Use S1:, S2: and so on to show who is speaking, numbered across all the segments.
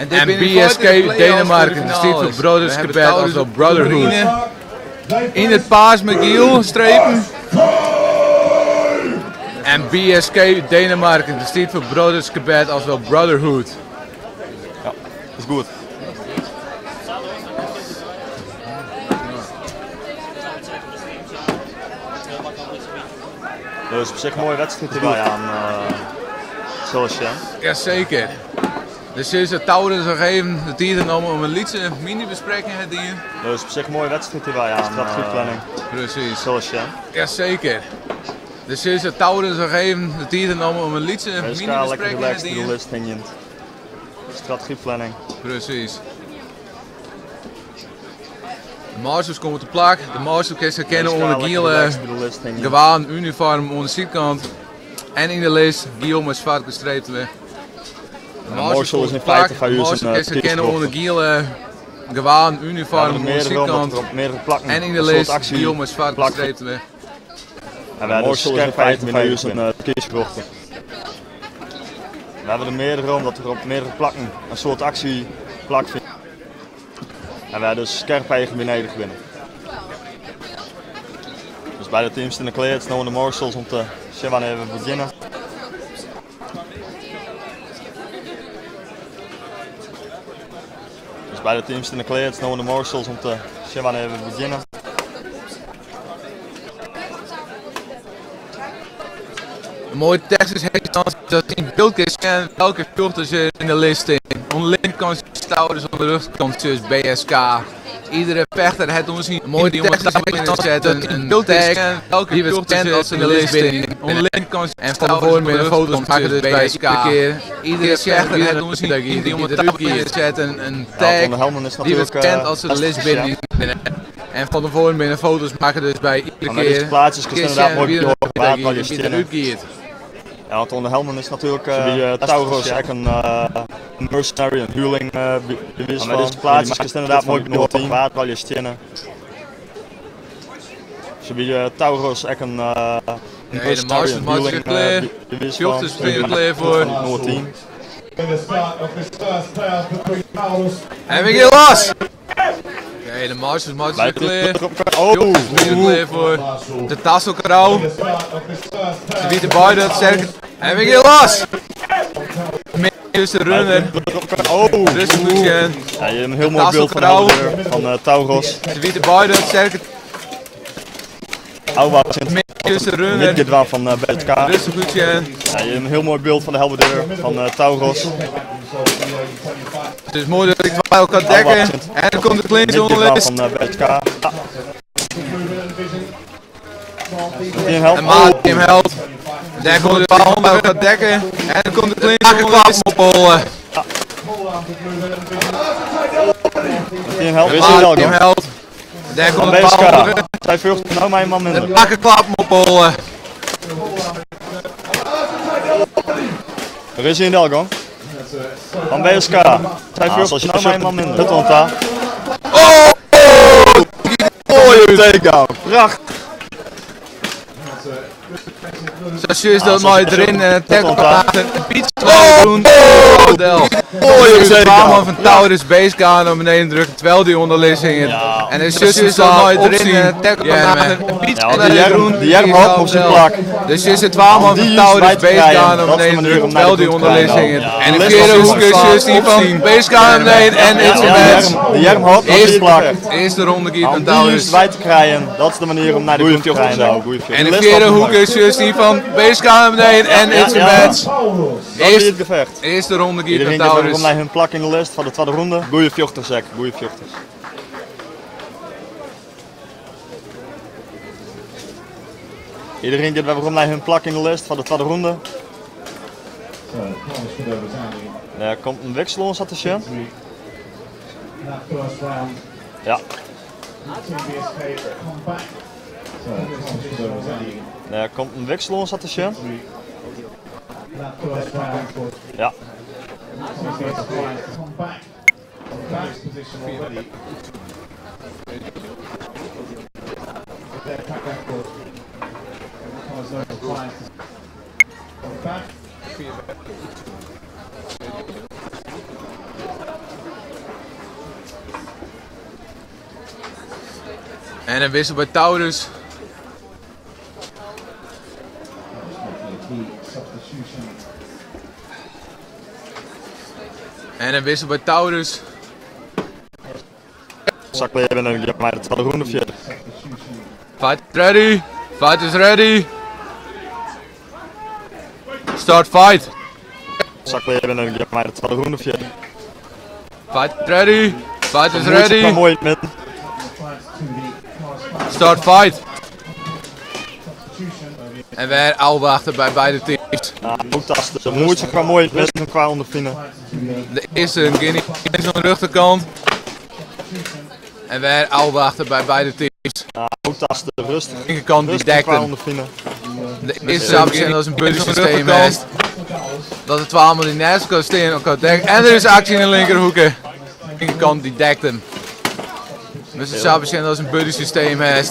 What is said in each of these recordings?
S1: En dit binne BSK Denemarken, dat stiet foar Broedersgebed ofwol Brotherhood. Yn it paars mei giel strepen. En BSK Denemarken, dat stiet foar Broedersgebed ofwol Brotherhood.
S2: Ja, dat is goed. Dat is op sich in moaie wedstriid dy't wy aan sille sjen.
S1: Jaseker. Dus is it Taurus noch even de tiid nommen om in lytse mini-besprekking te dien.
S2: Dat is op sich in moaie wedstriid dy't wy aan strategieplaning
S1: Precies.
S2: sille sjen.
S1: Jaseker. Dus is it Taurus noch even de tiid nommen om in lytse
S2: SK lekker
S1: mini-besprekking te
S2: relaxed by de
S1: dien.
S2: list hingjend. Strategieplaning.
S1: Precies. De marshals komme te plak. De marshal kin se herkenne
S2: SK
S1: oan de
S2: lekker
S1: giele
S2: relaxed by de list hingjend.
S1: gewaden uniform oan de sydkant en yn de list giel mei swart gestreept. De
S2: De
S1: marshals
S2: marshal
S1: komme
S2: is
S1: te
S2: in
S1: plak.
S2: feite foar
S1: De
S2: ús
S1: marshal
S2: in
S1: kin se herkenne oan de
S2: tiidsrjochter.
S1: giele gewaden
S2: We
S1: uniform
S2: hawwe
S1: oan de
S2: meardere omdat
S1: sydkant
S2: der op meardere plakken
S1: en yn de
S2: in soart
S1: list
S2: aksje
S1: giel mei swart
S2: plakfynt.
S1: gestreept.
S2: En wy
S3: De
S2: dus
S3: marshal is in
S2: skerp
S3: feite
S2: eigen
S3: foar
S2: binne
S3: ús
S2: ús
S3: in
S2: in kiesrjochter. We hawwe der meardere omdat der op meardere plakken in soart aksje plakfynt. En wy dus skerp eigen by nedich binne. Dus beide teams steane klear. It is no oan de marshals om te sjen wannear we begjinne. Dus beide teams steane klear. It is no oan de marshals om te sjen wannear we begjinne.
S1: In moai technysk heechstân dat yn byld kinst sjen welke fjochters der yn de list stean. Oan de linkerkant is Taurus, oan de rjochterkant is BSK. Iedere fechter hat oan syn moai technysk heechstân in tag dy't wurdt scand as se yn de list binne. Oan de linkerkant en fan tefoaren binne foto's makke dus by iedere kear. Iedere fechter hat oan syn dy't in tag dy't wurdt scand as se de list binnen. En fan tefoaren binne foto's makke dus by iedere
S2: Maar deze
S1: kear
S2: plaatsjes
S1: kinst
S2: inderdaad
S1: sjen
S2: mooi
S1: wie
S2: door
S1: der
S2: water
S1: wie
S2: je
S1: derút giet.
S2: Ja, want onder Helmen is natuurlijk Taurus echt een mercenary, een huurling bewijs
S3: Maar
S2: van.
S3: deze plaatsjes is inderdaad mooi
S2: door
S3: door
S2: water je stenen. Ze bij Taurus echt een
S1: Nee, de
S2: mercenary,
S1: Masters
S2: een
S1: maakt zich
S2: huurling
S1: klaar.
S2: bewijs van.
S1: Fjochters zijn er klaar voor.
S2: Van het Noordteam.
S1: En we gaan los! Oké, de Masters maakt zich klaar.
S2: Oh,
S1: Fjochters zijn er klaar voor. De tasselkrauw. Ze wieten beide het sterke. En we gaan los! Tussen de runner.
S2: oh.
S1: Rustig goed gaan.
S2: Ja, je hebt een heel mooi beeld van de helder van Tauros.
S1: Ze wieten beide het sterke.
S2: Ouwa
S1: Tussen de runner.
S2: Midgedwa van BSK.
S1: Rustig goed gaan.
S2: Ja, je hebt een heel mooi beeld van de helberdeur van Tauros.
S1: Het is mooi dat ik bij elkaar dekken. En dan komt de clinch onder
S2: Midgedwa
S1: list.
S2: van BSK. Ja. Die helpt.
S1: En Maat die hem helpt. Daar komt de bal bij elkaar dekken. En dan komt de clinch onder list. Ophalen.
S2: Die helpt.
S1: En Maat die hem helpt. Daar
S2: Van
S1: komt de bal onder.
S2: BSK. Zij vlucht nou mijn man minder.
S1: Maak een klap ophalen.
S2: Er is hier een Delgong. Van BSK. Zij vlucht nou mijn man minder. Het want daar.
S1: Oh! Mooi
S2: Takedown. Prachtig.
S1: Zoals is dat mooi erin en een tackle een beetje doen. Mooie man van Taurus BSK naar beneden drukken terwijl die onder list hing. En de zus is dat mooi erin en een tackle een beetje
S2: Ja, want die Jerm, die Jerm houdt op zijn plak.
S1: Dus is het 12 man
S2: Die
S1: van
S2: is
S1: Taurus
S2: bij te
S1: BSK
S2: krijgen.
S1: naar
S2: Dat is de
S1: beneden
S2: manier
S1: drukken
S2: om naar
S1: terwijl
S2: de
S1: die
S2: grond
S1: onder
S2: te
S1: list
S2: krijgen.
S1: hing. En de
S2: De list
S1: vierde
S2: was
S1: hoek is dus die van BSK naar beneden en it's a
S2: Ja,
S1: match.
S2: die Jerm, die Jerm houdt op zijn plak.
S1: Eerste ronde giet
S2: Om
S1: van
S2: die
S1: Taurus.
S2: juist bij te krijgen, dat is de manier om naar de
S3: Goeie
S2: grond te
S3: vjochters,
S2: krijgen.
S3: nou, goeie
S1: En de
S2: list
S1: vierde
S2: was
S1: hoek
S2: mooi.
S1: is dus die van BSK naar beneden en it's a
S2: ja.
S1: match.
S2: Dat is
S1: Eerste,
S2: het gevecht.
S1: eerste ronde giet van
S2: Iedereen gaat
S1: Taurus.
S2: om naar hun plak in de list van de tweede ronde.
S3: Goeie vjochters, Zek. Goeie vjochters.
S2: Iedereen gaat weer om naar hun plak in de list van de tweede ronde. Daar komt een wissel ons te zien. Ja. Daar komt een wissel ons te zien. Ja.
S1: En in wissel by Taurus. En in wissel by Taurus.
S2: Sa klear binne dan gean we mei de twadde rûnde fierder.
S1: Fight ready. Fight is ready. Start fight.
S2: Sa klear binne dan gean we mei de twadde rûnde fierder.
S1: Fight ready. Fight is
S2: Muoitje
S1: ready.
S2: kwam moai yn it midden.
S1: Start fight. En wer ôfwachte by beide teams.
S2: Ja, fantastysk. Muoitje kwam moai yn it midden kwa ûnderfinen.
S1: De earste gean is oan de rjochterkant. En wer ôfwachte by beide teams.
S2: Ja, fantastysk. Rêstich.
S1: Linkerkant die
S2: Rêstich
S1: dekt
S2: kwa
S1: hem.
S2: ûnderfinen.
S1: De earste zou als een buddy systeem is. Dat de 12 die naast elkaar staan elkaar dekken. En er is actie in de linkerhoeken. Linkerkant die dekt hem. Dus het zou zijn als een buddy systeem is.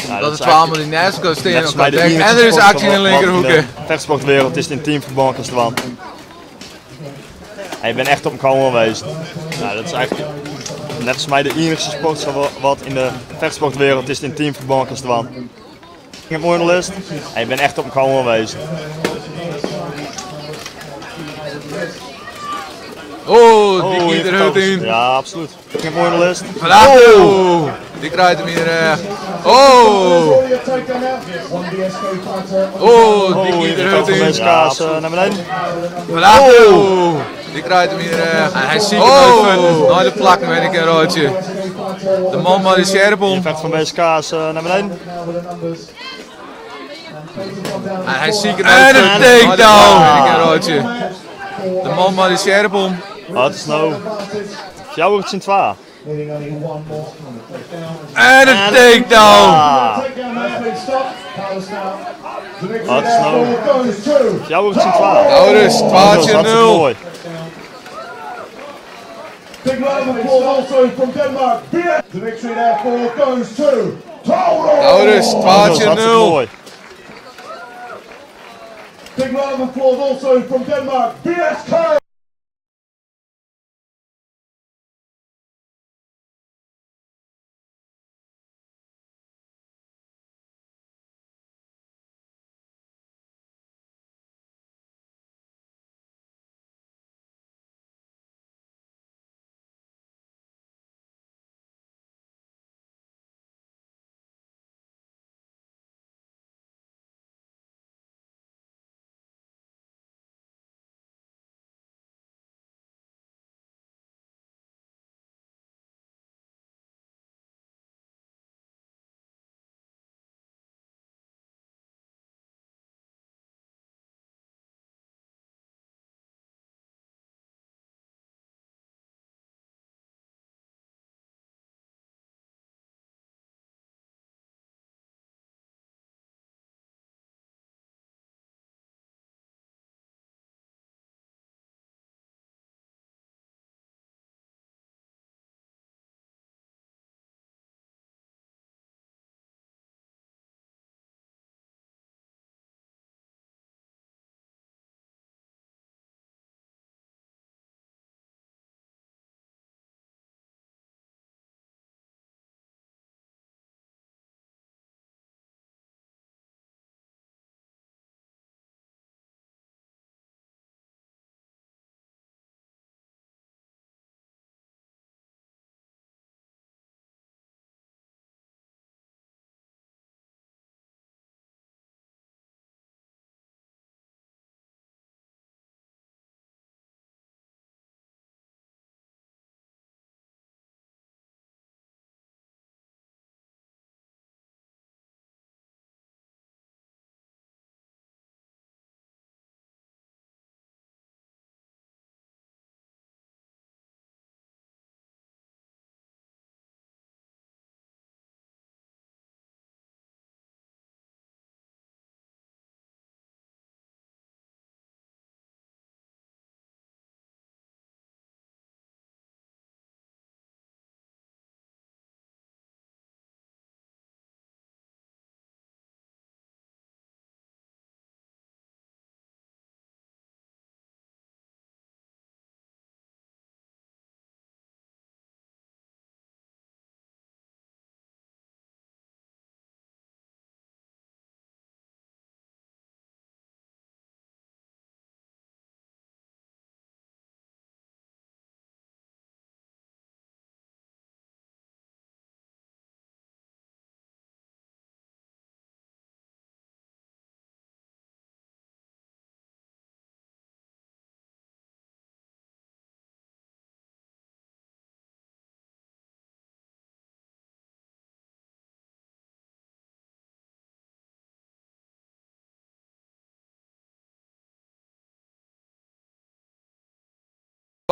S2: Ja,
S1: Dat
S2: is
S1: de 12
S2: eigenlijk
S1: die naast elkaar staan
S2: net als
S1: elkaar
S2: bij de
S1: dekken.
S2: enige
S1: En er is
S2: sport
S1: actie in de
S2: wat in de
S1: linkerhoeken.
S2: vechtsportwereld is het in teamverband is het En je bent echt op elkaar geweest. Nou, dat is eigenlijk net als mij de enige sport zo wat in de vechtsportwereld is het in teamverband is het Ik heb mooi in de list. En je bent echt op elkaar geweest.
S1: Oh, die
S2: Oh,
S1: kiet er goed in.
S2: Ja, absoluut. Ik heb mooi in de list.
S1: Vandaag. Oh, die krijgt hem hier recht. Oh, oh, die
S2: Oh,
S1: kiet
S2: hier
S1: er
S2: gaat
S1: goed
S2: van
S1: in.
S2: deze kaas naar beneden.
S1: Vandaag. Oh, die krijgt hem hier recht. En hij ziet hem oh. Naar de plak met een roodje. De man met de sjerp om.
S2: Je vecht van deze kaas naar beneden.
S1: En hij ziet hem En een takedown. Met een roodje. De man met de sjerp om.
S2: Oh, het is nou. Jou wordt het in twee.
S1: En een takedown.
S2: Ah. Oh, het is nou. Jou wordt het in twee.
S1: Taurus,
S2: Dat is hartstikke
S1: 12-0.
S2: mooi.
S4: Big round of applause also from Denmark. The victory therefore goes to Taurus.
S1: Taurus,
S2: Dat is hartstikke
S1: 12-0.
S2: mooi.
S4: Big round of applause also from Denmark. BSK.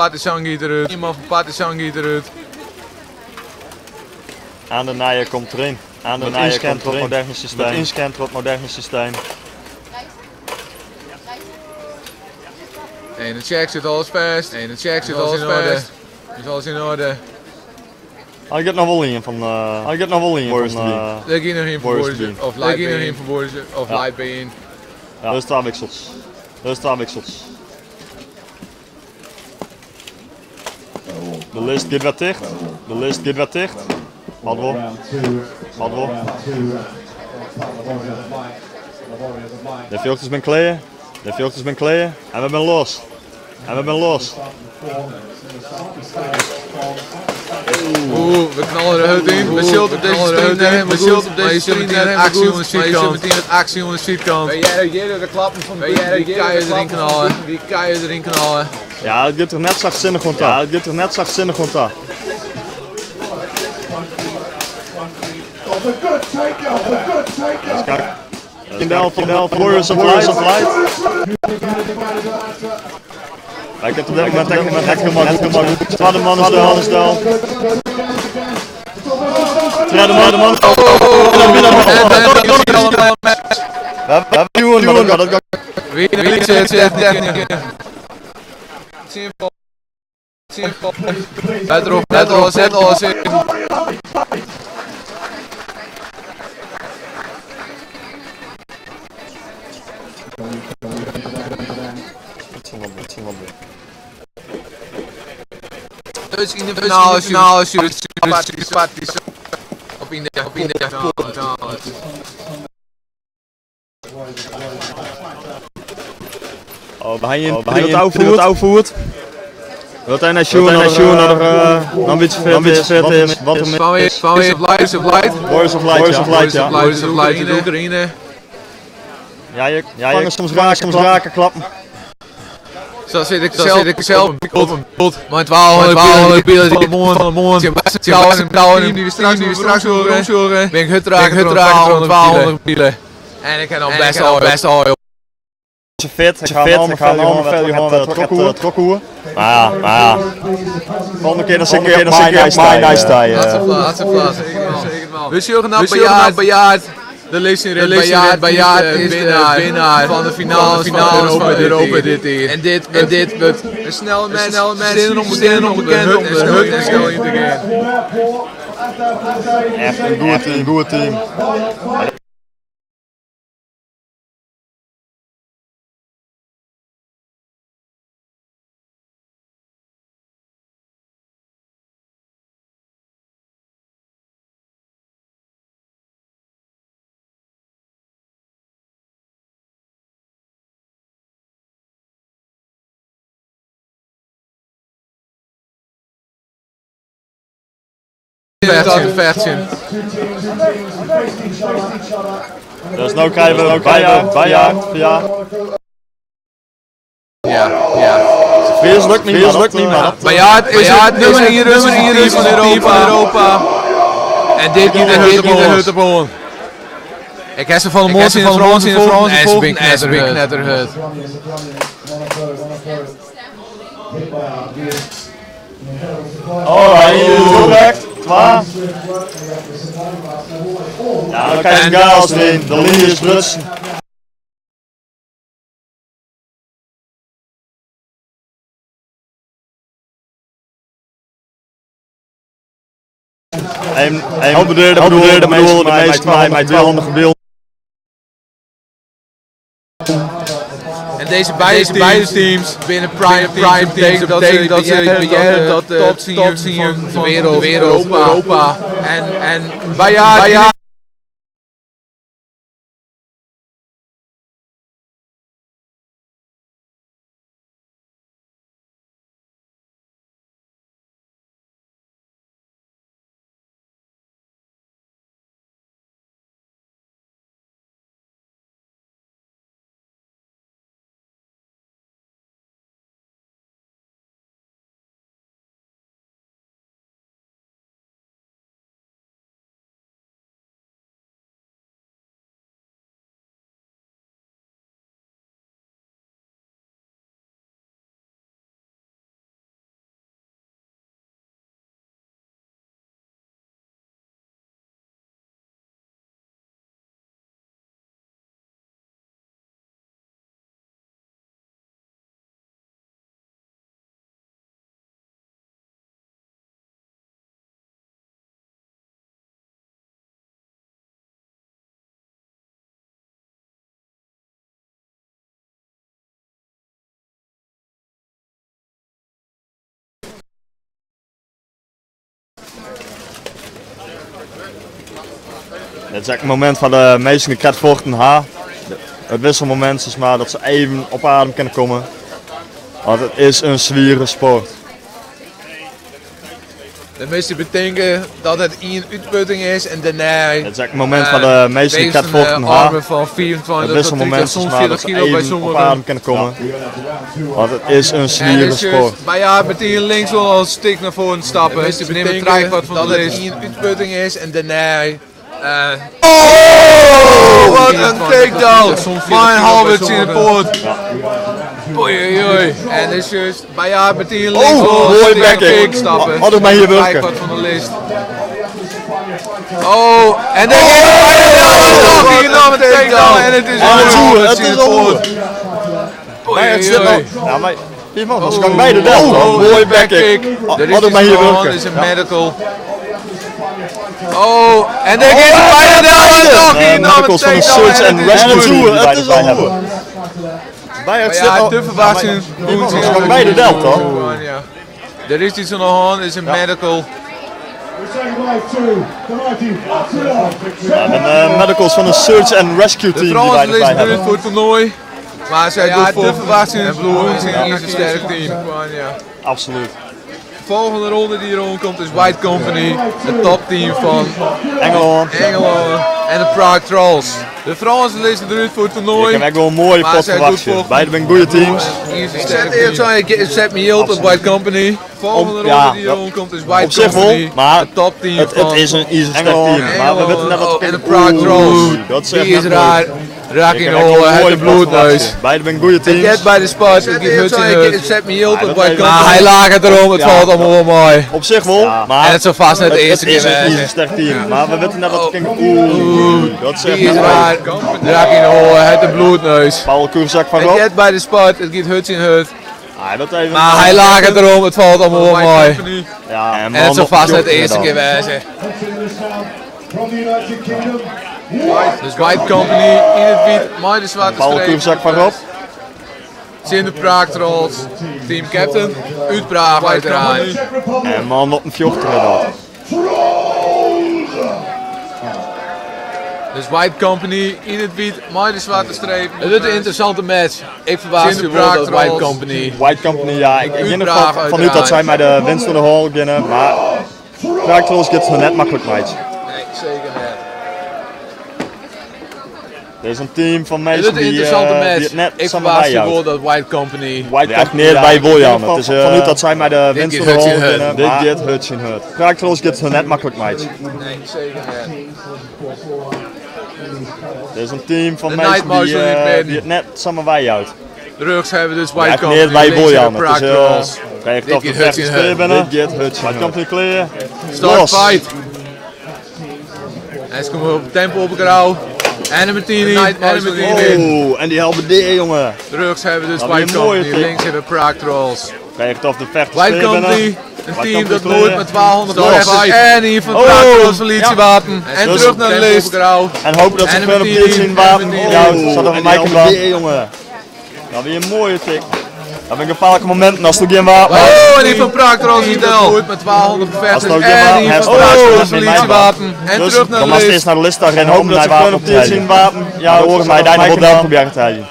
S1: Partizan giet derút. Ien man fan Partizan giet derút.
S2: Aan de nije komt erin. Aan de nije komt erin. Moderne systeem. Inscand wat moderne systeem.
S1: En de check zit alles vast. En de check zit alles vast. Is alles in orde.
S2: Ik heb nog wel een van. Ik heb nog wel een van.
S1: Er ging nog een voor
S2: Warriors
S1: Boris
S2: Bean.
S1: of Light Er ging nog een voor Boris of
S2: Ja.
S1: Light Bean.
S2: Ja, dat is twee wissels. Dat is twee wissels. De list gaat weer dicht. De list gaat weer dicht. Wat wel? Wat wel? De viochters ben kleden. De viochters ben kleden. En we zijn los. En we zijn los.
S1: Oeh, we knallen de hut in. We zult op deze stream in. We zult op deze stream meteen actie onder de zijkant. meteen het actie onder de zijkant. de klappen van die kan je erin knallen. Die kan je erin knallen.
S2: Ja, het gaat toch net zachtzinnig rond daar. Ja, het gaat toch net zachtzinnig rond daar.
S4: A good takedown, a good takedown.
S2: Kijk. In de helft van de helft Warriors of Light. Of Light. Ja, ik heb op dit moment echt echt helemaal goed. Helemaal goed. Tweede man is down. Is down. Tweede man, man. We hebben duwen, maar dat gaat.
S1: Wie zit zit Simpel. Simpel. Let erop, let erop, zet alles in. Dus in de finale, finale, op in de, op in de finale.
S2: Oh, we gaan je het uitvoert. Wat hij naar Sjoerd, naar Sjoerd, naar een beetje vet is. Wat er
S1: Van weer, van weer, Light, of Light.
S2: Warriors of Light, ja.
S1: Warriors of Light, of Light, de Oekraïne.
S2: Ja, je, ja, je soms raken, soms raken, klappen.
S1: Zo zit ik zelf, zit ik zelf op een bot. Mijn 1200 pielen die van de mond. Die we straks, die we straks horen. Ben ik hut raken, hut raken, 1200 pielen. En ik heb nog best al, best al.
S2: Ze fit, ze fit, ik ga allemaal verder gewoon trokhoer. Maar ja, maar ja. Volgende keer dan zit ik dan zit ik op mijn nice
S1: Laatste plaats, laatste plaats. We zullen naar Bejaard, Bejaard. De lezing in Bejaard, Bejaard is de winnaar van de finale van Europa dit jaar. En dit, en dit wordt een snelle match, snelle match, zin onbekend, onbekend, om de hut en snel in te gaan.
S2: Echt een goed team, goed team.
S1: Vechten, vechten.
S2: Dus nu krijgen we Bejaard, Bejaard, ja.
S1: Ja, ja.
S2: Veel lukt niet, maar lukt niet, maar.
S1: Bejaard is het nummer 1 van Europa. Europa. En dit niet de hut op on. Ik heb ze van de mond in de Frans in de Frans en ze ben knetterhut.
S2: Oh, hij is correct. Twee. Ja, dan krijg je gas erin. De linie is brutsen. En, en bedoelde, de meeste mij, 200 beeld.
S1: En deze beide teams binnen Prime Prime teams dat ze dat ze dat de top senior van de wereld, Europa. En Bejaard
S2: Dit is ek in momint foar de minsken dy't krekt fochten ha. It wisselmomint sis mar, dat se even op adem kinne komme. Want it is in swiere sport.
S1: De measten betinke dat it ien útputting is en dêrnei.
S2: It is ek in momint foar de minsken dy't krekt fochten ha.
S1: Armen fan 25
S2: It
S1: tot 30,
S2: wisselmomint sis
S1: soms
S2: mar,
S1: 40
S2: dat se
S1: kilo by
S2: even op
S1: sommigen.
S2: adem kinne komme. Want it is in
S1: En
S2: swiere
S1: is
S2: sport.
S1: maar ja, meteen links wel al een stik naar voren stappen. Ze nemen trijkwart van de list. één uitputting is en daarna. Oh, wat een takedown! Mijn Halbert in de poort. Oei, oei, oei. En is juist bij ja, meteen links
S2: Oh,
S1: wel een
S2: mooi
S1: stik
S2: back kick.
S1: stappen.
S2: Had ik maar hier werken.
S1: Trijkwart van de list. Oh, en dan oh, hier nog een takedown en het is
S2: En het is
S1: een
S2: oer, het
S1: in de
S2: is al oer.
S1: poort.
S2: Maar het zit
S1: Oei, oei.
S2: nog. Ja, maar die man was kan bij de del.
S1: Oh,
S2: Mooi back kick.
S1: Er is
S2: Had ik maar hier
S1: iets aan de hand,
S2: werken.
S1: is een medical. Oh, en daar gaat het bijna de
S2: Eh,
S1: hier nog een
S2: medicals van de
S1: takedown
S2: search
S1: en
S2: and
S1: het is
S2: rescue
S1: oer.
S2: die
S3: Het is
S2: wij
S3: al
S2: hebben.
S3: oer.
S2: Bij het
S1: Maar
S2: zit
S1: ja,
S2: al.
S1: te verwachten.
S2: was kan bij de del, toch?
S1: Ja. Er is iets aan de hand, is een medical.
S4: We say goodbye to the mighty Abdullah.
S2: Ja, de medicals van de search and rescue
S1: De
S2: team die wij
S1: Fransen
S2: erbij
S1: lezen
S2: hebben.
S1: eruit voor het toernooi. Maar zij ja, goed voor verwachten. En Blue is een sterk team. Ja.
S2: Absoluut.
S1: Volgende ronde die hier komt is White Company, het topteam van
S2: Engeland.
S1: Engeland en de Prague Trolls. De Fransen lezen eruit voor het toernooi.
S2: Ik heb echt wel een mooie
S1: Maar
S2: pot
S1: zij doet
S2: verwachten.
S1: volgens-
S2: Beide zijn goede teams.
S1: Ik zet eerlijk zijn, ik zet me heel op White Company. Volgende ronde
S2: ja,
S1: die
S2: dat-
S1: hier komt is White
S2: Op zich wel,
S1: Company.
S2: maar
S1: het topteam
S2: het
S1: van
S2: is een ijzersterk
S3: Engeland.
S2: team. Maar we weten net wat
S1: Oh, en de Prague Trolls.
S2: Oeh, dat is echt
S1: Die is
S2: net
S1: raar.
S2: mooi.
S1: Raak
S2: Ik
S1: in
S2: heb
S1: de
S2: echt wel
S1: holle,
S2: een
S1: het
S2: mooie
S1: de
S2: pot
S1: bloedneus.
S2: verwachten. Beide zijn goede
S1: Het
S2: teams.
S1: jet bij de spot, het geeft hut in hut.
S5: Zet me heel
S2: Ja,
S5: op
S2: dat
S5: White
S2: even-
S5: Company.
S1: Maar hij laag het erom, het
S2: Ja.
S1: valt allemaal wel mooi.
S2: Op zich wel, maar
S1: En het zal vast net de
S2: het,
S1: eerste
S2: het is
S1: keer
S2: een
S1: wezen.
S2: ijzersterk team. Maar we weten net wat King. Oeh, dat is echt
S1: Die is
S2: net mooi.
S1: raar. Raak in de holle, het de bloedneus.
S2: Paul Koerzak van
S1: Het
S2: Rob.
S1: jet bij de spot, het geeft hut in hut.
S2: Hij dat even.
S1: Maar hij laag het erom, het valt allemaal wel mooi.
S2: Ja, en,
S1: En het zal vast net de eerste keer wezen.
S4: From the United Kingdom.
S1: Dus White Company in het wit, mooi de zwarte
S2: Paul
S1: streep.
S2: Koerzak van Rob.
S1: Zin de Praag Trolls, team captain, uit Praag uiteraard.
S4: Czech Republic.
S2: En man, wat een fjochter dat.
S1: Dus White Company in het wit, mooi de zwarte streep. Het wordt een interessante match. Ik verbaas
S5: Zin
S1: me
S5: de
S1: wel
S5: Praag
S1: dat White
S5: Trolls.
S1: Company.
S2: White Company, ja, ik
S1: Uit
S2: denk
S1: Praag,
S2: ervan vanuit dat
S1: uiteraard.
S2: zij mij de winst door de hal winnen, maar Praag Trolls gaat het net makkelijk match.
S1: Nee, zeker niet.
S2: Er is een team van
S1: Het
S2: mensen
S1: wordt een
S2: die,
S1: interessante
S2: die
S1: match.
S2: het net
S1: Ik
S2: samen
S1: verbaas me
S2: bijhoudt.
S1: wel dat White Company.
S2: White Company, ja, bij William. Het is, vanuit dat zij mij de winst
S1: gaat
S2: door de
S1: hut
S2: hal
S1: in hut.
S2: winnen. Dit gaat hut in hut. Praag Trolls gaat het net makkelijk match.
S1: Nee, zeker niet.
S2: Er is een team van
S1: De
S2: mensen
S1: Night
S2: die,
S1: Mouse in het midden.
S2: die het net samen bijhoudt.
S1: Rechts hebben we dus
S2: Ja,
S1: White
S2: echt
S1: Company,
S2: neer bij
S1: links hebben
S2: William.
S1: we
S2: Het
S1: Praag
S2: is,
S1: Trolls.
S2: krijg
S1: Dit
S2: of de
S1: gaat hut in
S2: vechters
S1: hut.
S2: clear binnen.
S3: Dit gaat hut in
S2: White
S3: hut.
S2: Company clear.
S1: Start
S2: Los.
S1: fight. En ze komen op tempo op grauw. En een Martini. En een Martini.
S2: Oh, en die helpen deer, jongen.
S1: Rechts hebben we dus
S2: Dat
S1: White
S2: weer een mooie
S1: Company,
S2: tik.
S1: links hebben we Prague Trolls.
S2: Krijg of de vechters
S1: White
S2: clear binnen.
S1: Company, een
S2: White
S1: team dat
S2: Company
S1: nooit
S2: clear.
S1: met 1200
S2: Los.
S1: vechters en hier van
S2: Oh,
S1: Prague Trolls verliet
S2: ja.
S1: je wapen. En
S2: Dus
S1: terug naar de list.
S2: En hopen dat ze
S1: En een
S2: verder op
S1: Martini,
S2: dit zien wapen.
S1: en een Martini.
S2: Ja, zat er
S3: En
S2: een
S3: die
S2: Michael
S3: helpen
S2: aan.
S3: deer, jongen.
S2: Dat weer een mooie tik. Dat vind ik gevaarlijke momenten als er geen wapen
S1: Oh, en die van Prague Trolls is del. Nooit met 1200
S2: Als
S1: vechters
S2: het ook geen
S1: en
S2: wapen
S1: hier
S2: heeft,
S1: van
S2: dan
S1: Prague
S2: is het
S1: Trolls
S2: met
S1: verliet je
S2: mijn
S1: wapen. En
S2: Dus
S1: terug naar
S2: dan
S1: de
S2: was het
S1: list.
S2: eerst naar de list daar rennen
S3: En
S2: om
S3: hopen dat
S2: naar
S3: ze
S2: wapen
S3: gewoon
S2: op
S3: op
S2: te
S3: dit zien
S2: wapen. Ja, horen mij daar nog wel del proberen te halen.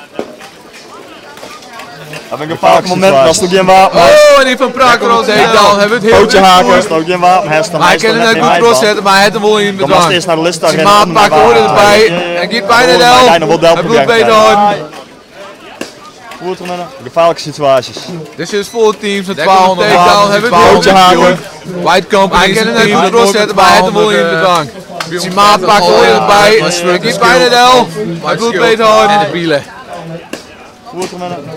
S2: Dat vind ik een gevaarlijke momenten als er geen wapen
S1: Oh, en die van Prague Trolls dan hebben we het heel
S2: Pootje
S1: goed.
S2: haken, als er ook geen wapen heeft, dan
S1: Maar hij
S2: is het
S1: kan
S2: net
S1: het
S2: niet
S1: net goed
S2: mijn
S1: cross zetten, maar hij heeft hem wel in
S2: Dan was het
S1: bedwang.
S2: eerst naar de list daar
S1: Zijn
S2: rennen
S1: maat
S2: om naar
S1: pakt de hoorde
S2: wapen.
S1: erbij. En giet bijna
S2: Dan horen mij
S1: del.
S2: nog wel del
S1: Hij bloedt
S2: proberen te
S1: beter
S2: halen.
S1: hard.
S2: Voert er met een Gevaarlijke situaties.
S1: Dit is volle teams met 1200 wapens. Hebben we het
S2: Pootje haken.
S1: White Company
S5: Hij
S1: is
S5: kan
S1: een
S5: het
S1: team
S5: net
S1: dat
S5: goed
S1: zetten, maar hij heeft hem wel in bedwang. Zijn maat pakt de hoorde erbij. En giet bijna del. Hij bloedt beter hard. En de bielen.
S2: Voert er met een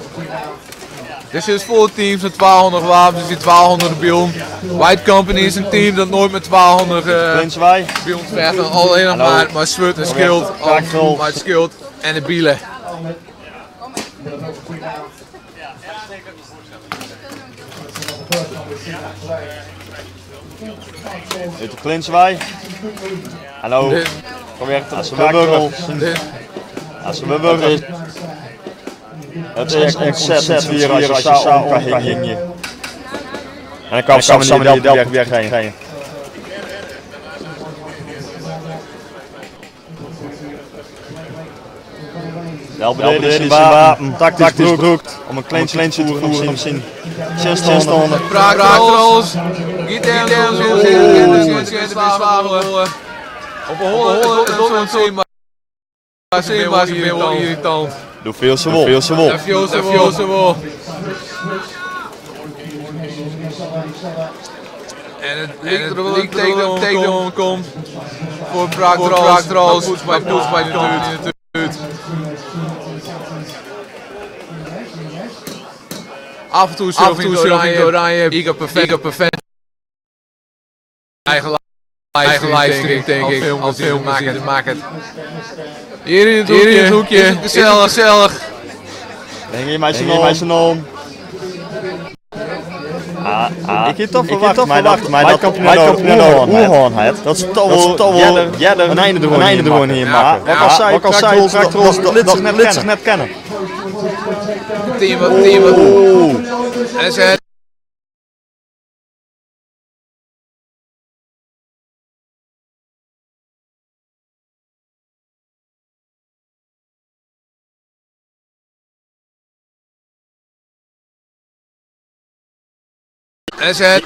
S1: Dit is volle teams met 1200 wapens, dus die 1200 bion. White Company is een team dat nooit met 1200
S2: Prins wij.
S1: bion vecht. Alleen nog maar swurt en schild.
S2: Praag Trolls.
S1: Maar het schild en de bielen.
S2: Uit de clinch wij. Hallo.
S1: Dit-
S2: Probeer het te burger. Als we burger. Het is echt ontzettend zwier als je zo om kan hingen. En dan kan samen die del proberen heen. De syn wapen taktysk brûkt om in clinch te voeren om syn tsjinstanner.
S1: Praaktrols. Giet Op de holle, maar ze ben wel irritant.
S2: Doe veel ze wol. Veel ze wol.
S1: Veel ze wol. En het lijkt erop dat het takedown komt voor Praaktrols. Maar poets bij de buurt. Af en toe af en toe oranje, oranje, ik perfect, perfect. Eigen eigen livestream, denk ik. Al film maken, maken. Hier in het hoekje, in het hoekje. Gezellig, gezellig.
S2: Denk je mij zijn naam. Ah, ah, ik heb toch verwacht, maar dat maar dat nou het. Dat is toch wel een einde er hier maken. Wat al zei, dat liet zich net kennen.
S1: Team wat, team wat. En ze En ze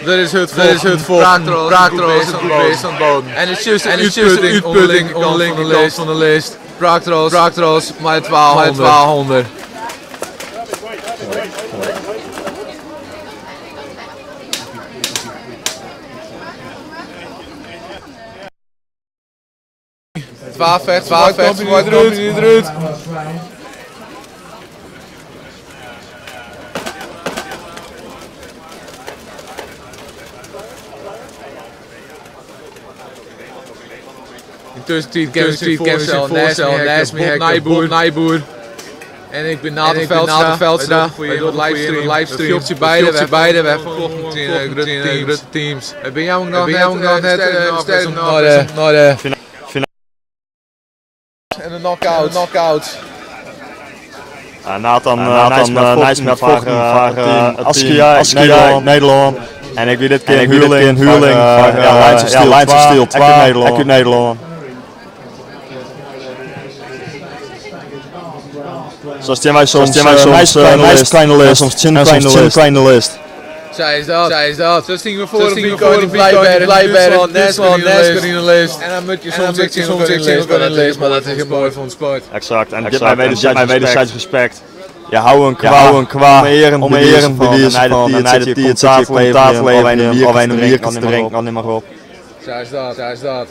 S1: dat is het dat is het voor Praaktrols aan bodem. En het is de uitputting aan de linkerkant van de list. Praaktrols, Praaktrols, maar 1200. 12 vecht, 12 vecht, eruit, eruit. Intussen kan ik voorstellen, naast me Nijboer, Nijboer. En ik ben Nathan Veldstra, voor je livestream, livestream. Beide, beide, we hebben grote teams. Ben jou nog net, naar de finale. En de knockout, knockout.
S2: Nathan, Nathan, met vochten Askia, Nederland. En ik weet dit keer een huurling, huurling van Lines of Steel 2, uit Nederland. Zoals wij soms, soms kleine list, soms kleine kleine list.
S1: Zij is dat, zij is dat. Zo zien we voor de Blijberg, Duitsland, in de list. En dan moet je soms in de list, maar dat is heel mooi voor ons sport.
S2: Exact, en dit mijn wederzijds respect. Je houdt een kwa, een kwa, om eren, bewijs van, en hij de die het tafel leveren, al een bier te drinken, dan neem maar op.
S1: Zij is dat, zij is dat.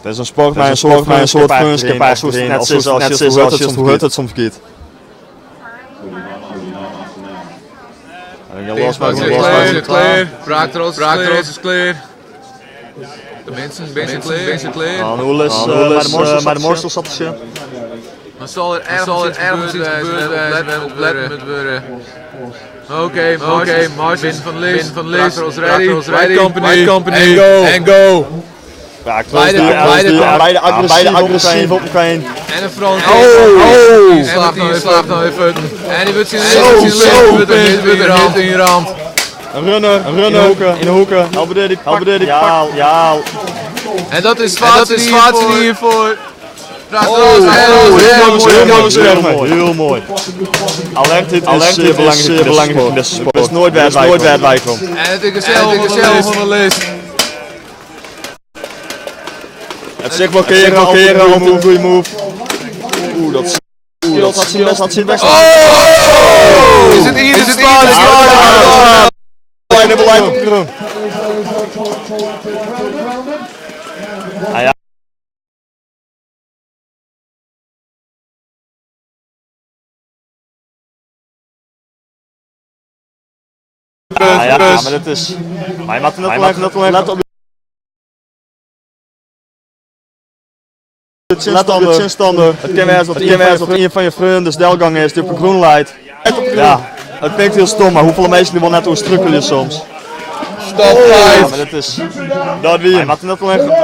S2: Het is een sport, maar een soort, maar een soort net zoals hoe het soms gaat.
S1: Is clear, Praaktrols is clear. De mensen, mensen clear, mensen clear.
S2: Maar de morsel zat te
S1: Dan zal er ergens iets gebeuren, op let met worden. Oké, oké, Martin van Lis, van Lis, ready, ready, company, company, en go, en go.
S2: Beide agressief op elkaar heen.
S1: En een Frans. Oh! Die slaat nou slaat nou even. En die wordt zijn in je rand.
S2: Een runner, een runner. In de hoeken. Albede die pakt. Ja, ja.
S1: En dat is Vaatsen hier voor.
S2: Heel mooi, heel mooi. Alert, dit is zeer belangrijk in deze sport. Het is nooit bij het wij komt.
S1: En het is zelf van de list.
S2: Het zich blokkeren, altijd een goede move. Oeh, dat had zijn best.
S1: Oh! Is het hier? Is het hier?
S2: Bijna beleid op de grond. Ah ja. Ah ja, maar dat is... Maar je moet net op de zinstander. Het kan wijzen dat een van je vrienden de stelgang is die op een groen leidt. Ja, het klinkt heel stom, maar hoeveel mensen die wel net hoe strukkelen soms.
S1: Stop
S2: ja, maar dat is... Dat wie. Maar net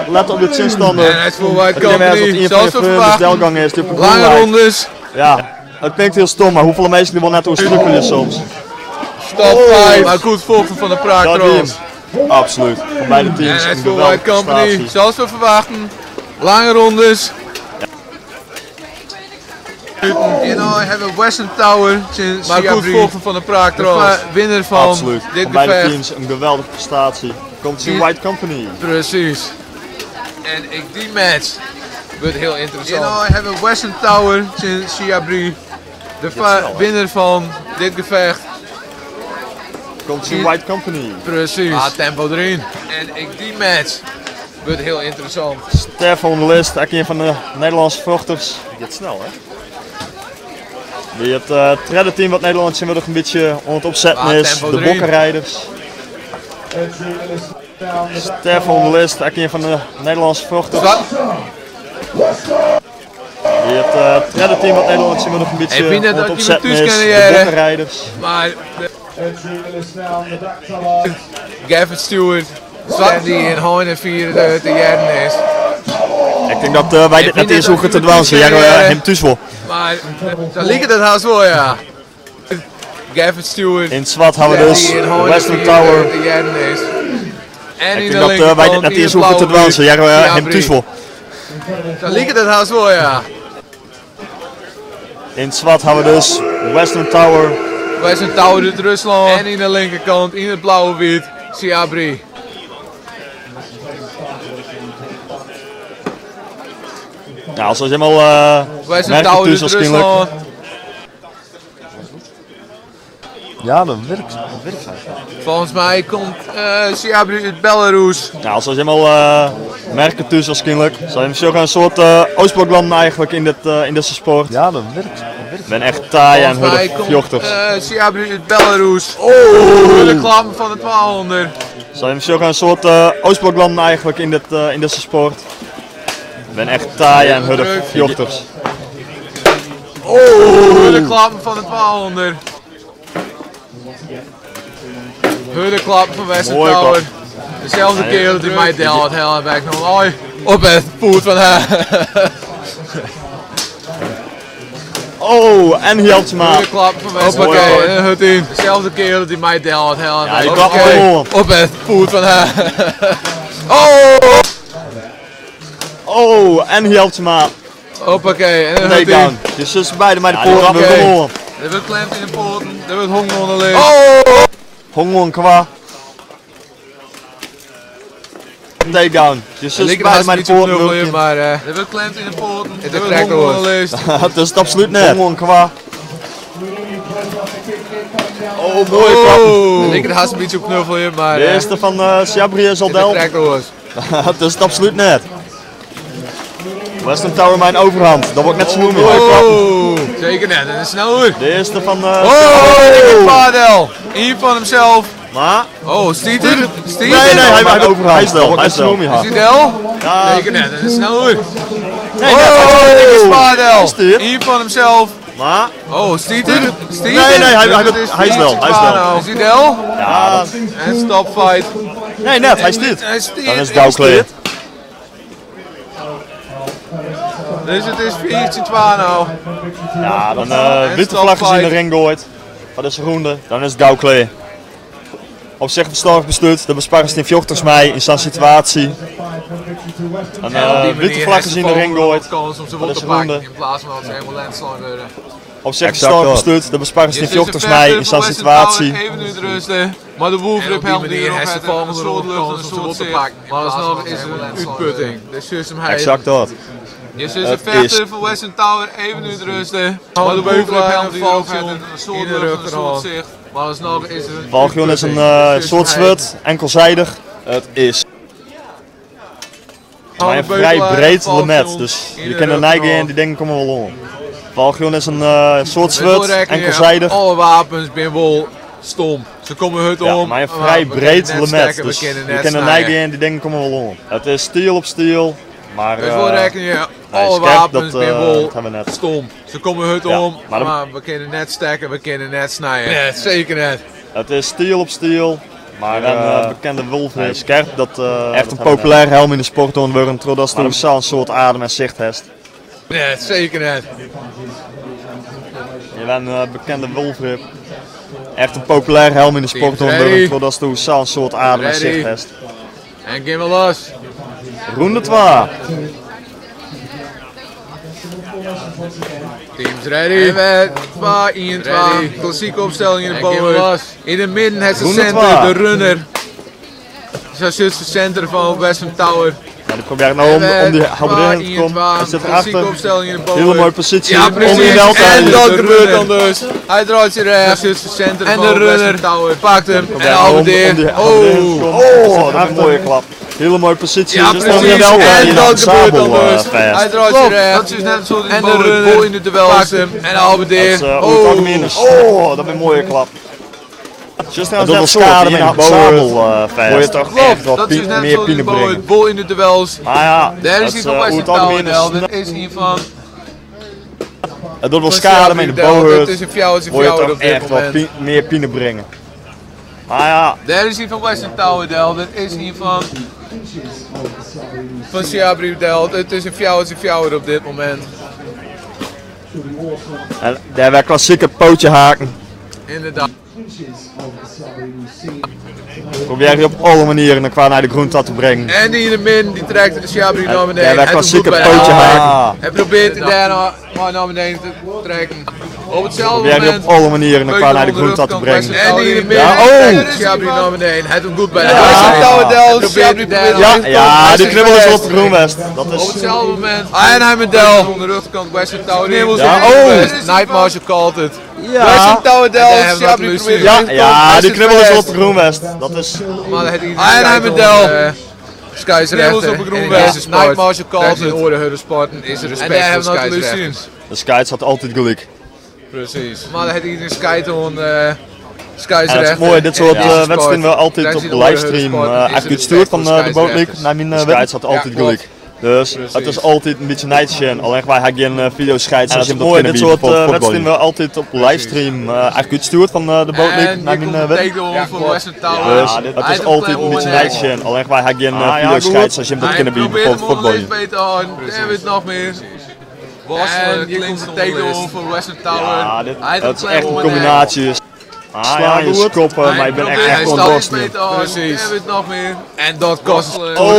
S2: let op de zinstander.
S1: En hij is voor White
S2: Het kan wijzen dat
S1: Company,
S2: een van je
S1: zoals we
S2: vrienden de
S1: verwachten.
S2: stelgang is die op een groen
S1: Lange
S2: leidt.
S1: rondes.
S2: Ja, het klinkt heel stom, maar hoeveel mensen die wel net hoe strukkelen soms.
S1: Stop 5. Maar goed volgen van de
S2: Dat
S1: Praagtrolls.
S2: wie. Absoluut. Van beide
S1: En
S2: teams
S1: hij
S2: een
S1: is voor White
S2: geweldige
S1: Company,
S2: prestatie.
S1: zoals we verwachten. Lange rondes. En dan hebben we Western Tower tsjin Maar goed volgen van de Praag trouwens. Winner van
S2: Absoluut.
S1: dit
S2: Van beide
S1: gevecht.
S2: teams een geweldige prestatie. Komt zien White Company.
S1: Precies. En ik, die match wordt heel interessant. En dan hebben we Western Tower tsjin Siabri. De
S2: snel, hè?
S1: winnaar van dit gevecht.
S2: Komt zien White Company.
S1: Precies. Ah, tempo erin. En ik, die match wordt heel interessant.
S2: Stefan de List, ook een van de Nederlandse vochters. Gaat snel, hè? Die het derde team wat Nederland zien we nog een beetje aan het opzetten
S1: Ah,
S2: is.
S1: tempo
S2: De
S1: erin.
S2: Bokkenrijders. Stefan de List, ook een van de Nederlandse vochters.
S1: Wat?
S2: Die het derde team wat Nederland zien we nog een beetje
S1: Ik vind
S2: aan
S1: dat
S2: het
S1: ook
S2: opzetten
S1: iemand
S2: is.
S1: thuis
S2: De
S1: carrière.
S2: Bokkenrijders.
S1: Maar de Gavin Stewart, zwart die in Hoorn en vier de jaren is.
S2: Ik denk dat wij
S1: Ik
S2: dit
S1: vind
S2: net eerst
S1: dat
S2: hoeven te
S1: iemand
S2: dwansen.
S1: thuis
S2: Ja,
S1: carrière.
S2: hem thuis wel.
S1: Maar dan liep het dat haast wel, ja. Gavin Stewart.
S2: In het zwart hebben we dus
S1: die in Hoorn en
S2: Western
S1: vier
S2: Tower.
S1: de jaren is. En
S2: Ik
S1: in
S2: denk
S1: de
S2: dat wij dit
S1: linkerkant
S2: net
S1: in
S2: eerst
S1: het
S2: hoeven te
S1: blauwe
S2: dwansen. Ja, hem
S1: Siabri.
S2: thuis wel.
S1: Dan liep het dat haast wel, ja.
S2: In het zwart hebben we dus Western Tower.
S1: Western Tower uit Rusland. En in de linkerkant, in het blauwe wit, Siabri.
S2: Nou, zoals helemaal
S1: Western
S2: merken
S1: Tower
S2: thuis
S1: uit
S2: waarschijnlijk.
S1: Rusland.
S3: Ja, dat werkt. Dat werkt eigenlijk.
S1: Volgens mij komt Siabri uit Belarus.
S2: Nou, zoals helemaal merken thuis waarschijnlijk. Zijn we een soort Oostbloklanden eigenlijk in deze sport.
S3: Ja, dat werkt. Dat werkt.
S2: Ik ben echt taai en
S1: Volgens mij
S2: hudde
S1: komt
S2: jochters.
S1: Siabri uit Belarus. Oh, de klap van de 1200.
S2: Zijn we een soort Oostbloklanden eigenlijk in deze sport. Ik ben echt taai en hudde
S1: Druk.
S2: jochters.
S1: Oh, de klap van de 1200. Hudde klap van Western
S2: Mooie
S1: Tower.
S2: klap.
S1: Dezelfde kerel die mij del had heel en ik nog ooi op het voet van haar.
S2: Oh, en hier helpt ze maar.
S1: Hudde klap van Western
S2: Hoppakee,
S1: Tower. En het in. Dezelfde kerel die mij del had heel en
S2: Ja, die
S1: ik
S2: klap
S1: Hoppakee,
S2: gewoon.
S1: op het voet van haar. Oh!
S2: Oh, en hier helpt ze maar.
S1: Hoppakee, en het in.
S2: Takedown. Dus tussen beide maar de
S3: Ja, die
S2: poort.
S3: klap
S1: Oké.
S2: Gewoon.
S1: Er wordt klemd in de poorten, er wordt honger onder de Oh!
S2: Hongon kwa. Takedown. Dus tussen beide maar de poort.
S1: Knuffelen, maar er wordt klemd in de poorten, er wordt honger onder de list.
S2: Dat is het absoluut net. Hongon kwa. Oh, mooie klap.
S1: Oh! Ik het haast een beetje op knuffelen, maar
S2: De eerste van Siabri is al
S1: de
S2: del.
S1: tractor
S2: Dat is het absoluut net. Western Tower mijn overhand. Dat wordt net zo noemen. Mooie klap.
S1: Oh! Zeker net, en snel hoor.
S2: De eerste van
S1: Oh, dikke padel. Eén van hemzelf.
S2: Maar.
S1: Oh, Stieter? Stieter?
S2: Nee, nee, hij is wel. Hij is wel.
S1: Is hij del?
S2: Ja.
S1: Zeker net, en snel hoor.
S2: Nee,
S1: Oh, dikke padel.
S2: Stier.
S1: Eén van hemzelf.
S2: Maar.
S1: Oh, Stieter? Stieter?
S2: Nee, nee,
S1: Dus het is
S2: hij is wel, hij is wel.
S1: Is hij del?
S2: Ja, dat-
S1: En stop fight.
S2: Nee, net, hij is dit.
S1: Hij is dit.
S2: Dan is het clear.
S1: Dus het is 14-12 nou.
S2: Ja, dan witte vlag is in de ring gooit. Dat is ronde. Dan is het gauw clear. Op zich verstandig besluit, de besparren in Vjochters mij in zo'n situatie. En
S1: En op die
S2: witte
S1: manier
S2: vlag
S1: heeft
S2: is
S1: de
S2: in de ring
S1: volgende
S2: gooit.
S1: kans om ze
S2: Dat
S1: wel
S2: is
S1: te pakken
S2: ronde.
S1: in plaats van dat ze helemaal landslaan worden.
S2: Op zich
S3: Exact
S2: verstandig
S3: dat.
S2: besluit, de besparren in
S1: Je ziet
S2: Vjochters
S1: de
S2: mij
S1: vechter
S2: in
S1: van
S2: zo'n
S1: Western Tower
S2: situatie.
S1: Even nu rusten. Maar de Wolf
S5: En op die
S1: helpt die
S5: manier
S1: erop
S5: heeft
S1: heeft
S5: de
S1: de volgende
S5: volgende
S1: ronde
S5: ronde
S1: kans om ze
S5: kans om
S1: wel
S5: ze
S1: te
S5: te
S1: pakken.
S5: pakken.
S1: Maar alsnog is
S5: In
S1: er een
S5: plaats van dat ze
S1: uitputting. Dus zus hem hij.
S2: Exact dat.
S1: Je ziet de
S2: Het
S1: vechter
S2: is-
S1: van Western Tower even nu rusten. Maar de Wolf helpt die erop heeft een soort lucht, een soort zicht. Maar alsnog is er een
S2: Valgion is een
S1: uitputting. Dus
S2: soort
S1: zus hem hij-
S2: zwut, enkelzijdig. Het is maar een vrij
S1: Beukelaar,
S2: breed
S1: Valgion,
S2: lemet, dus
S1: in
S2: je
S1: de
S2: kan er
S1: rug
S2: neigen
S1: nog.
S2: en die dingen komen wel om. Valgion is een soort
S1: Met
S2: zwut,
S1: doorrekenen,
S2: enkelzijdig.
S1: Alle wapens ben wel stom. Ze komen hut
S2: Ja,
S1: om.
S2: maar een vrij
S1: we
S2: breed
S1: kunnen net
S2: lemet,
S1: stekken,
S2: dus
S1: we kunnen
S2: je
S1: net
S2: kan er
S1: snijden.
S2: neigen en die dingen komen wel om. Het is stiel op stiel, maar
S1: Dus wel rekenen je
S2: nee,
S1: alle
S2: scherp,
S1: wapens
S2: dat,
S1: ben wel
S2: dat hebben we net.
S1: stom. Ze komen hut
S2: Ja,
S1: om,
S2: maar
S1: maar,
S2: dat-
S1: we kunnen net stekken, we kunnen net snijden. Net, zeker net.
S2: Het is stiel op stiel, maar
S3: En,
S2: bekende wolf
S3: nee,
S2: is
S3: scherp, dat,
S2: echt
S3: dat
S2: een
S3: hebben we
S2: populair helm in de sport ontworpen, totdat de een soort adem en zicht heeft.
S1: Net, zeker net.
S2: Je bent een bekende wolfrip. Echt een populair helm in de sport
S1: Team
S2: ontworpen,
S1: ready.
S2: totdat de een soort adem en
S1: Ready.
S2: zicht heeft.
S1: En give me los.
S2: Ronde 2.
S1: Teams ready. En wer 2, 1, 2. Klassieke opstelling yn de bohurt. Yn it midden hat se center, de runner. Sa sjocht de center fan Western Tower.
S2: Ja, die probeert nou om die halberdeur te komen. Hij zit erachter. Hele mooie positie.
S1: Ja,
S2: precies. Om die wel te
S1: En dat gebeurt dan dus. Hij draait zich rechts. En de runner Tower pakt hem. En halberdeer.
S2: Oh, oh, dat is een mooie klap. Hele mooie positie.
S1: Ja,
S2: Dus
S1: precies. En dat gebeurt dan dus. Hij draait zich rechts.
S2: Dat
S1: is net zo. En de runner in de duel pakt hem. En halberdeer.
S2: Oh, oh, dat is een mooie klap. Just nou dat schade met een sabel
S1: Moet
S2: je toch echt wat
S1: Dat is net
S2: meer
S1: zo
S2: pine brengen.
S1: Bol in de duels.
S2: Ah ja,
S1: Daar is hij van Western Tower. Dat is hier van.
S2: Het doet wel schade met de bohurt.
S1: Het is een fjouw, het is een
S2: Moet je
S1: fjouw
S2: toch
S1: op dit
S2: echt wat
S1: moment.
S2: meer pine brengen. Ah ja.
S1: Daar is hij van Western Tower Del. Dat is hier van. Van Siabri Del. Het is een fjouw, het is een fjouw op dit moment.
S2: En daar werd klassieke pootje haken.
S1: Inderdaad.
S2: Probeer je op alle manieren een kwaad naar de groente te brengen.
S1: En die in de min, die trekt de Siabri naar beneden.
S2: Daar werd
S1: Hij doet
S2: klassieke
S1: goed bij
S2: pootje
S1: de
S2: haken.
S1: Hij probeert daarna maar naar beneden te trekken. Op hetzelfde
S2: Probeer je
S1: moment.
S2: op alle manieren een kwaad naar de groente te brengen.
S1: En die in de min,
S2: Ja,
S1: oh!
S2: oh!
S1: Siabri naar beneden. Hij doet goed bij de
S2: Ja.
S1: Siabri probeert
S2: Ja, ja, die knibbel is op de groenwest. Dat
S1: Op
S2: is.
S1: hetzelfde moment. En hij met Del. Onder de rugkant Western Tower.
S2: Ja, oh!
S1: Night Marshall called it.
S2: Ja.
S1: Western Tower Del. Siabri probeert
S2: Ja, ja, die knibbel is op de groenwest. Dat is.
S1: Maar En hij met Del. Scheidsrechter. op de groenwest. Night Marshall called it. In orde sporten is er respect voor scheidsrechters.
S2: De scheids had altijd gelijk.
S1: Precies. Maar het is een scheid on
S2: En
S1: scheidsrechter.
S2: het is mooi, dit soort
S1: En deze
S2: wedstrijden we
S1: sport.
S2: altijd
S1: Daar
S2: op
S1: zit
S2: de
S1: de orde
S2: livestream
S1: sport, is er
S2: echt
S1: respect
S2: gestuurd van
S1: voor
S2: de Boat League
S1: scheidsrechters.
S2: naar mijn
S1: Ja,
S2: scheids had altijd
S1: klopt.
S2: gelijk. Dus het is altijd een beetje nijtje. Alleen wij hebben geen video scheids.
S3: En
S2: als
S3: dat
S2: je
S3: is
S2: dat
S3: mooi,
S2: kunnen
S3: dit
S2: bieden
S3: soort
S2: voor voetbal.
S3: wedstrijden
S2: we altijd op livestream echt gestuurd van de Boat League
S1: En
S2: naar
S1: hier
S2: mijn
S1: komt de
S2: wedstrijd.
S1: takedown van Western Tower.
S2: Dus het is altijd een beetje nijtje. Alleen wij hebben geen video scheids als je dat
S1: Hij
S2: kunnen bieden
S1: probeert
S2: voor
S1: hem
S2: voetbal.
S1: onderlinks beter te houden. Daar hebben we het nog meer. En hier komt de takedown van Western Tower.
S2: Ja, dit,
S1: Hij
S2: dat is echt een combinatie. Slaan je koppen, maar je bent echt
S1: Hij
S2: echt
S1: staat
S2: ondorst
S1: mee
S2: nu.
S1: te houden. Precies. Daar hebben we het nog meer. En dat kost.
S2: Oh.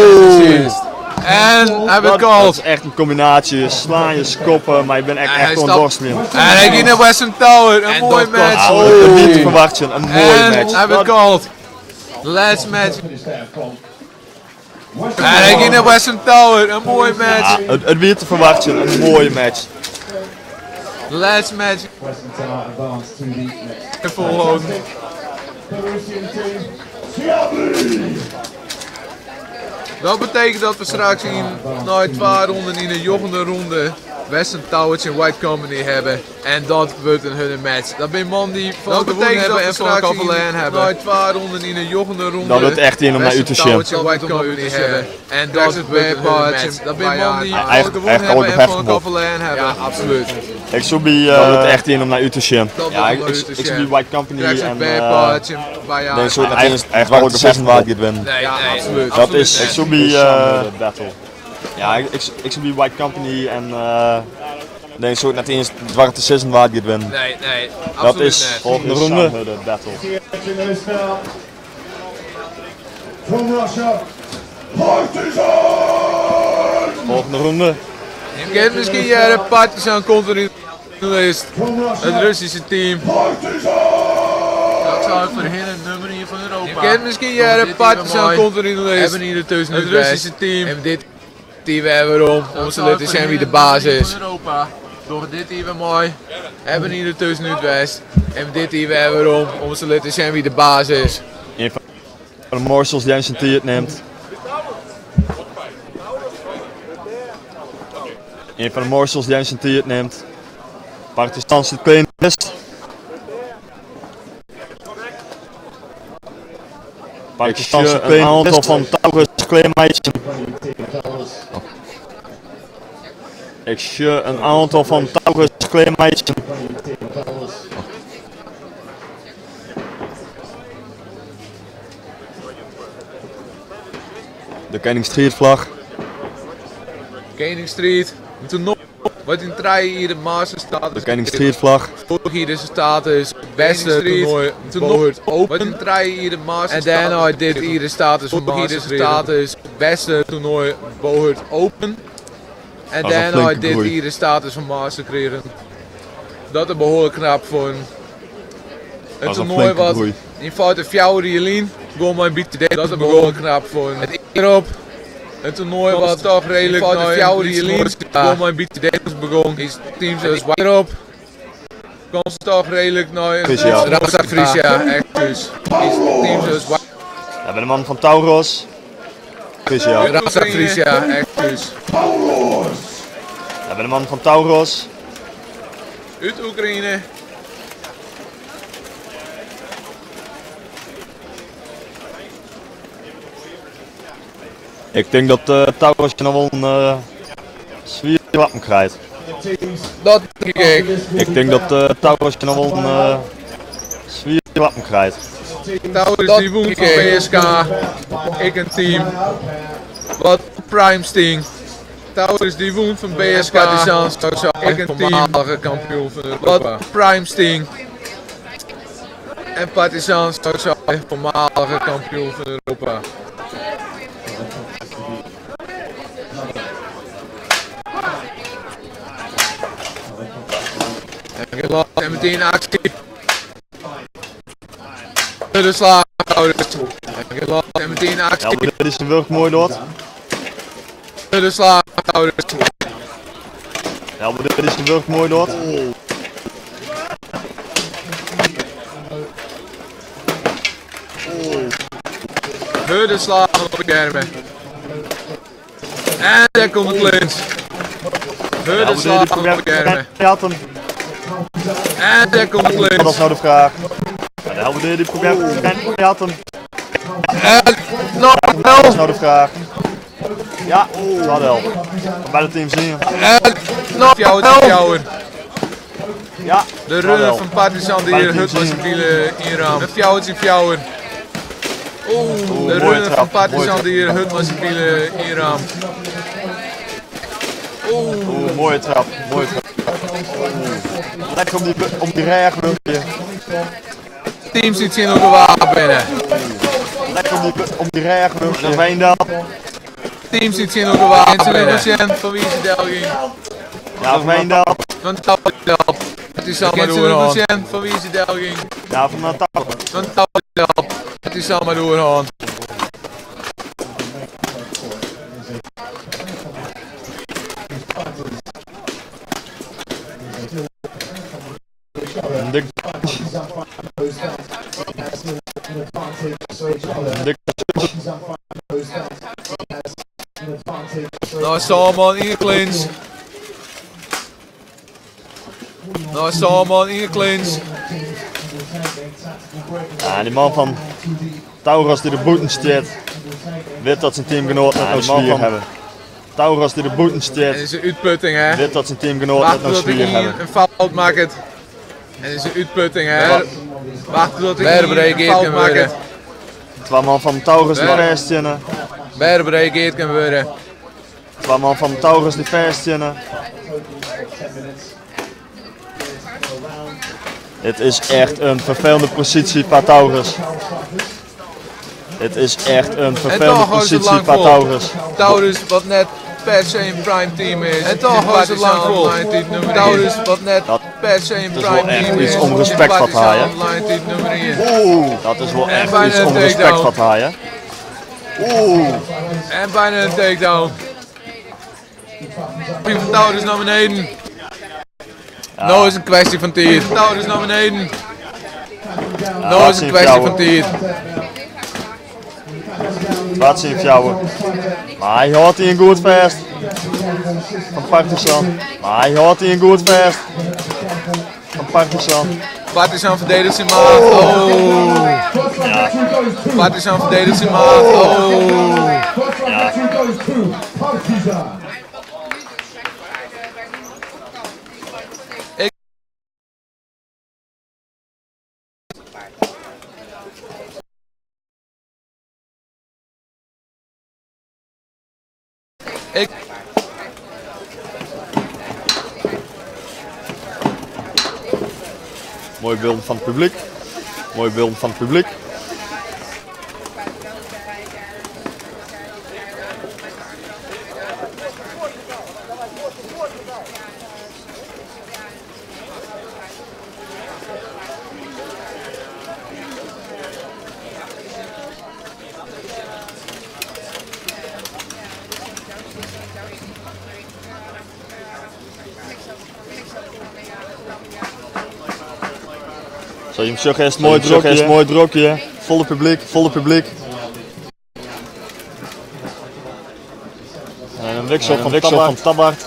S1: En hij werd
S2: Dat
S1: called.
S2: is echt een combinatie. Slaan je koppen, maar je bent echt
S1: En hij
S2: echt
S1: stapt-
S2: ondorst nu.
S1: En hij ging naar Western Tower. Een mooie match.
S2: Oh, niet te verwachten. Een mooie
S1: En
S2: match.
S1: hij werd called. Last match. En hij ging naar Western Tower. Een mooie match.
S2: Ja, het weer te verwachten. Een mooie match.
S1: Last match.
S4: Western Tower advance to the next.
S1: En volhouden.
S4: Belarusian team, Siabri!
S1: Dat betekent dat we straks in na twee ronden in de jochende ronde Western Towers en White Company hebben. En dat wordt een hunne match. Dat ben man die van dat betekent hebben en van Kavalan hebben. Na twee ronden in de jochende ronde
S2: Dat wordt echt een om naar u te
S1: Western
S2: zien.
S1: Towers en White Company hebben. En dat wordt een hunne match. Dat ben man die van
S2: Echt-
S1: gewonnen
S2: echt
S1: hebben
S2: alle
S1: en
S2: gevechten
S1: van
S2: op.
S1: Kavalan hebben. Ja, absoluut.
S2: Ik zoek bij. Dat wordt echt een om naar u te zien.
S1: Dat
S2: Ja,
S1: wordt
S2: ik,
S1: om naar u te
S2: ik, ik zoek
S1: zien.
S2: bij White Company
S1: Krijg
S2: en.
S1: een
S2: eh,
S1: bij
S3: Nee, soort
S2: Echt- echt
S3: zwarte
S2: alle
S3: zes waard gaat winnen.
S1: Nee, nee, absoluut.
S2: Dat
S1: Absoluut
S2: is.
S1: niet.
S2: Ik zoek bij. battle. Ja, ik, ik, ik zoek bij White Company en.
S3: Nee, soort net eens zwarte zes waard gaat winnen.
S1: Nee, nee,
S2: dat
S1: absoluut
S2: is
S1: niet.
S2: volgende ronde.
S3: battle.
S4: Action is now from Russia, Partizan!
S2: Volgende ronde.
S1: Je kent misschien jaren Partizan continu list.
S4: From Russia,
S1: Het Russische team.
S4: Partizan!
S1: Dat zou voor hen een nummer hier van Europa. Je kent misschien jaren Partizan continu list. Hebben hier ertussen het Russische team. En dit team hebben we om. Om te laten zien wie de baas is. Europa. Door dit team weer mooi. Hebben hier ertussen nu het West. En dit team hebben we om. Om te laten zien wie de baas is.
S2: Een van de morsels die hij zijn tiert neemt. Een van de morsels die hij zijn tiert neemt. Partizan zit clean list. Partizan zit een aantal van Taurus kleermeisjes. Ik zie een aantal van Taurus kleermeisjes. De Koning Street vlag.
S1: Koning Street. Toen nog wat in trein hier de master staat.
S2: De Koning Street vlag.
S1: Vorig hier de status beste toernooi toernooi open. Wat in trein hier de master En daarna dit hier de status van hier de status beste toernooi Bohurt Open. En
S2: Dat is een
S1: daarna
S2: flinke
S1: dit
S2: groei.
S1: hier de status van master kregen. Dat is behoarlik knap foar in
S2: Dat is een
S1: toernoai
S2: flinke
S1: wat
S2: groei.
S1: yn feite 4 jier lyn gewoan mei in bytsje. Dat is behoarlik knap foar it erop. Een toernoai wat toch redelijk nei 4 jier lyn gewoan mei in bytsje begûn. Is teams as erop. Komt toch redelijk nei
S2: Frisia.
S1: Rasta Frisia, excuus. Is teams as
S2: We hebben de man van Tauros. Frisia.
S1: Rasta Frisia, excuus.
S2: We hebben de man van Tauros.
S1: Uit Oekraïne.
S2: Ik denk dat Tauros nog wel een zwier klappen krijgt.
S1: Dat denk ik.
S2: Ik denk dat Tauros nog wel een zwier klappen krijgt.
S1: Taurus die wûn fan BSK. Ik een team. Wat prime sting. Taurus die wûn fan BSK. Partizan ik een team. Kampioen van Europa. Wat prime sting. En Partizan voormalige kampioen van Europa. En en meteen actie. De slag. En meteen
S2: Ja,
S1: actie.
S2: maar dit is een werk mooi door.
S1: De slag.
S2: Ja, maar dit is een werk mooi door.
S1: Hurde slagen op de kermen. En daar komt de clinch.
S2: Ja,
S1: Hurde
S2: maar dit
S1: slagen op de kermen.
S2: Die had hem.
S1: En daar komt de
S2: Dat is
S1: clinch.
S2: nou de vraag. Ja, de helft die probeert. Die had hem.
S1: En nog
S2: Dat is
S1: wel.
S2: nou de vraag. Ja, dat wel. Van beide teams zien.
S1: En nog jouw.
S2: Ja,
S1: De
S2: dat
S1: runner
S2: wel.
S1: van Partizan die hier hut was in inraam. Het fjouwer in fjouwer. Oeh, de
S2: mooie
S1: runner
S2: trap,
S1: van Partizan
S2: mooie
S1: die hier hut was in inraam. Oeh,
S2: Oeh, mooie trap, mooie trap. Oeh. Lekker om die reg, Wurkje.
S1: Teams die zien elkaar binnen.
S2: Lekker om die reg, Wurkje. Naar Veendal.
S1: Teams die zien elkaar binnen. Van wie is de Delging?
S2: Ja, van Veendal.
S1: Van Touwdel. Het is allemaal door. Van wie is de Delging?
S2: Ja, van de Touw.
S1: Van Touwdel. Het is allemaal doorhand.
S2: Een dik. Een dik.
S1: Nou, Salman in de clinch. Nou, Salman in de clinch.
S2: Ja, die man van Tauros die de boeten stiert. Weet dat zijn teamgenoot net nog zwier hebben. Tauros die de boeten
S1: En
S2: stiert.
S1: is een uitputting, hè?
S2: Weet dat zijn teamgenoot net
S1: Wacht
S2: nog
S1: tot
S2: zwier
S1: ik
S2: hebben.
S1: een fout maakt. En is een uitputting, hè? Wacht tot ik een fout maakt.
S2: Twee man van Taurus die vastzinnen.
S1: Berber reageert kan worden.
S2: Twee man van Taurus die vastzinnen. Het is echt een vervelende positie qua Taurus. Het is echt een vervelende
S1: toch houdt het
S2: positie
S1: lang
S2: qua
S1: vol.
S2: Taurus.
S1: Taurus wat net per se een prime team is. En toch houdt het lang vol. Taurus wat net
S2: Dat
S1: per se een
S2: is
S1: prime
S2: wel echt
S1: team
S2: iets
S1: is.
S2: om respect van te haaien.
S1: Line team nummer 1.
S2: Oeh, dat is wel
S1: En
S2: echt
S1: bijna
S2: iets
S1: een
S2: om respect
S1: takedown.
S2: van te haaien. Oeh,
S1: En bijna een takedown. Team van Taurus naar beneden. Nou is een kwestie van tijd. Taurus naar beneden. Nou is een kwestie van tijd.
S2: Wat zie ik jou? Maar hij had hij een goed vest. Van Partizan. Maar hij had hij een goed vest. Van Partizan.
S1: Partizan verdedigt zijn maat. Oh. Partizan verdedigt zijn maat. Oh.
S2: Ja.
S4: Partizan.
S1: Ik.
S2: Mooi beeld van het publiek. Mooi beeld van het publiek. Zo, je eerst mooi druk, eerst mooi drukje. Volle publiek, volle publiek. En een wissel van, wissel van Tabart.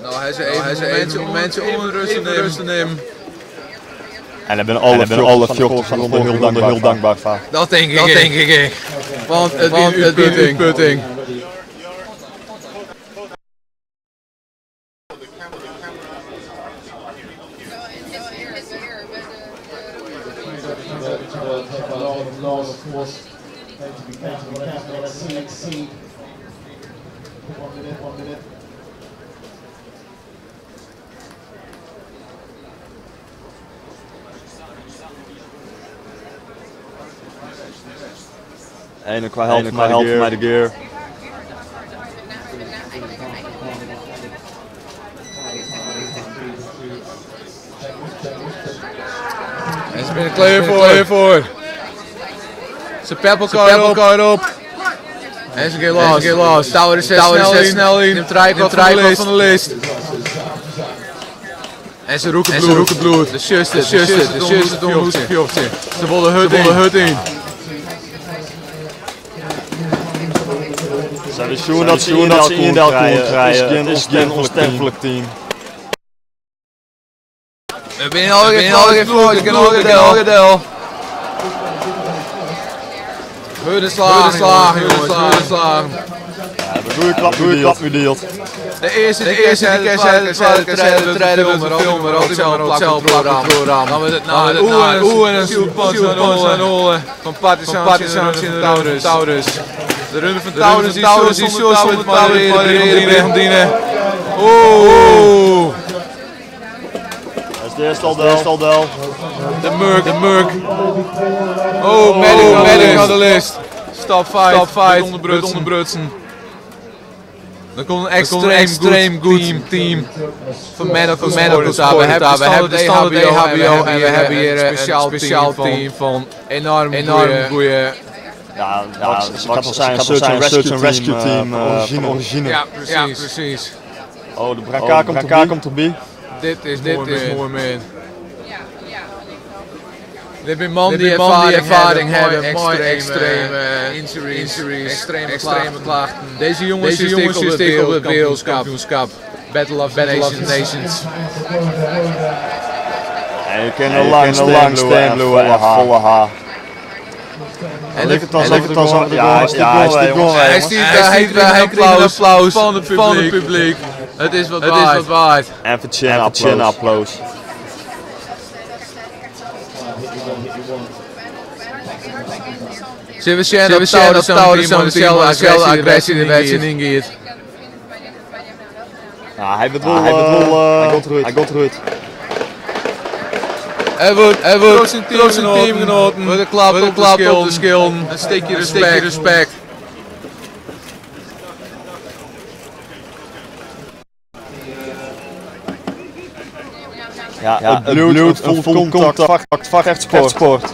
S1: Nou, hij is even, hij is even om mensen om rust te nemen.
S2: En daar ben alle, ben alle van de heel dankbaar, heel dankbaar voor.
S1: Dat denk ik. Dat denk ik. Want het is een uitputting.
S2: En qua helft qua helft met de gear.
S1: En ze zijn er klaar voor. voor. Ze peppen elkaar op. En ze gaan los. Ze los. Tower is snel, snel in. Neemt van de list. En ze roeken bloed. roeken bloed. De zuster, de zuster, de zuster, Ze willen hut in. hut in.
S2: Ze zien dat ze dat ze in de krijgen. Het is geen onsterfelijk team.
S1: We zijn al geen al geen Hurde slagen, slagen, jongens, hurde slagen.
S2: Ja, de goede klap, goede klap gedeeld.
S1: De eerste, de eerste, de eerste, de tweede, de tweede, de film, maar hetzelfde programma. Dan we het naar oe en een zielpans aan holen van Partisan in de Taurus. Taurus. De run van Taurus die Taurus die zo zonder pareren, Oeh.
S2: Dat is de eerste al de eerste al del.
S1: De Murk, de Murk. Oh, medic, medic aan de list. Stop fight, stop fight. Onderbrutsen. Er komt een extreem, extreem goed team, team van Medical, medical Sport. We hebben, we hebben de standaard EHBO en we hebben hier een speciaal, speciaal team van enorm, enorm goede.
S2: Ja, ja, het zijn een search and rescue team origine. origine.
S1: Ja, precies. Ja, precies.
S2: Oh, de Braka komt erbij. komt erbij.
S1: Dit is, dit is mooi man. Dit zijn man die ervaring hebben, mooi extreme injuries, extreme, extreme klachten. Deze jongens, Deze jongens is tegen op het wereldkampioenschap. Battle of, Battle of Nations.
S2: En je kent al lang lang staan, en volle H. En ligt het dan zo, ja, hij is goal,
S1: Hij hij kreeg een applaus van het publiek. Het is wat waard. Het is wat waard.
S2: En voor applaus.
S1: Zullen we zien dat Taurus Taurus dezelfde agressie de wedstrijd ingaat?
S2: Ja, hij bedoelt hij bedoelt hij gaat eruit.
S1: Hij wordt, hij wordt zijn teamgenoten, wordt een klap op de schil, een steekje respect. respect.
S2: Ja, het bloed, een vol contact, vechtsport. sport.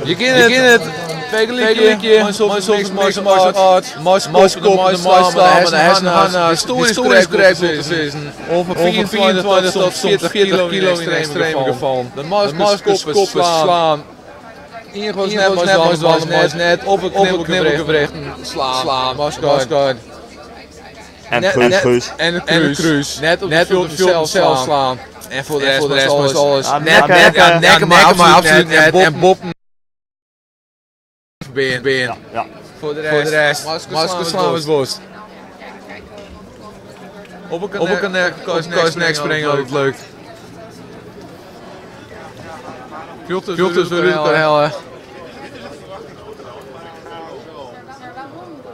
S1: Je kent het, je kent het. Vergelijkje, maar soms art, maar kop, de maar de hersenen, historisch correct te zijn. Ongeveer 24 tot soms 40 kilo in extreme geval. De maskers koppen slaan. Ingewoon net, net, net op het knibbelgewricht slaan, slaan, masker.
S2: En kruis.
S1: En de kruis. Net op de zelf slaan. En voor de rest, was alles. Net, net, net, maar absoluut net. En Bob. Been, been.
S2: Ja.
S1: Voor de rest, voor de rest. Maskers slaan we het worst. Op een kan nek springen, dat lukt. Filters door de helle.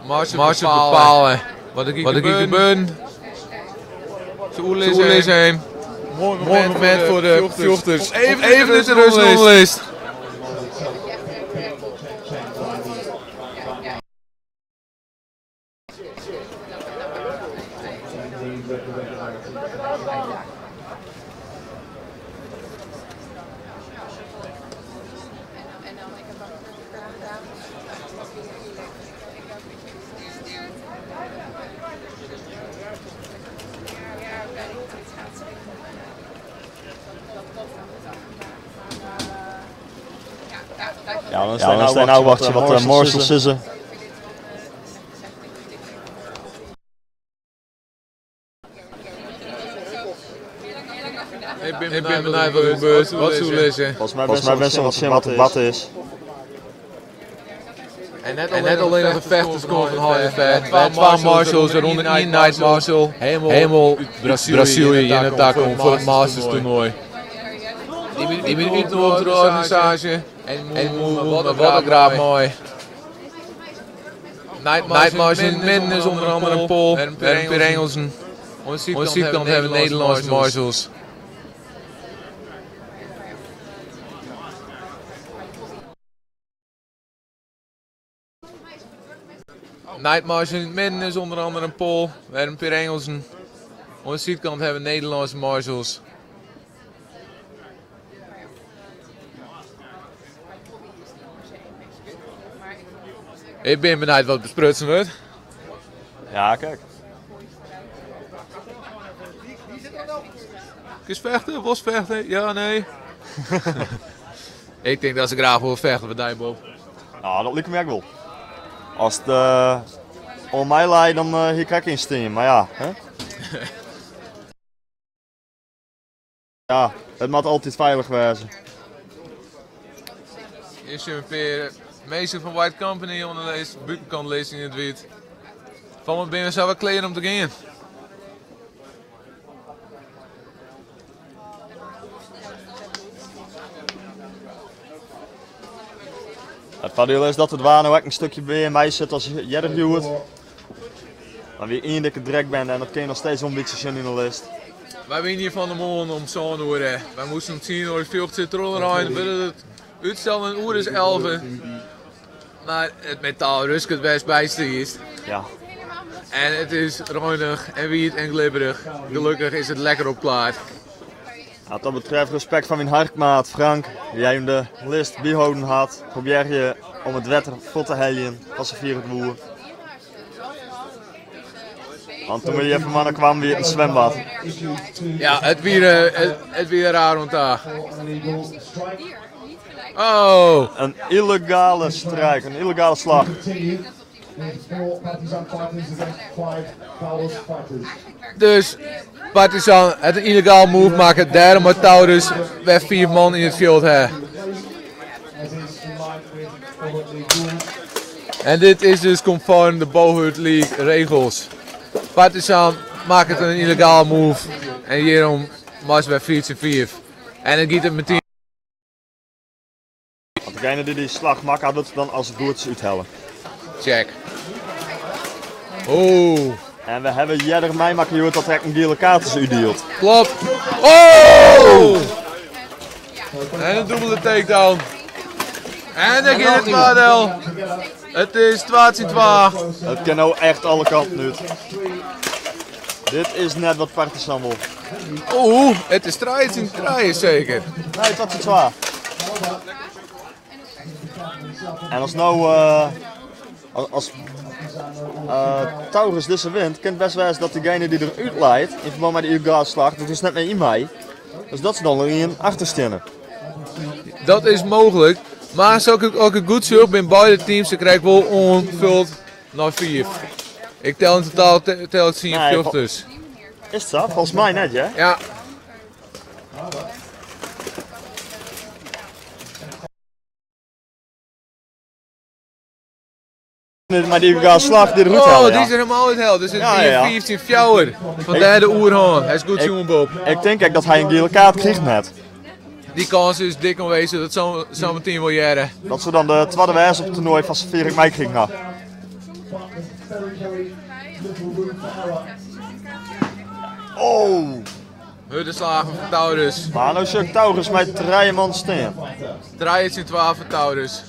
S1: Mars bepalen. Wat ik hier gebeurt. Ze is heen. Mooi moment, moment voor de vjochters. Even, even de rust list.
S2: Ja, dan sta je nou wachten wat Marcel sizze.
S1: Ik bin benijd wat der gebeurt, wat se oerlizze.
S2: Volgens mij best wel wat wat het bad is.
S1: En net allinnich de fechters komme fan heit en fer. Twa marshals, wêrûnder ien Night Marshal, hielendal út Brazilië hjir nei ta kommen foar it Masters toernoai. Dy binne útnûge troch de organisaasje en moatte wat der graach mei. Night Marshal yn it midden is ûnder andere in Poal en in pear Ingelsen. Oan de sydkant hawwe we Nederlânske marshals. Night Marshal yn it midden is ûnder andere in Poal en in pear Ingelsen. Oan de sydkant hawwe we Nederlânske marshals. Ik bin benijd wat besprutsen wurdt.
S2: Ja, kijk.
S1: Kinst fechte? Wolst fechte? Ja, nee? Ik tink dat se graach wolle fechte foar dy, Bob.
S2: Nou, dat liket my ek wol. As it oan my lei, dan hie ik ek ynstean, mar ja. Hè? Ja, it moat altyd feilich wêze.
S1: Hjir sjogge we in pear minsken fan White Company oan de list, bûtenkant lizzen yn it wyt. Fan wat binne we sa wer klear om te gean?
S2: Het voordeel is dat it waar no ek in stukje mear mei sit as earder hjoed. Dan wie ien dikke drekbende en dat kin je noch steeds wol in bytsje sjen yn de list.
S1: Wy wiene hjir fan de moarn om sân oere. Wy moasten om tsien oere fjocht sit troch de rein. Wurde it útsteld in oere is elve. Mar it metaal rusket wêr'tst by stiest.
S2: Ja.
S1: En it is reinich en wiet en glibberich. Gelokkich is it lekker opklaard.
S2: Wat dat betreft respect foar myn harkmaat Frank, dy't even de list byholden hat. Probearje om it wetter fuort te heljen, foar safier it woe. Want toen we hjir fan kwamen wie it in swimbad.
S1: Ja, it wie, it wie raar oan ta. Oh!
S2: In yllegale strike, in yllegale slach.
S1: Dus Partizan hat in yllegaal move makke, dêrom moat Taurus wer fiif man yn it fjild ha. En dit is dus konform de Bohurt League regels. Partizan makket in yllegaal move en hjirom moast wer fiif tsjin fiif. En it giet it metien.
S2: Want degene dy't dy slach makke hat, wurdt dan as it goed is úthelle.
S1: Check. Oeh.
S2: En we hawwe earder meimakke hjoed dat der ek in giele kaart is útdield.
S1: Klopt. Oh! En in dûbele takedown. En dan giet it foardiel. It is twa tsjin twa.
S2: It kin no echt alle kanten út. Dit is net wat Partizan wol.
S1: Oeh, it is trije tsjin trije seker.
S2: Nee, twa tsjin twa. En as no uh, as uh, Taurus dizze wint, kin it best wêze dat degene dy't der út leit, yn ferbân mei de yllegale slach, dat is net mear yn mei. Dus dat se dan der ien achter steane.
S1: Dat is mooglik. Mar sa ik as ik it goed sjoch, binne beide teams der krekt wol oanfuld nei fiif. Ik tel yn totaal tel ik tsien fjochters.
S2: Is it sa? Folgens my net, hear.
S1: Ja.
S2: Mei dy slach dy't derút
S1: Oh, dy is der helemaal úthelle. Dus it wie fiif tsjin fjouwer. Fan dêr de oerhân. Hy is goed sjoen, Bob.
S2: Ik tink ek dat hy in giele kaart krigen hat.
S1: Dy kâns is dik oanwêzich, dat sil metien wol hearre.
S2: Dat soe dan de twadde wêze op it toernoai fan safier ik meikrigen ha. Oh!
S1: Hurde slagen fan Taurus.
S2: Mar no sjoch ik Taurus mei trije man stean.
S1: Trije tsjin twa foar Taurus.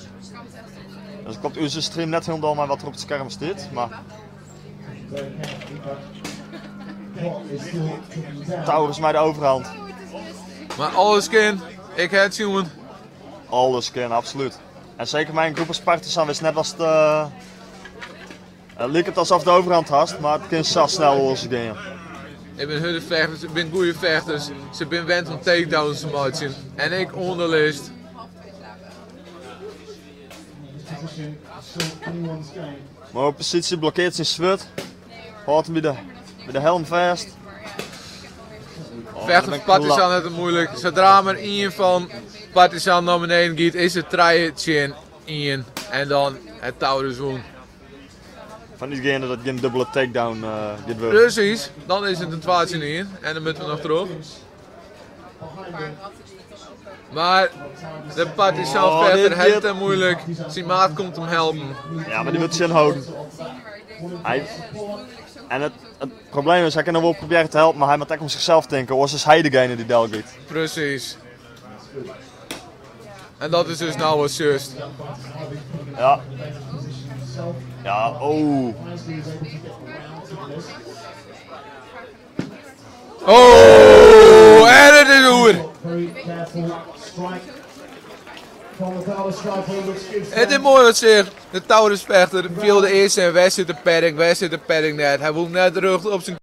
S2: Dus klopt ús stream net hielendal mei wat der op it skerm stiet, mar. Taurus mei de overhand.
S1: Maar alles kin. Ik ha it sjoen.
S2: Alles kin, absolút. En seker mei in groep as Partizan witst net watst. Uh, it liket alsof de overhand hast, mar it kin sa snel oars gean.
S1: It binne hurde fechters, it binne goede fechters. Se binne wend om takedowns te meitsjen. En ek oan de list.
S2: Moaie posysje, blokkeart syn swurd. Hâldt him by de, by de helm fêst.
S1: Oh, Vechten van Partizan hat it moeilik. Sadra mar ien fan Partizan nei beneden giet, is it trije tsjin ien. En dan hat Taurus wûn.
S2: Fan útgeande dat gjin dubbele takedown uh, giet wurde.
S1: Precies, dan is it in 2 tsjin 1 en dan moeten we nog terug. Maar de Partizan
S2: Oh,
S1: vechter
S2: dit
S1: heeft
S2: dit-
S1: het moeilijk. Zijn maat komt hem helpen.
S2: Ja, maar die wil tsjinhâlden. Hy, en it probleem is, hy kin noch wol probearje te helpen, mar hy moat ek om sichsels tinke, oars is hy degene dy't delgiet.
S1: Precies. En dat is dus nou wat just.
S2: Ja. Ja, oh.
S1: Oh, en it is oer. It is moai wat seach. De Taurusfechter fielde earst en wêr sit de padding, wêr sit de padding net. Hy woe net rjocht op syn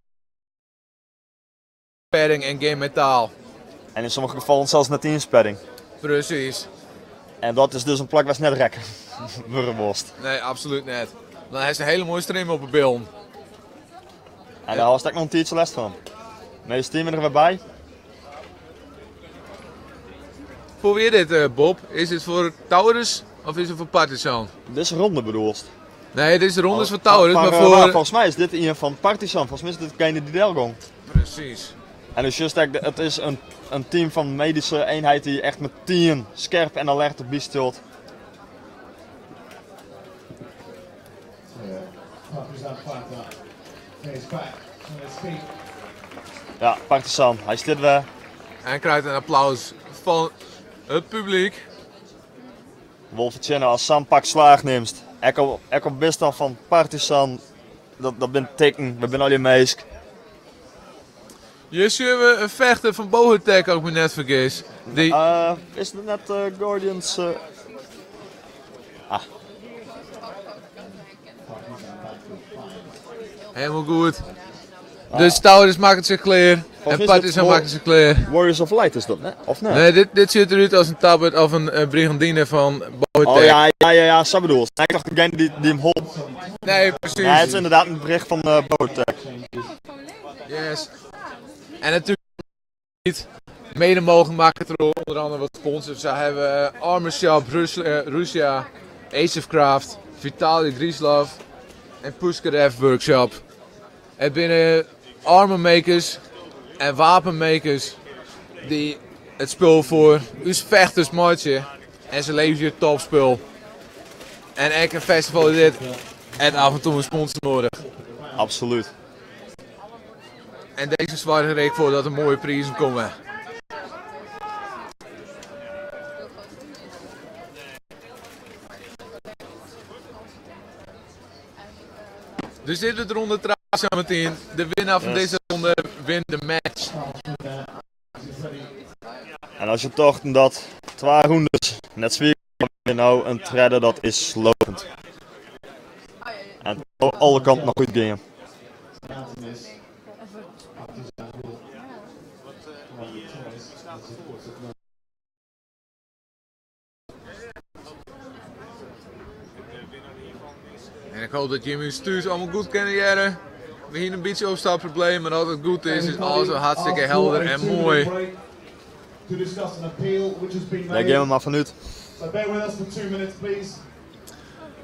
S1: padding en gjin metaal.
S2: En yn sommige gefallen sels net iens padding.
S1: Precies.
S2: En dat is dus in plak wêr'tst net rekke wurde wolst.
S1: Nee, absolút net. Dan hast in hiele moaie stream op 'e billen.
S2: En dêr hâldst ek noch in tiidsje lêst fan. Meast team der wer by.
S1: Foar wie dit, eh, Bob? Is dit foar Taurus of is it foar Partizan?
S2: Dizze ronde bedoelst?
S1: Nee, dizze ronde is foar Taurus, mar
S2: Maar,
S1: foar...
S2: folgens my is dit ien fan Partizan. Folgens my is dit degene dy't delgong.
S1: Precies.
S2: En dus just ek, it is in team fan medyske eenheid dy't echt metien skerp en alert derby stiet. Ja, Partizan, hy stiet wer.
S1: En krijt in applaus fan it publyk.
S2: Wol fertsjinne as sa'n pak slaach nimst. Ek al, ek al bist dan fan Partizan, dat binne tikken, we binne allegear minsk.
S1: Hjir sjogge we in fechter fan Bohutech, as ik my net fergis. Dy...
S2: Is it net Guardians? Ah.
S1: Helemaal goed. Dus Taurus makket sich klear en Partizan makket sich klear.
S2: Warriors of Light is dat, net? Of net?
S1: Nee, dit sjocht derút as in tabard of in brigandine fan Bohutech.
S2: Oh ja, ja, ja, ja, sa bedoelst. Ik tocht degene dy't him holp.
S1: Nee, precies.
S2: Nee, it is ynderdaad in brig fan Bohutech.
S1: Yes. En natuerlik mede mooglik makke troch ûnder andere wat sponsors. Sa hawwe we Armor Shop, Russia, Ace of Craft, Vitaly Grislov en Pushkarev Workshop. It binne armor makers en wapenmakers dy't it spul foar ús fechters meitsje en se leverje topspul. En ek in festival as dit hat af en toe in sponsor nedich.
S2: Absolút.
S1: En dizze soarget der ek foar dat der moaie prizen komme. Dus dit wurdt ronde 3 sametien. De winnaar fan
S2: Yes.
S1: dizze ronde wint de match.
S2: En as je tochten dat twa rûndes net swier binne, no in tredde dat is slopend. En alle kanten noch útgean.
S1: En ik hoop dat jimme ús thús allemaal goed kinne hearre. We hiene in bytsje opstartprobleem, mar as it goed is, is alles wer hartstikke helder en moai.
S2: Dêr gean we mar fanút.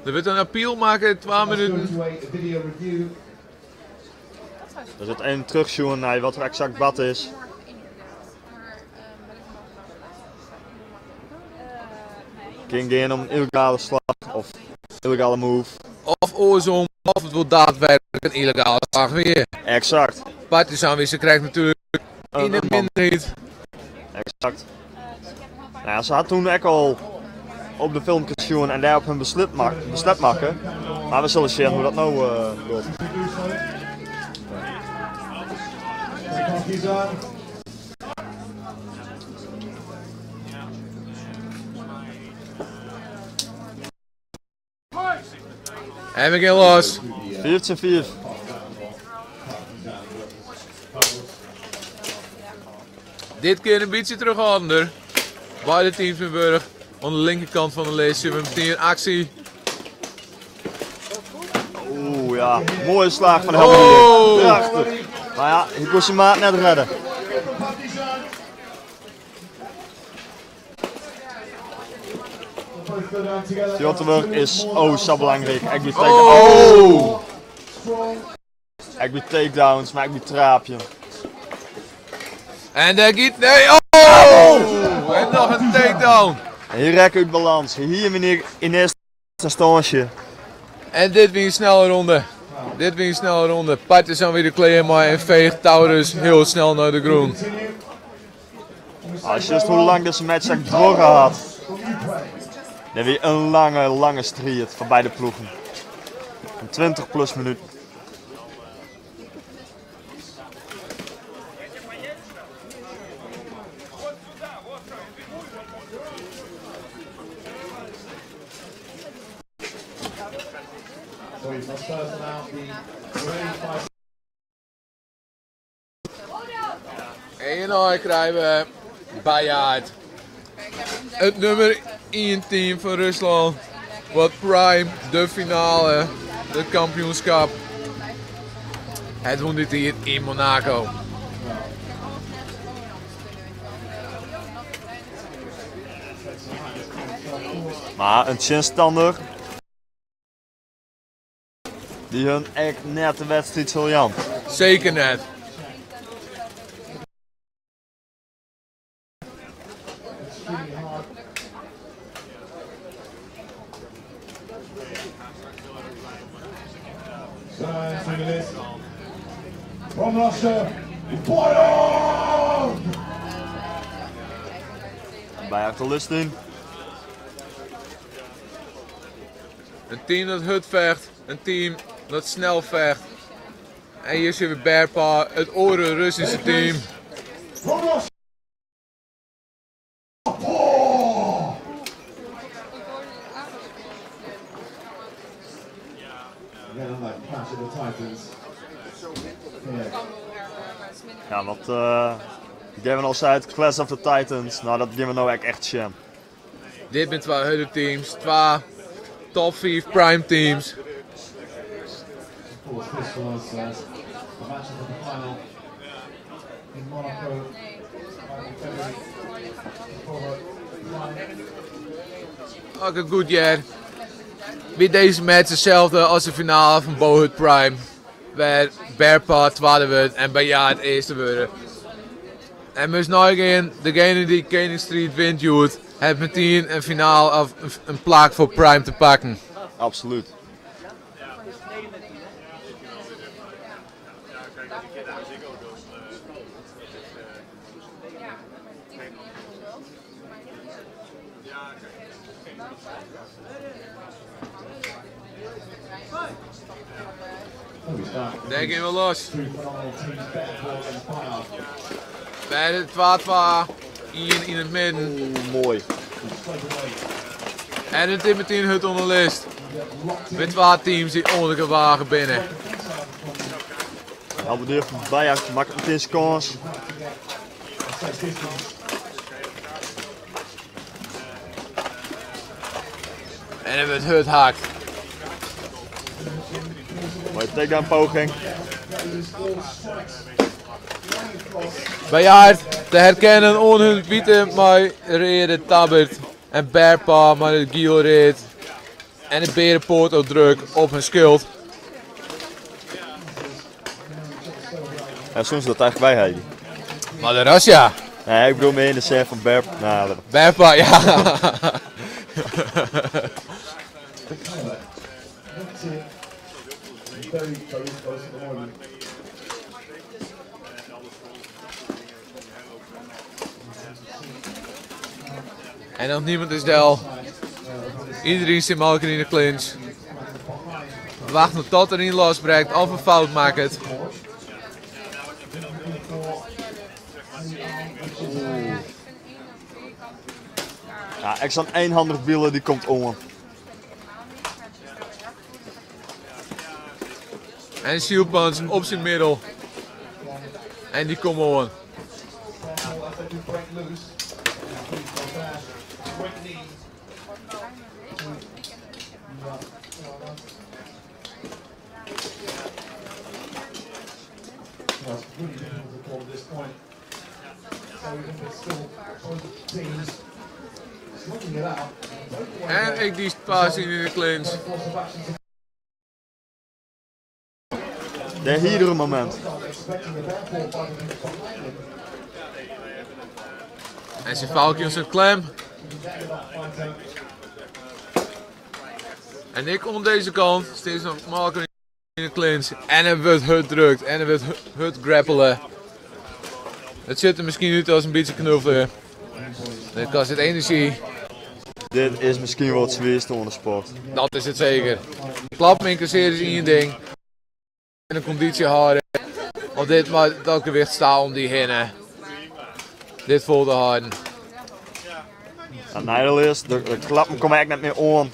S1: Der wurdt in appeal makke, twa minuten.
S2: Der wurdt even terugsjoen nei wat der eksakt bard is. Kin gean om yllegale slach of yllegale move.
S1: Of oarsom, of it wol daadwerklik in yllegale slach wie.
S2: Eksakt.
S1: Partizan wie se krekt natuerlik yn de
S2: In man.
S1: minderheid.
S2: Eksakt. Nou ja, se hat toen ek al op de filmkes sjoen en dêrop hun beslut beslet makke. Mar we sille sjen hoe't dat no giet.
S1: En we gaan los.
S2: 14-4.
S1: Dit keer een beetje terug onder. Beide teams van Burg. Aan de linkerkant van de list zien we meteen actie.
S2: Oeh ja, mooie slag van Helmond.
S1: Oh.
S2: Prachtig. Maar ja, ik kon zijn maat net redden. Jottenburg is oh zo belangrijk. Ik ben take oh. Ik ben takedowns, maar ik ben traapje.
S1: En daar giet. Nee, oh! En nog een takedown.
S2: En hier raak ik uit balans. Hier meneer in eerste instantie.
S1: En dit weer een snelle ronde. Dit weer een snelle ronde. Partizan weer de kleren maar en veegt Taurus heel snel naar de groen.
S2: Als je wist hoe lang deze match echt doorgaat. Dan weer een lange, lange strijd van beide ploegen. Een 20 plus minuut.
S1: En dan krijgen we Bayard. Het nummer 1 team van Rusland. Wat Prime, de finale, de kampioenschap. Het won dit hier in Monaco.
S2: Maar een chinstander die hun echt net de wedstrijd zal jan.
S1: Zeker net.
S4: From Russia, Bayard!
S2: Bij de lust in.
S1: Een team dat hut vecht, een team dat snel vecht. En hier zien we Bearpaw, het oren Russische team.
S4: From Russia, Again, another clash of the Titans. Yeah.
S2: Ja, wat Gavin al zei, het Clash of the Titans. Nou, dat gaan we nou echt echt zien.
S1: Dit zijn twee hele teams, twee top 5 prime teams.
S4: Of course, this was the match of the final in Monaco back in February. Before the
S1: Ook een goed jaar. Weer deze match hetzelfde als de finale van Bohut Prime. Waar Bearpaw tweede wordt en Bayard eerste worden. En moest nou gaan, degene die Koning Street wint, joet, heeft meteen een finale of een plaat voor Prime te pakken.
S2: Absoluut.
S1: Daar gaan we los.
S4: Two phenomenal teams, Bearpaw and Bayard.
S1: Bij de 2-2, 1 in het midden.
S2: Oeh, mooi.
S1: En het is meteen het onder de list. Met twee teams die onder de wagen binnen.
S2: Halberdier van Bayard maakt meteen zijn kans.
S1: En hebben we het hut hakt.
S2: Mooie takedown poging.
S1: Bayard te herkennen onder hun witte maar rede tabbert. En Bearpaw maar het giel reed. En de berenpoort ook druk op hun schild.
S2: Ja, soms dat eigenlijk wij hebben.
S1: Maar de Russia.
S2: Nee, ik bedoel meer in de zin van Bear. Nou, dat-
S1: Bearpaw, ja.
S4: Very, very close at the moment.
S1: En dan niemand is del. Iedereen zit maar in de clinch. Wacht nog tot er een losbreekt of een fout maakt.
S2: Oeh. Ja, ek sa'n eenhandige bile die komt oan.
S1: En Sielpans op zijn middel. En die komen oan. En ik die pas in de clinch.
S2: De iedere moment.
S1: En zijn Falcons een klem. En ik om deze kant, steeds nog maken in de clinch. En er wordt hut drukt en er wordt hut grappelen. Het zit er misschien niet als een beetje knuffelen. Dit kost het energie.
S2: Dit is misschien wel het zwaarste onder sport.
S1: Dat is het zeker. Klap incasseren is één ding. En een conditie houden. Op dit maar dat gewicht staan om die heen. Dit vol te houden.
S2: Het nadeel is, de klappen komen eigenlijk net meer aan.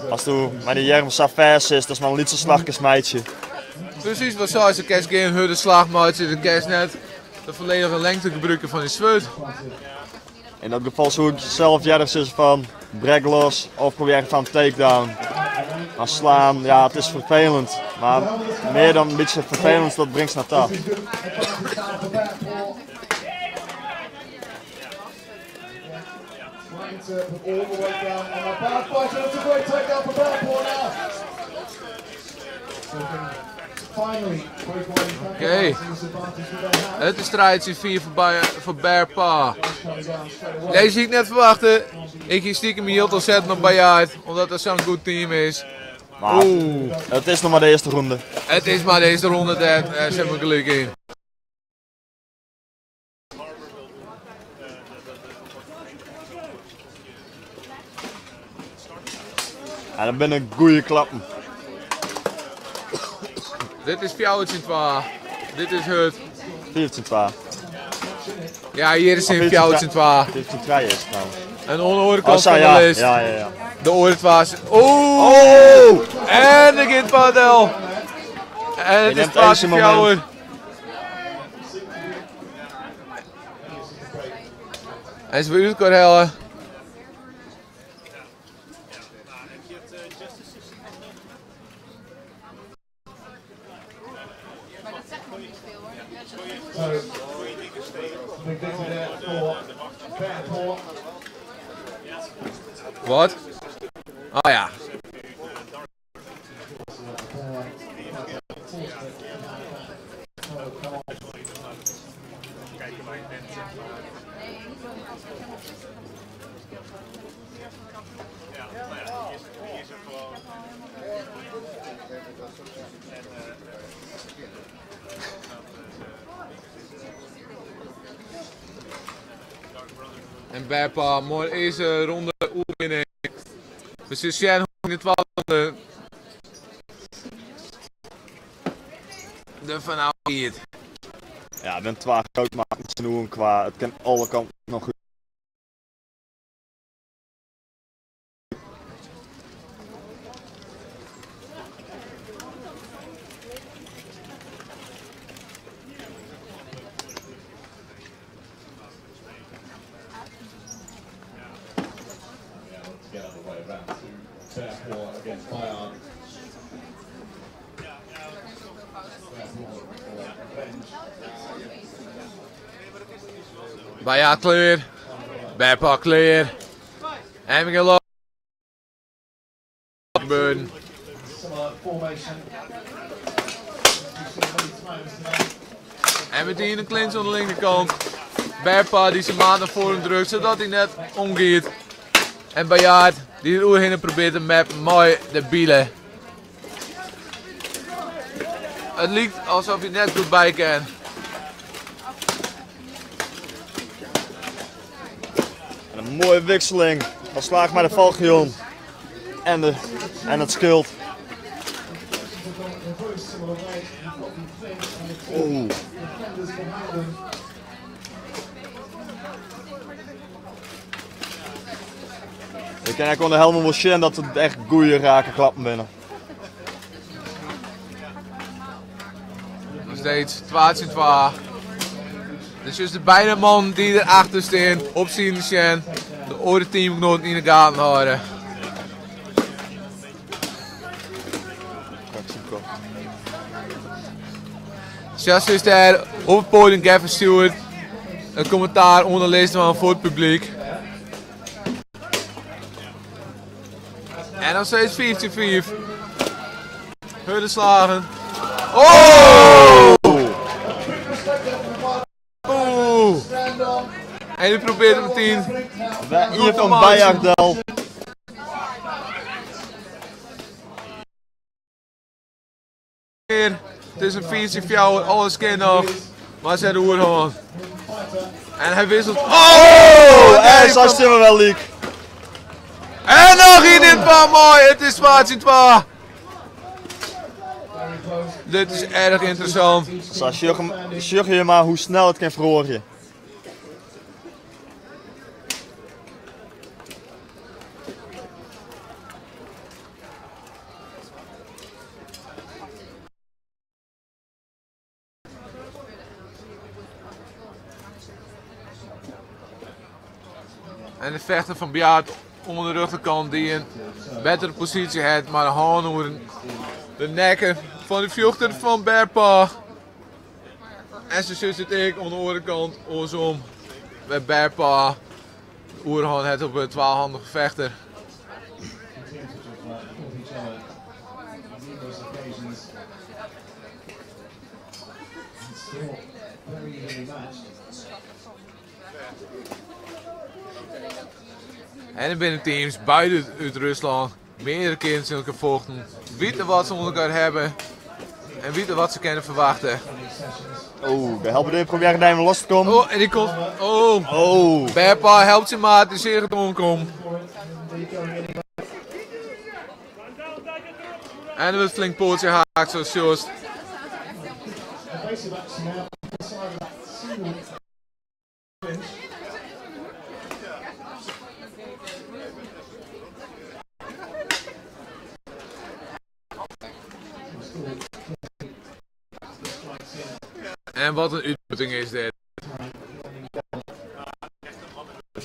S2: Als du met de jerm zo vers is, dat is maar een lietse slagjes meidje.
S1: Precies wat zo is de kerst geen hurde slag, maar het is de kerst net de volledige lengte gebruiken van die zweet.
S2: In dat geval zou ik zelf jaren zitten van brek los of probeer van takedown. Maar slaan, ja, het is vervelend. Maar meer dan een beetje vervelend, dat brengt naar taf.
S1: Oké. Het is strijdje 4 voor Bear Paw. Deze zie ik net verwachten. Ik hier stiekem hier ontzettend op Bayard, omdat dat zo'n goed team is.
S2: Maar het is nog maar de eerste ronde.
S1: Het is maar de eerste ronde, daar ze hebben geluk in.
S2: En dat ben een goede klappen.
S1: Dit is 4-2. Dit is het.
S2: 4-2.
S1: Ja, hier is een 4-2.
S2: 14-2 is het trouwens.
S1: En aan de orenkant
S2: Oh, zo,
S1: van de
S2: ja.
S1: list.
S2: Ja.
S1: De oren Oeh!
S2: Oh!
S1: En de kind Padel. En het
S2: Je
S1: is
S2: neemt even een moment.
S1: 12-4. En ze wil uit hellen. Wat? Oh ja. En Berpa, mooi eerste ronde oefening. We zijn in de 12e. De Van Oud.
S2: Ja, ik ben 12 groot maken qua. Het kan alle kanten nog goed.
S1: Bayard kleur. Berpa kleur. En we gaan gebeuren. En meteen een clinch aan de linkerkant. Berpa die zijn maat naar voren drukt, zodat hij net omgeeft. En Bayard die er oerheen probeert te mappen, mooi de bielen. Het lijkt alsof hij net goed bij kan.
S2: En een mooie wisseling van slaag met de Falchion en het schild. Oeh. Ik kin ek oan de helmen wol sjen dat it echt goede rake klappen binne.
S1: Nog steeds 2-2. Dus is de beide man die erachter staan op zien sjen. De oare teamgenoten yn de gaten hâlde. Sjas is dêr op it podium Gavin Stewart. In kommentaar oan de list dwaan foar it publyk. En dan steeds 15-5. Hurde slagen. Oh! Oeh. En die probeert het meteen.
S2: Ien fan Beiaard del.
S1: It is in 14-4, alles kin noch. Maar ze de oerhân. En hij wisselt.
S2: Oh! En sa stean we wer lyk.
S1: En noch yn dit paar moai. It is 2-2. Dit is erg interessant.
S2: Sa sjogge je mar hoe snel it kin feroarje.
S1: En de vechter fan Biard oan de rjochterkant die in bettere posysje hat, mar de hân oer de nekke fan de fjochter fan Bearpaw. En se sus it ek oan de oare kant, oarsom, wêr Bearpaw de oerhân hat op de twahandige vechter. En der binne teams beide út Ruslân meardere kearen tsjin elkoar fochten. Witte wat se oan elkoar hawwe en witte wat se kinne ferwachte.
S2: Oh, de helper probearret even los te kommen.
S1: Oh, en dy komt. Oh.
S2: Oh.
S1: Bearpaw helpt syn maat, dy seach it oankommen. En der wurdt flink poatsje haakt, sa sjochst. En wat in útputting is dit.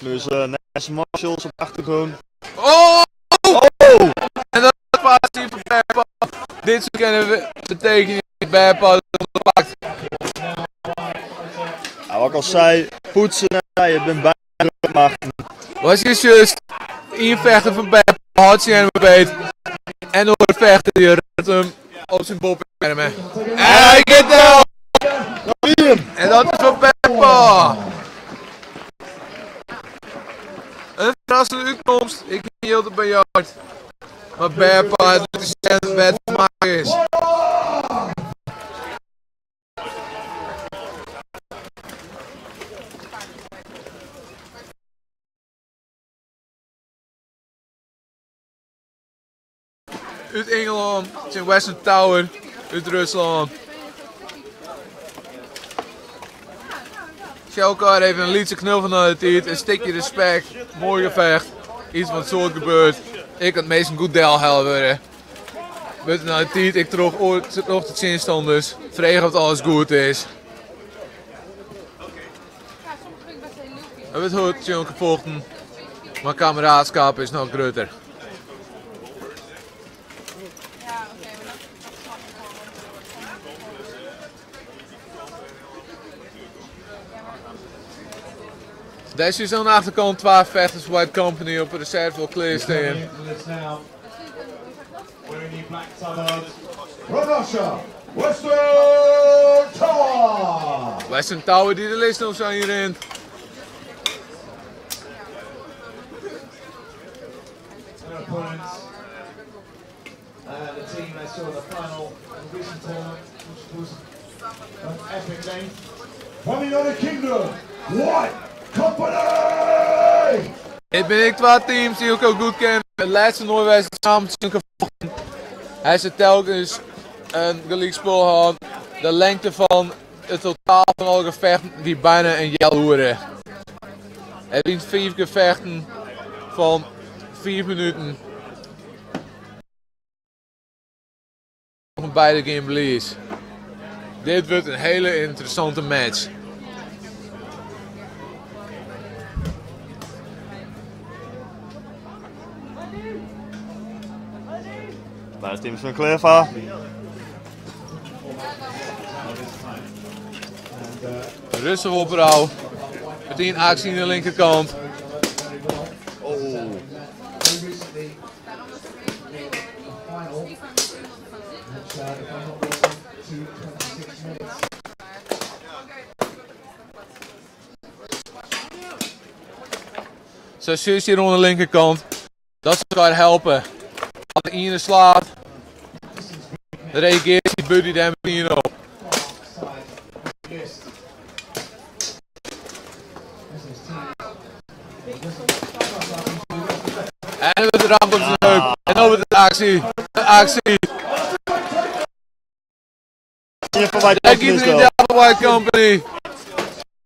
S2: Nu is Nancy Marshalls op de achtergrond.
S1: Oh!
S2: Oh!
S1: En dat was die van Bearpaw. Dit zou kunnen betekenen dat Bearpaw pakt.
S2: Ja, wat ik al zei, poetsen en je bent bijna machten.
S1: Was je juist één vechter van Bearpaw had zijn beet. En door de vechter die runt hem op zijn boppermen. En hij gaat erop! En dat is van Bearpaw. Een verrassende uitkomst. Ik hield het bij jou. Maar Bearpaw doet de wet maken is. Út Ingelân tsjin Western Tower út Ruslân. Tsjin elkoar even in lytse knuffel nei de tiid, in stikje respekt, moai gefecht, iets wat soad gebeurt. Ek at minsken goed delhelle wurde, wurdt nei de tiid ek troch troch de tsjinstanners frege oft alles goed is. Der wurdt hurd tsjin elkoar fochten, mar kameraadskap is noch grutter. Dêr sjochst oan de achterkant twa fechters White Company op 'e reserve al klear stean. Western Tower dy't de list om sa yn rint. Dit binne ek twa teams dy't elkoar goed kenne. It lêste toernoai wêr't se samen tsjin elkoar fochten, ha se telkens in gelykspul hân. De lengte fan it totaal fan alle gefechten wie byna in healoere. Hy wint fiif gefechten fan 5 minuten. Beide gjin ferlies. Dit wurdt in hiele ynteressante match.
S2: Beide teams binne klear foar.
S1: Rêstich opbou. Meteen actie aan de linkerkant.
S2: Oh.
S4: Final, which, if I'm not wrong, to 26 minutes.
S1: Zo zus hier aan de linkerkant. Dat zou helpen. Als de ene slaat, dan reageert die buddy daar meteen op.
S4: Side list. This is team.
S1: En met de ramp op zijn heup. En over de actie. De actie.
S2: Hier van White
S1: Denk
S2: Company is
S1: iedereen
S2: wel.
S1: daar van White Company.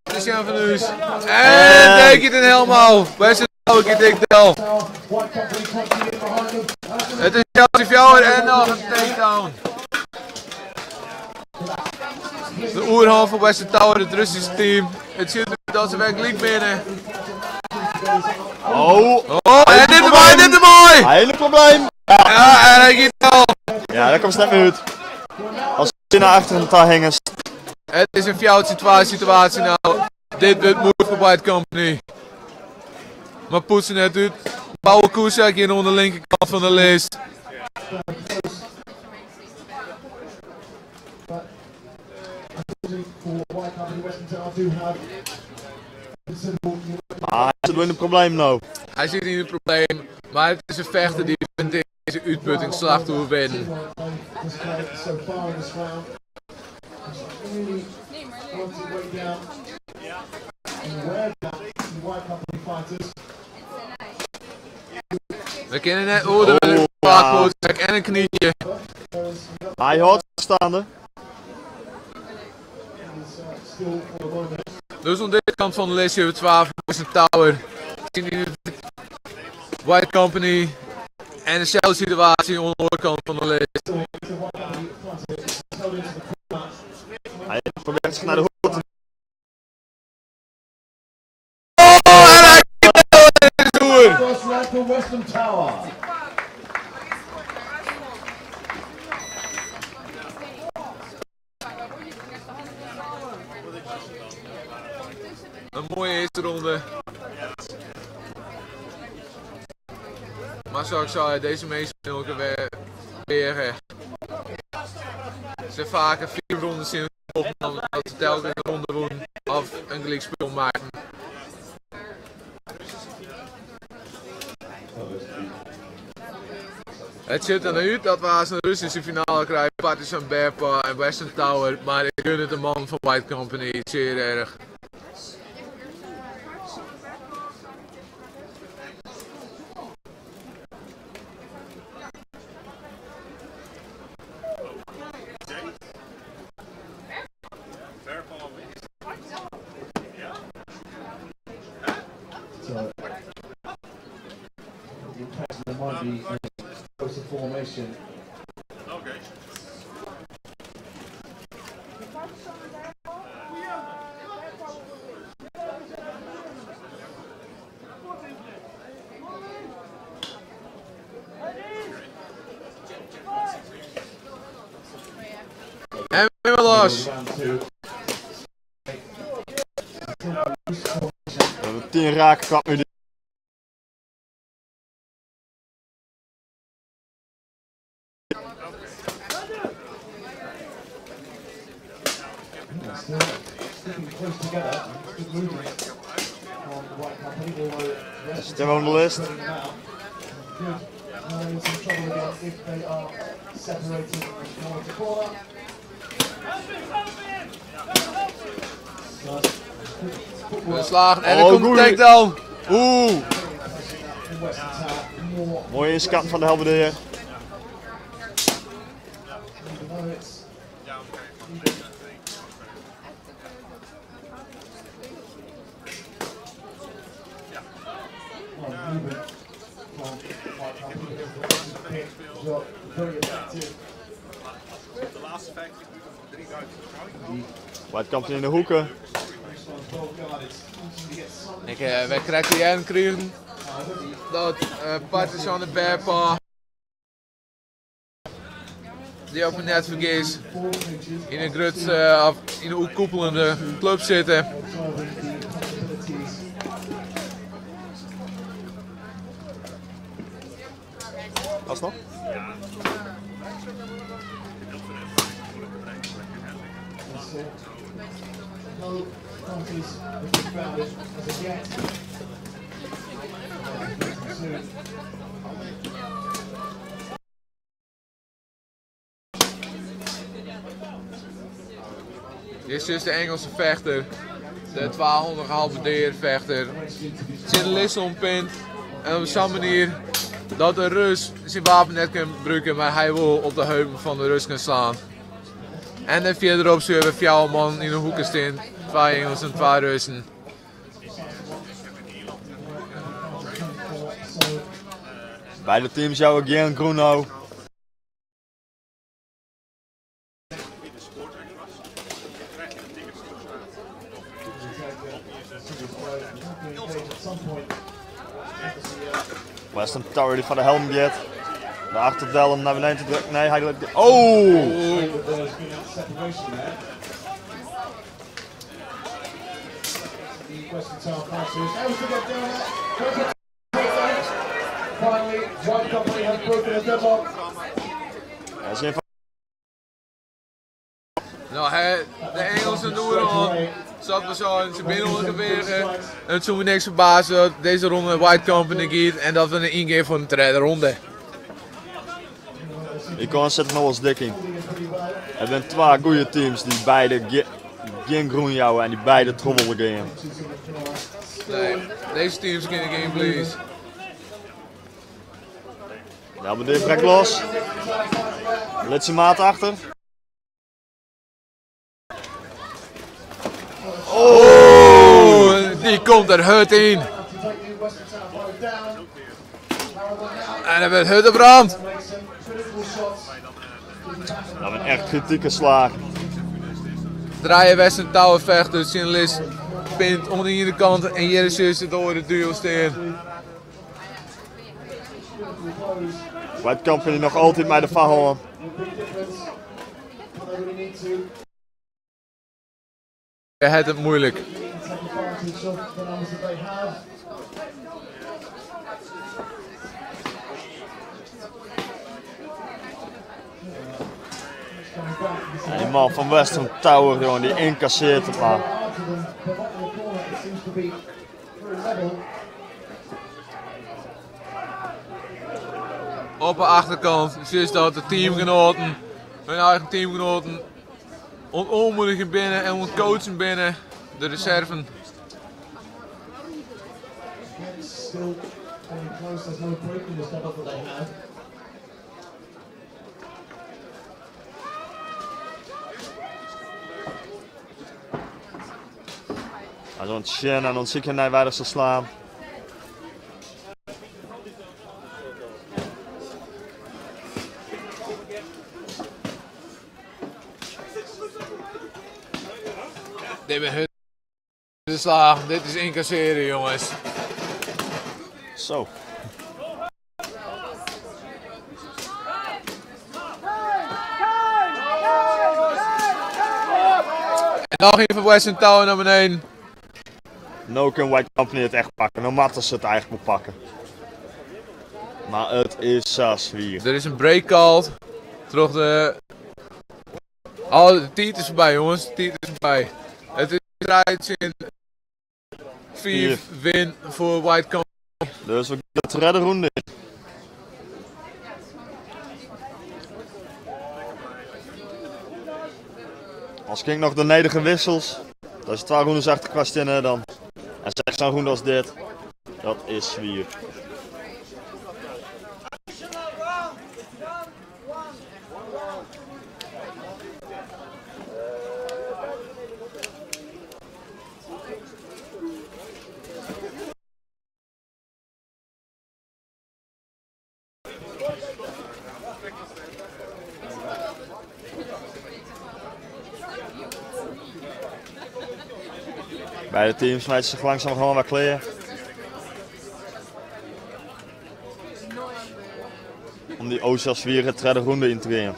S1: Christian van Uus. En denk het helemaal. Western Tower ik dik.
S4: White Company punching in behind them.
S1: Het is Chelsea Fjouwer en nog een takedown. De oerhand van Western Tower, het Russische team. Het ziet eruit dat ze werkelijk binnen.
S2: Oh,
S1: Oh, en dit erbij, dit erbij!
S2: hele probleem.
S1: Ja, en hij gaat al.
S2: Ja, daar komt ze net meer uit. Als ze naar achter de touw hangen.
S1: Het is een fout situatie nou. Dit wordt moeilijk voor White Company. Maar poetsen net uit. Paul Koesak hier aan de linkerkant van de list.
S4: For White Company, Western Tower do have considerable
S2: Ah, hij zit wel in een probleem nou.
S1: Hij zit in het probleem, maar het is een vechter die vindt deze uitputtingsslag te winnen.
S4: displayed so far in this round. Really worked his way down and wear down the White Company fighters.
S1: We kennen net oh, de
S2: Oh, ja.
S1: en een knietje.
S2: Hij houdt staande.
S4: Is still for the moment.
S1: Dus aan deze kant van de list hebben we 12 Western Tower. White Company. En dezelfde situatie aan de onderkant van de list.
S4: The White Company fighter held into the corner.
S2: Hij probeert zich naar de hoek te
S1: Oh, en hij is door!
S4: First round for Western Tower.
S1: Een mooie eerste ronde. Maar zoals ik zei, deze mensen elke weer weer. Ze vaker 4 rondes in op dan dat ze telkens een ronde doen of een gelijkspel maken. Het ziet er nu uit dat we als een Russische finale krijgen, Partizan Bearpaw en Western Tower, maar ik gun het de man van White Company zeer erg.
S4: So the impression there might be a closer formation.
S1: En weer los.
S4: Round two.
S2: We hebben 10 raken kwam nu.
S4: Still sticking close together. Good movement from the White Company, although Western
S2: Still on the list.
S4: Tower now could run into some trouble again if they are separated corner to corner. But good footwork
S1: We slagen en er
S2: Oh,
S1: komt een
S2: goeie.
S1: takedown. Oeh.
S4: from Western Tower. More
S2: Mooie inschatting van de Helberdeer.
S4: even though it's well, movement from
S2: White Company in de hoeken.
S1: Ik wer krekt te hearren krigen dat Partizan de Bearpaw, die ik me net fergis, yn in grut of yn in oerkoepelende klup sitte.
S2: Was nog?
S1: Dit is de Engelse vechter, de 200 halve vechter. Zit een list pint en op zo'n manier dat de Rus zijn wapen net kan gebruiken, maar hij wil op de heupen van de Rus kan slaan. En dan verderop zullen we vier man in de hoeken staan, twee Engelsen en twee Russen.
S2: Beide teams jouwen geen Groenho. Western Tower die van de helm gaat. De achterdel om naar beneden te drukken. Nee, hij lukt. Oh! Hij is een van
S1: Nou, hij, de Engelsen doen al. Zat we zo in zijn binnen bewegen. En het zou me niks verbazen dat deze ronde White Company gaat en dat we een ingeven voor een derde ronde.
S2: Ik kan zet nog wel eens dik in. Er zijn twee goede teams die beide geen groen jouwen en die beide trommel gaan.
S1: Nee, deze teams kunnen geen please.
S2: Ja, maar dit trekt los. Let zijn maat achter.
S1: Oh, die komt er hard in. En dan werd Huttebrand.
S2: Dat zijn echt kritieke slagen.
S1: Draaien Western Tower vechten, Sinlis pint om de ene kant en Jerry is door de duo steen.
S2: White Company nog altijd bij de vouwen.
S1: Hij had het moeilijk.
S2: En die man van Western Tower, jongen, die incasseert het maar.
S1: Op de achterkant zie je dat de teamgenoten, hun eigen teamgenoten, ontmoedigen binnen en ontcoachen binnen de reserven.
S2: Hij is aan het sjen en dan zie ik hem naar ze slaan.
S1: Dit ben hun de slag. Dit is incasseren, jongens.
S2: Zo.
S1: En nog even Western Tower naar beneden.
S2: Nou kan White Company het echt pakken. Nou moeten ze het eigenlijk wel pakken. Maar het is zes weer.
S1: Er is een break called. Terug de. Oh, de tijd is voorbij, jongens. De tijd is voorbij. Het is strijd in 4
S2: Vier.
S1: win voor White Company.
S2: Dus we gaan de derde ronde in. Als ik nog de nederige wissels, dat is twee rondes achter qua stinnen dan. En zeg zo'n ronde als dit, dat is zwier. Beide teams meitsje sich langsumerhân wat klear. Om dy o sa swiere tredde rûnde yn te gean.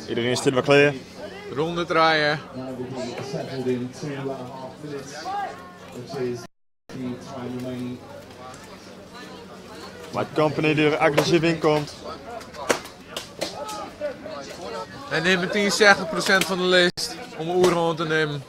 S2: Iedereen stiet wer klear.
S1: Ronde trije.
S2: White Company die er agressyf yn komt.
S1: En neemt meteen 60% fan de list om oerhân te nimmen.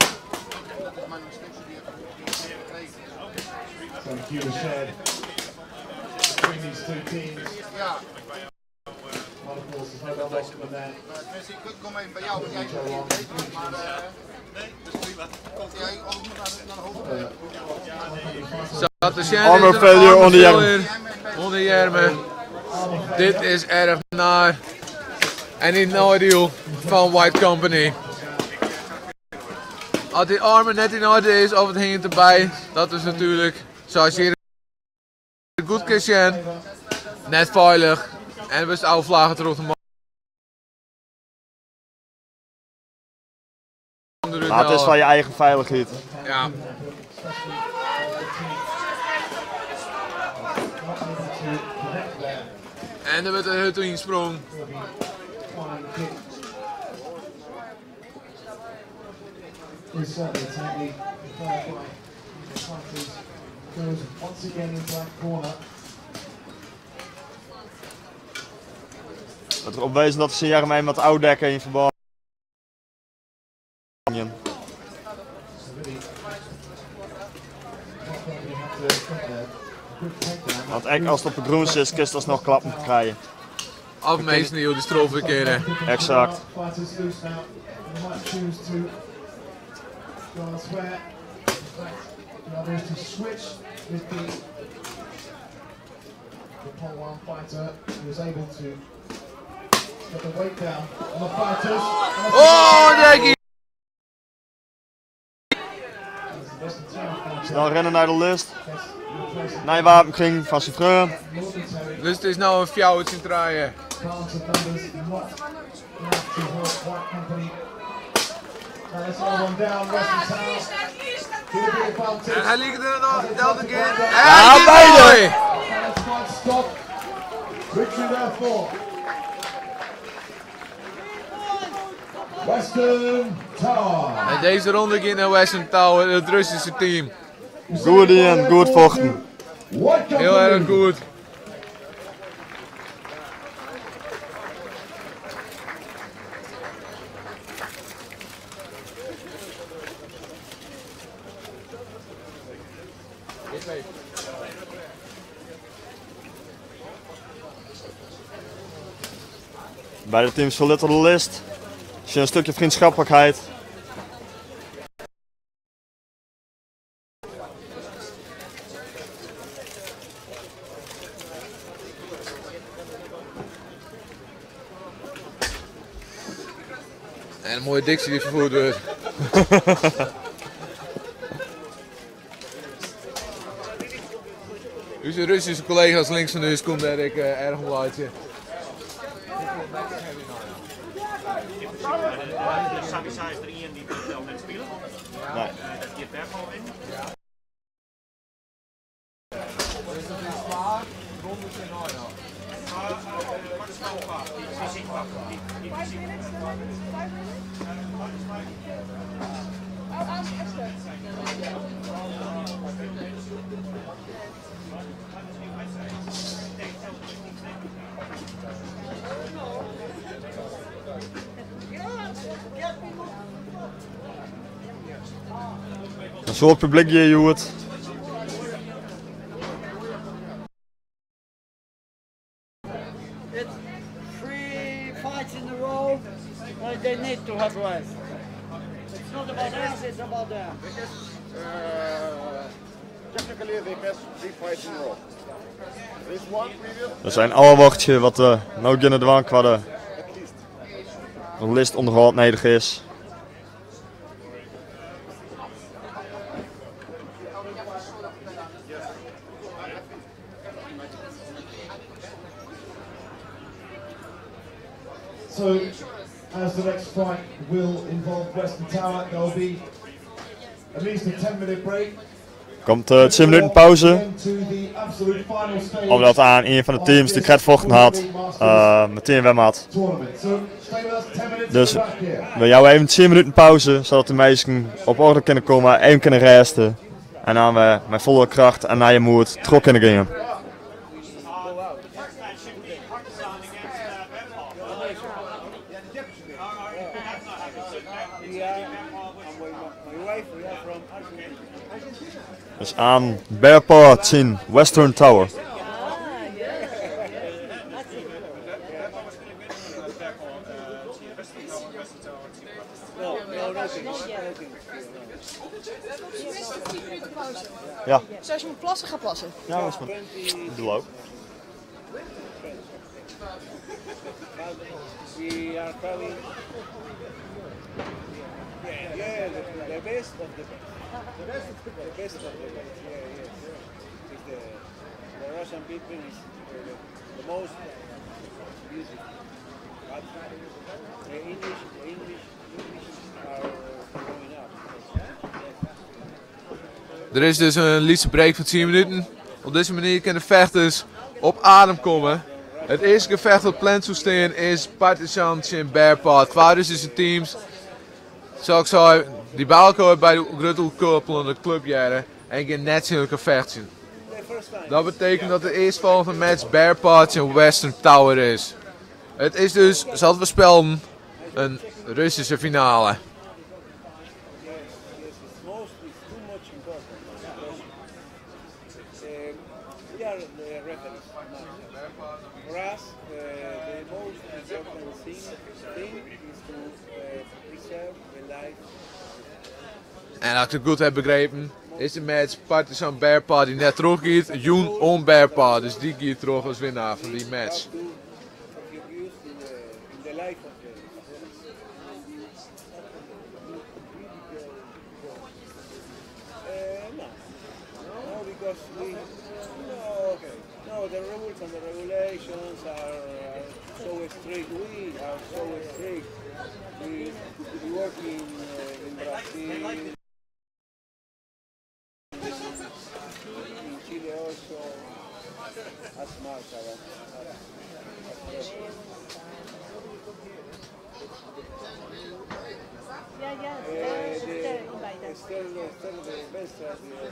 S1: Sa te sjen
S2: Armor
S1: is der
S2: failure
S1: armor
S2: oan de earm.
S1: failure oan de earmen. Dit is erch naar. En yn it neidiel fan White Company. As dy armor net yn oarder is of it hinget derby, dat is natuerlik, sa as je hjir goed kin sjen, net feilich en wurdst ôfflage troch de man derút
S2: Mar it is
S1: helle.
S2: foar je eigen feilichheid.
S1: Ja. En der wurdt in hurd ynsprong.
S2: Dat erop wezen dat se syn earm even wat ôfdekke yn ferbân. Want ek ast op 'e grûn sitst, kinst asnoch klappen krije.
S1: Of minsken dy't oer de stroffe kinne.
S2: Eksakt.
S1: Oh, dêr gie.
S2: Snel rinne nei de list. Nij wapen krigen fan syn freon.
S1: Dus it is no in fjouwer tsjin trije. En hy liket der noch del te gean. En hy
S2: Ja,
S1: giet
S2: beide!
S1: moai! En deze ronde giet nei Western Tower, it Russyske team.
S2: Goed dien, goed fochten.
S1: Hiel erch goed.
S2: Beide teams ferlitte de list. Sjen in stikje vriendschappelijkheid.
S1: En in moaie diksje dy't ferfierd wurdt. Us Russyske kollega's links fan ús koene dêr ek erch om laitsje.
S2: In soad publyk hjir hjoed. We zijn ôfwachtsje wat we no geane dwaan kwa de list ûnderhâld nedich is.
S4: So, as the next fight will involve Western Tower, there will be at least a 10-minute break.
S2: Komt 10 minuten pauze. Omdat aan een van de teams die krekt vochten hat, meteen wer moat. Dus we jouwe even 10 minuten pauze, sadat de minsken op orde kinne komme, even kinne rêste en dan wer mei folle kracht en nije moed troch kinne gean. Dus aan Bearpaw tsjin Western Tower. Ja.
S5: Dus als je moet plassen, ga plassen.
S2: Ja, dat is goed. Doe ook.
S1: Der is dus in lytse break fan 10 minuten. Op dizze manier kinne de fechters op adem komme. It earste gefecht dat pland soe stean is Partizan tsjin Bearpaw. Twa Russyske teams, sa't ik sei, dy't by elkoar by de grutte oerkoepelende klup hearre en gean net tsjin elkoar fechtsjen. Dat betekent dat de earstfolgjende match Bearpaw tsjin Western Tower is. It is dus, sa't we spelden, in Russyske finale. En as ik it goed heb begrepen, is de match Partizan Bearpaw dy't net trochgiet, jûn oan Bearpaw. Dus dy giet troch as winnaar fan dy match.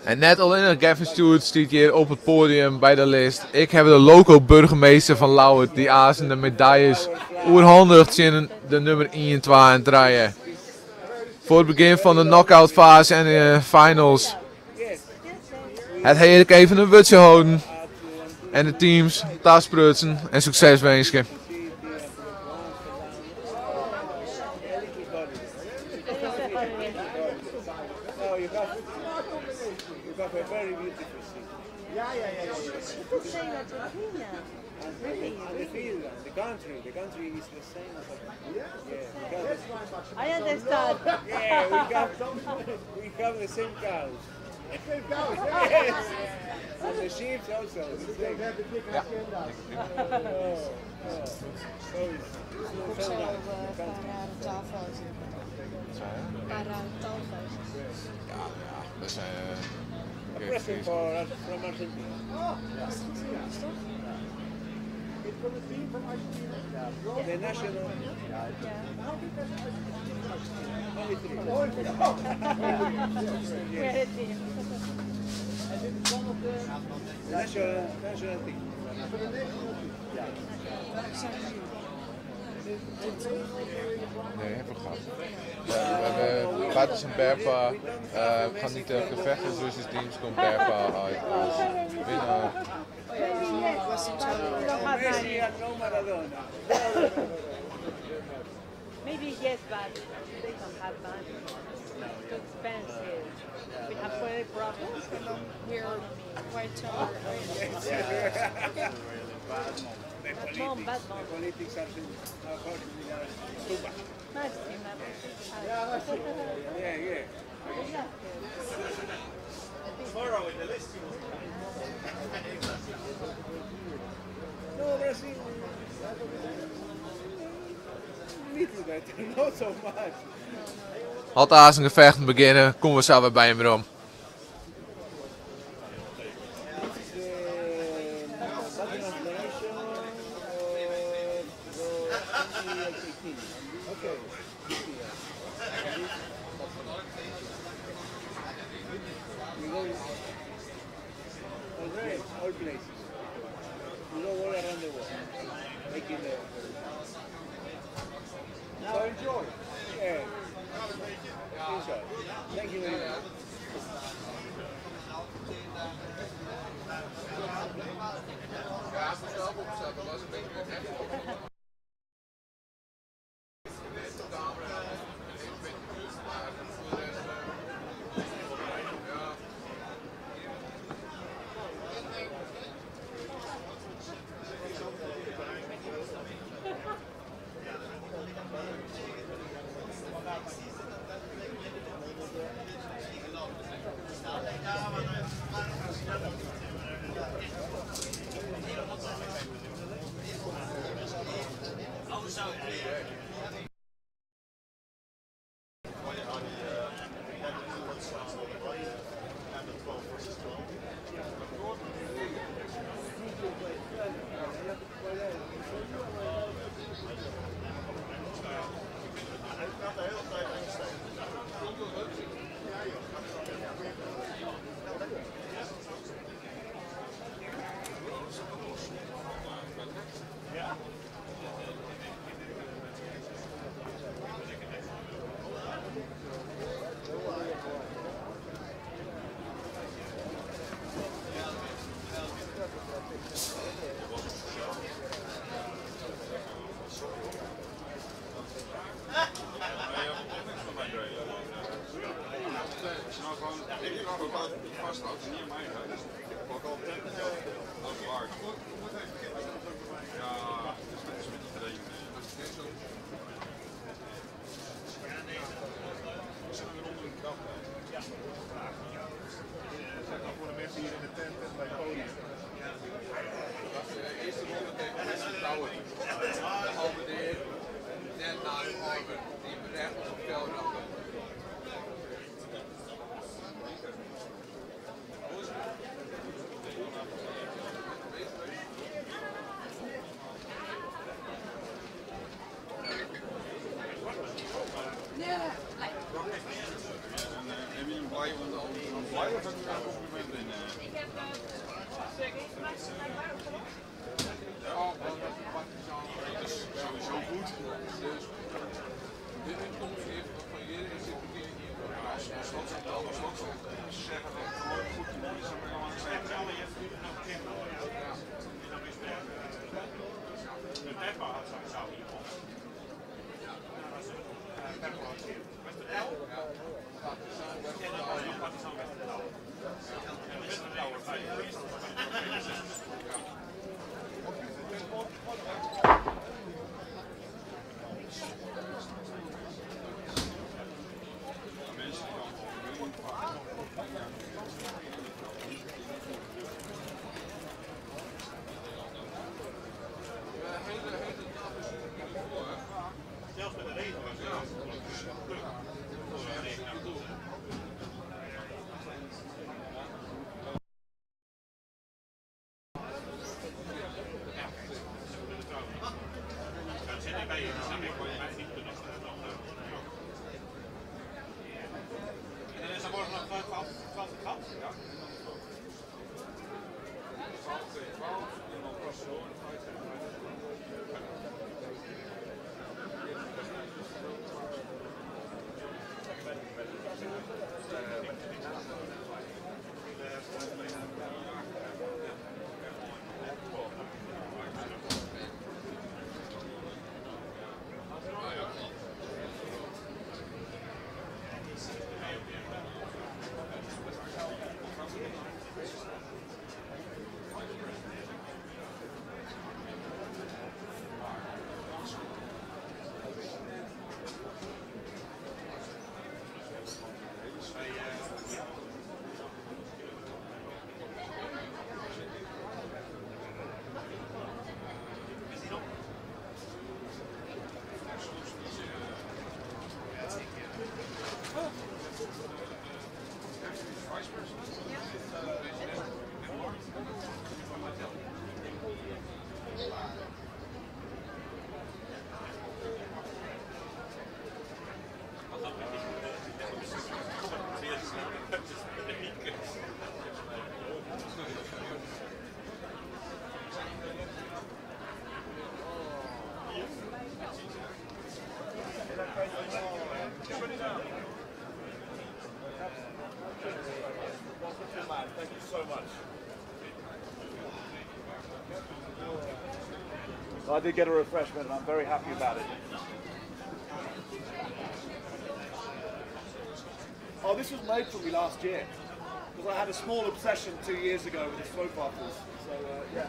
S1: En net allinnich Gavin Stewart stiet hjir op it poadium by de list. Ek hawwe we de loko-burgemeester fan Ljouwert dy't aansen de medaljes oerhandiget tsjin de nûmer 1, 2 en 3. Foar it begjin fan de knockout fase en de finals. Hat hy ek even in wurdsje holden en de teams tasprutsen en sukses winske. Nee, hebben we gehad. We hebben Partizan Berpa, gaan niet gevechten versus teams, komt Berpa uit als winnaar.
S5: Messi and no Maradona.
S6: Maybe yes, but they don't have money. It's too expensive. We have very problems.
S7: We're quite tall.
S5: The
S6: Bad mom,
S5: politics,
S6: bad mom.
S5: the politics are too bad. Yeah. No, Brazil. Little better, not so much.
S1: Had daar een gevecht beginnen, komen we zo weer bij hem om.
S5: The Battle of the Nation of 2018. Okay. This year. And this, we go all right, all places. We go all around the world, making the. So enjoy. Yeah. Enjoy. Thank you very much. De eerste ronde tegen Wesley Brouwer. De halve net naast Arber, die recht op het veld rappen. Dat is sowieso goed. Dus de uitkomst van jullie is het verkeerd hier. Als dat zo zeggen dat het goed te doen is, dan ben ik al I did get a refreshment and I'm very happy about it. Oh, this was made for me last year because I had a small obsession 2 years ago with the stroopwafels. So, yeah.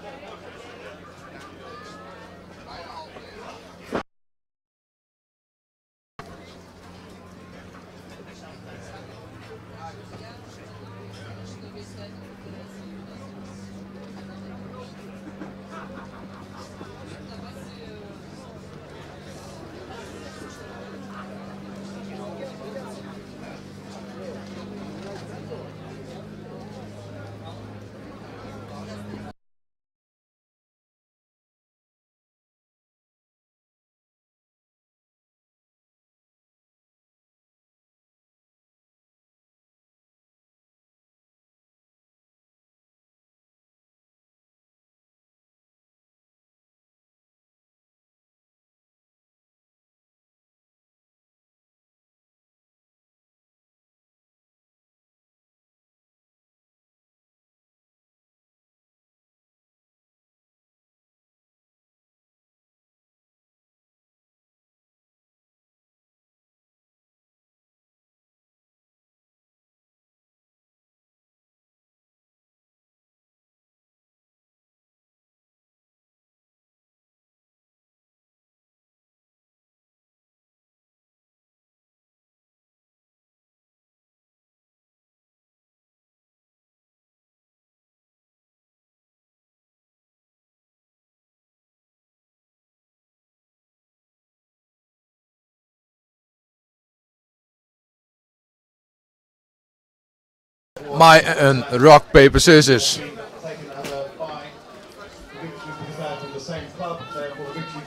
S1: Mei in rock, paper, scissors.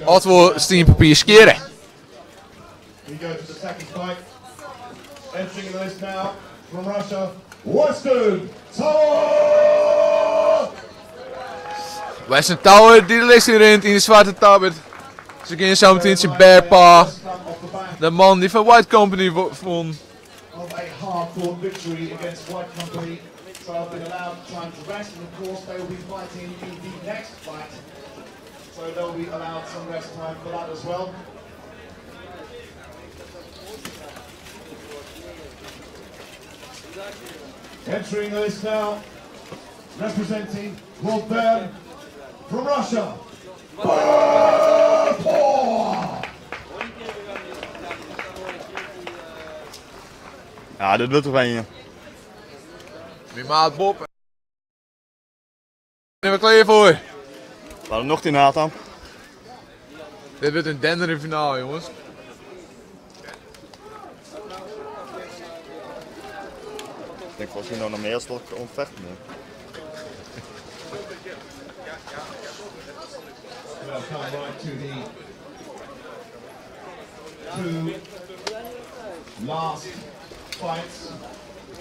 S1: Oftewol stien, papier, skjirre.
S4: We go to the second fight. Entering the list now from Russia, Western Tower!
S1: Western Tower dy't de list rint yn de swarte tabbert. Se geane sa metien tsjin Bear Paw. De man dy't fan White Company wûn.
S4: Of a hard-fought victory against White Company. So have been allowed time to rest, and of course they will be fighting in the next fight. So they'll be allowed some rest time for that as well. Entering the list now, representing Robert from Russia, Bear Paw!
S2: Ja, dit wurdt der ien.
S1: Myn maat Bob. Binne we klear foar?
S2: We hadden noch die Nathan.
S1: Dit wurdt in denderende finale, jonges.
S2: Ik denk volgens mij nog meer als dat om vechten.
S4: We come right to the two last fights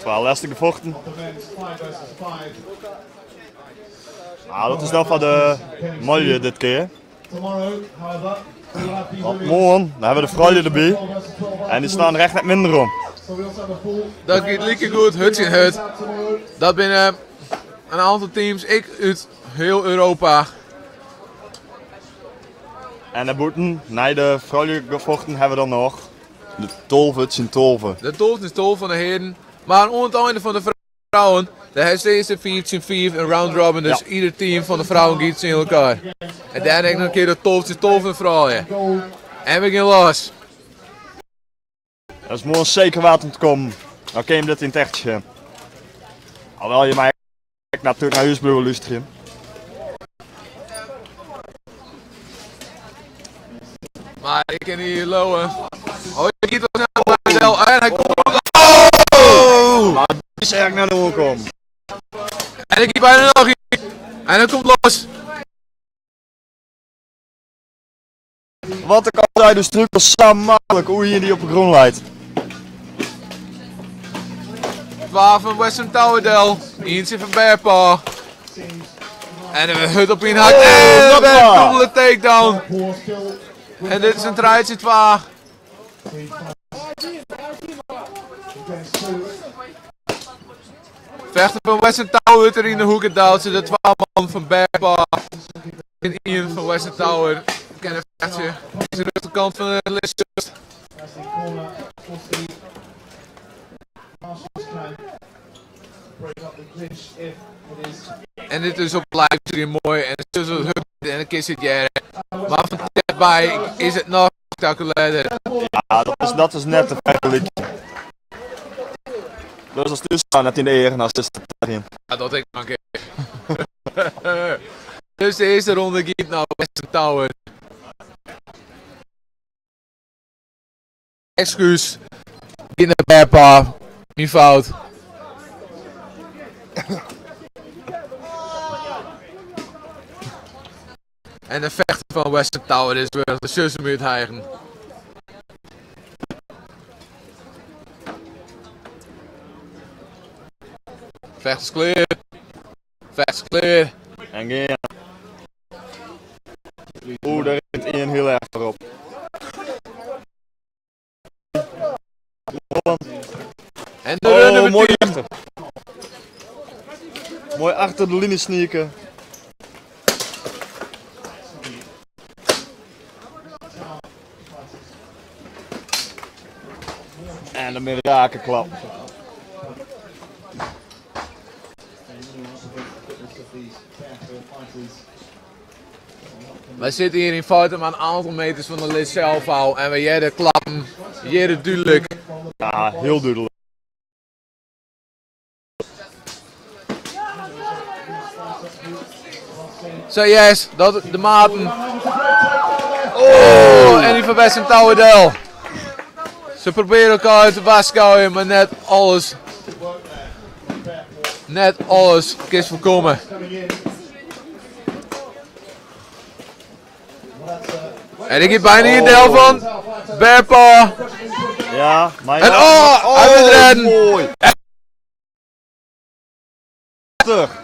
S2: Twa lêste gefochten.
S4: of the men's 5 versus 5.
S2: Ah, dat is dan fan de manlju dit kear.
S4: Tomorrow, however, we'll have the
S2: Want
S4: women's
S2: moarn, dan hawwe we de froulju derby.
S4: 12 versus 12
S2: En dy steane der echt net minder om.
S4: So we also have a full
S1: Dat giet likegoed, hurd tsjin hurd.
S4: tomorrow.
S1: Dat binne in oantal teams, ek út hiel Europa.
S2: En dêrbûten, nei de froulju gefochten, hawwe we dan noch de 12 tsjin 12.
S1: De 12 is 12 fan de hearen. Mar oan it ein fan de froulju, dêr is de 4 tsjin 4 in round robin. Dus
S2: Ja.
S1: ieder team fan de froulju giet tsjin elkoar. En dêrnei noch in kear de 12 tsjin 12 fan de froulju. En we geane los.
S2: Dat is moarn seker weard om te kommen. Dan kin je dit yn it echt sjen. Alhoewol je my natuerlik nei hûs bliuwe lústerjen.
S1: Mar ik kin hjir leauwe. Oh, je giet wel snel bij En hy komt. Oh!
S2: Mar dit is eigenlijk nei de oankommen.
S1: En ik giet bijna noch ien. En hy komt los.
S2: Wat ik al sei, de strukel sa maklik hoe je dy op de grûn leit.
S1: 12 fan Western Tower del. Ientsje fan Bear Paw. En een hut op in hak.
S2: Oh,
S1: En
S2: dat
S1: een
S2: maar.
S1: dubbele takedown.
S4: Paw still
S1: En dit is in trije 2.
S4: three fights against two.
S1: Vechter fan Western Tower wurdt der yn de hoeke doud. De twa man fan Bearpaw en ien fan Western Tower kinne fechtsje. Is de rjochterkant fan de list. En dit is op livestream moai en het is hurd en dan kin se it hearre. Mar fan tichtby is it noch spektakulêrder.
S2: Ja, dat is net te fergelykjen. Dus as thús net yn de eagen as is te
S1: Ja, dat ik maar Dus de eerste ronde giet nei Western Tower. Excuus. Giet nei Bearpaw. Myn fout. En de fechter fan Western Tower is wer de sussen út eigen. Vechters klear. Vechters klear.
S2: En gean. Oeh, daar rint ien hiel erch foarop.
S1: En de run
S2: Oh,
S1: nummer
S2: mooi
S1: 10.
S2: achter. Mooi achter de linie sneaken. En dan weer raken klap.
S1: Wij zitten hier in feite maar een aantal meters van de list zelf al. En we jerden klappen. Jerden duidelijk.
S2: Ja, heel duidelijk.
S1: Zo yes, dat de maten. Oh, en die van Western Tower del. Ze proberen elkaar uit de was gooien, maar net alles. Net alles is voorkomen. En ik heb bijna een deel van Bearpaw.
S2: Ja, maar
S1: En oh, hij wil redden.
S2: Mooi. Terug.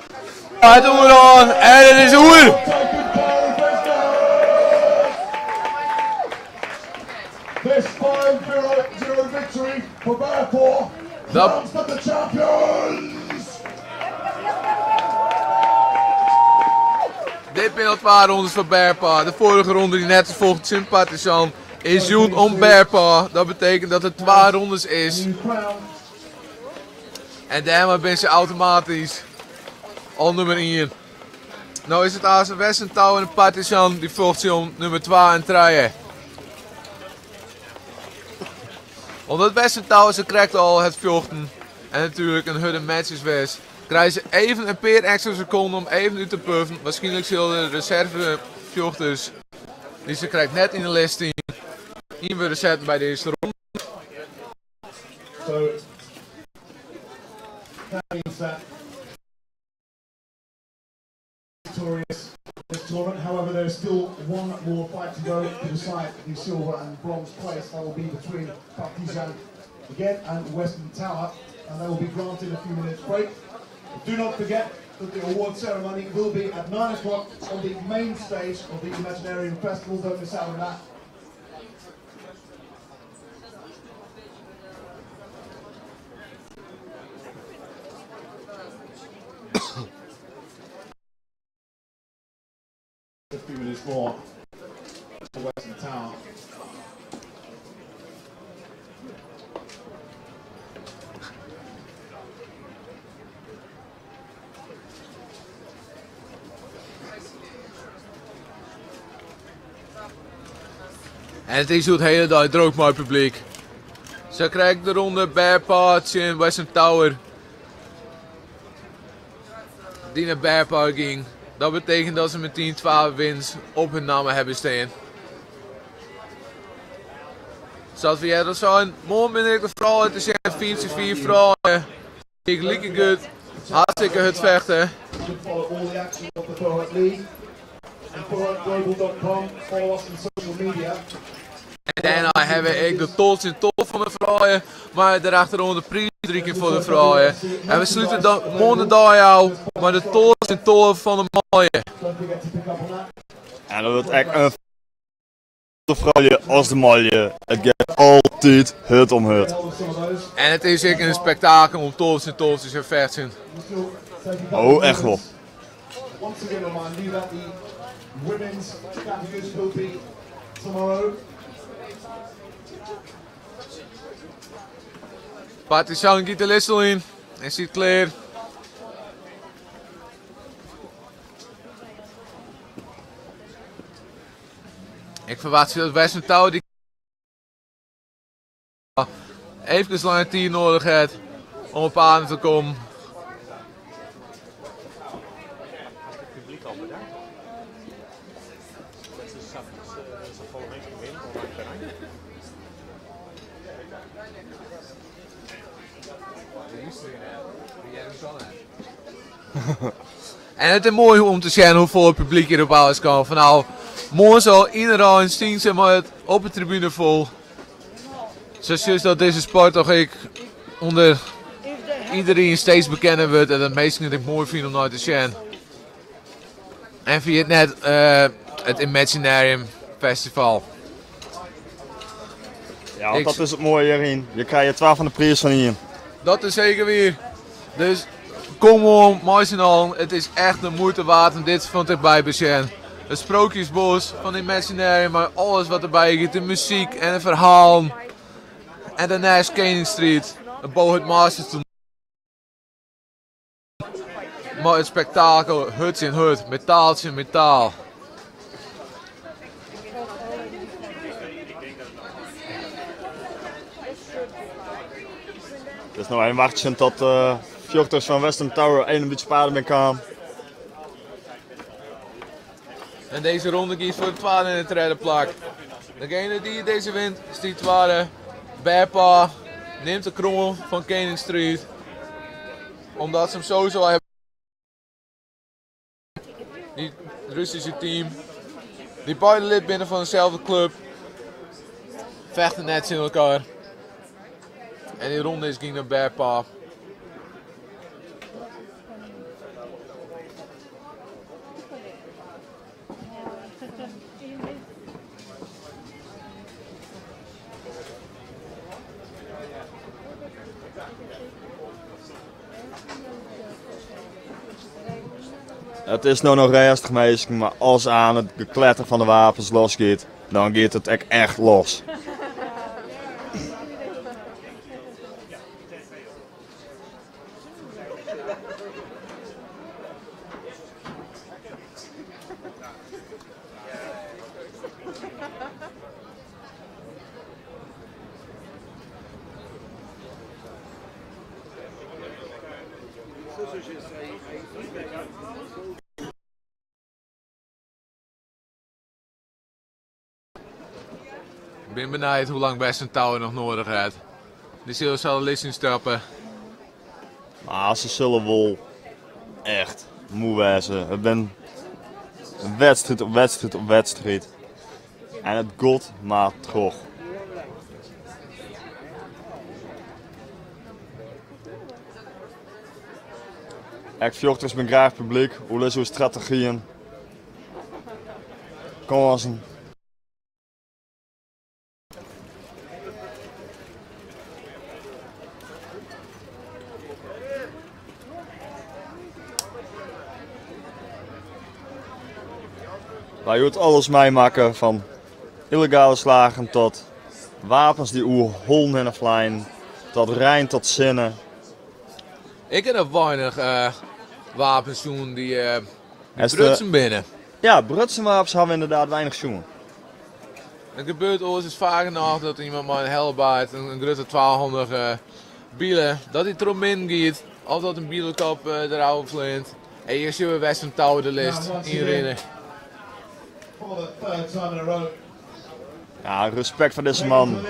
S1: Het oer aan en het is oer.
S4: This 5-0 victory for Bearpaw
S1: Dat-
S4: crowns them the champions!
S1: Dit zijn al twee rondes van Bearpaw. De vorige ronde die net volgt Sympathisant is Joen om Bearpaw. Dat betekent dat het twee rondes is.
S4: New crown
S1: En daarmee ben ze automatisch al nummer 1. Nou is het AS Western en Partizan die volgt ze om nummer 2 en 3. Omdat Western ze krijgt al het vochten en natuurlijk een hudde match is west. Krijgen ze even een paar extra seconden om even uit te puffen. Waarschijnlijk zullen de reserve vochters die ze krijgt net in de listing in worden zetten bij deze ronde.
S4: So that means that victorious this tournament. However, there's still one more fight to go to decide the silver and bronze place. That will be between Partizan again and Western Tower, and they will be granted a few minutes break. But do not forget that the award ceremony will be at 9 o'clock on the main stage of the Imaginarium Festival. Don't miss out on that. A few minutes more to Western Tower.
S1: En het is het hele dag droog maar publiek. Ze krijgt de ronde Bearpaw in Western Tower. Die naar Bearpaw ging. Dat betekent dat ze met 10-12 winst op hun namen hebben staan. Zoals we jij dat zijn. Morgen ben ik de vrouw. Het is 4-4 vrouwen. Ik lieke goed. Hartstikke het vechten.
S4: You can follow all the action of the Borat League and BoratGlobal.com. Follow us on social media.
S1: En daarna hebben ik de tot in top van de vrouwen. Maar daarachterom de prijs drie keer voor de vrouwen. En we sluiten dan morgen dag jou. Maar de tot in top van de mooie.
S4: Don't forget to pick up on that.
S2: En dat wordt echt een de froulju as de manlju, it giet altyd hurd om hurd.
S1: En it is ek in spektakel om 12 tsjin 12 te sjen fechtsjen.
S2: Oh, echt wol.
S1: Partizan giet de list al yn en stiet klear. Ik ferwachtsje dat Western Tower dy eefkes lange tiid nedich hat om op adem te kommen. En it is moai om te sjen hoefolle publyk hjir op ôf kaam. Fan no, moarns al yn de rein stien se mei it op de tribune fol. Sa sjochst dat dizze sport toch ek ûnder iderien steeds bekender wurdt en dat minsken it ek moai fine om nei te sjen. En ferjit net it Imaginarium Festival.
S2: Ja, want dat is it moaie hjiryn. Je krije twa fan de priis fan ien.
S1: Dat is seker wier. Dus kom oan, mei syn allen. It is echt de muoite waard om dit fan tichtby besjen. It Sprookjesbos fan Imaginarium mei alles wat derby giet, de muzyk en de ferhalen. En dêrneist Kening Street, it Bohurt Masters toernoai. Mei it spektakel hurd tsjin hurd, metaal tsjin metaal.
S2: It is no even wachtsjen tot de fjochters fan Western Tower even in bytsje paden bin kaam.
S1: En dizze ronde giet foar it twadde en it tredde plak. Degene dy't dizze wint, stiet twadde. Bearpaw nimt de kroan fan Kening Street. Omdat se him sowieso al hawwe. Dy Russyske team, dy't beide lid binne fan deselde klup, fechte net tsjin elkoar. En dy ronde is gyng nei Bearpaw.
S2: It is no noch rêstich minsken, mar as aan it gekletter fan de wapens losgiet, dan giet it ek echt los.
S1: Ik bin benijd hoe lang Western Tower noch nedich hat. Dy sille sa de list ynstappe.
S2: Mar se sille wol echt moe wêze. It bin wedstriid op wedstriid op wedstriid. En it giet mar troch. Ek fjochters binne graach publyk, oerlis oer strategyen, kânsen. Wy hjoed alles meimakke fan yllegale slagen tot wapens dy't oer hollen hinne fleinen, tot rein tot sinne.
S1: Ik ha noch weinich wapens sjoen dy't brutsen binne.
S2: Ja, brutsen wapens hawwe we ynderdaad weinich sjoen.
S1: It gebeurt oars is faak genôch dat iemand mei in hellebaard, in grutte twahandige bile, dat hy troch midden giet of dat in bilekop derôf fleant. En hjir sjogge we Western Tower de list ynrinne.
S2: Ja, respekt foar dizze man.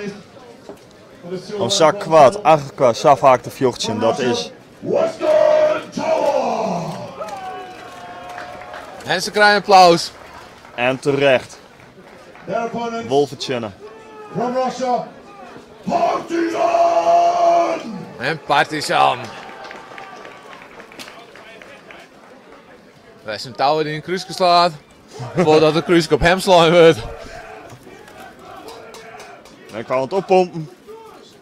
S2: Om sa koart achter elkoar sa faak te fjochtsjen, dat is.
S1: En se krije applaus.
S2: En terecht. Wol fertsjinne.
S1: En Partizan. Western Tower dy't in krúske slaat. Foardat de krúske op him slein wurdt.
S2: En ik kwam het oppompen.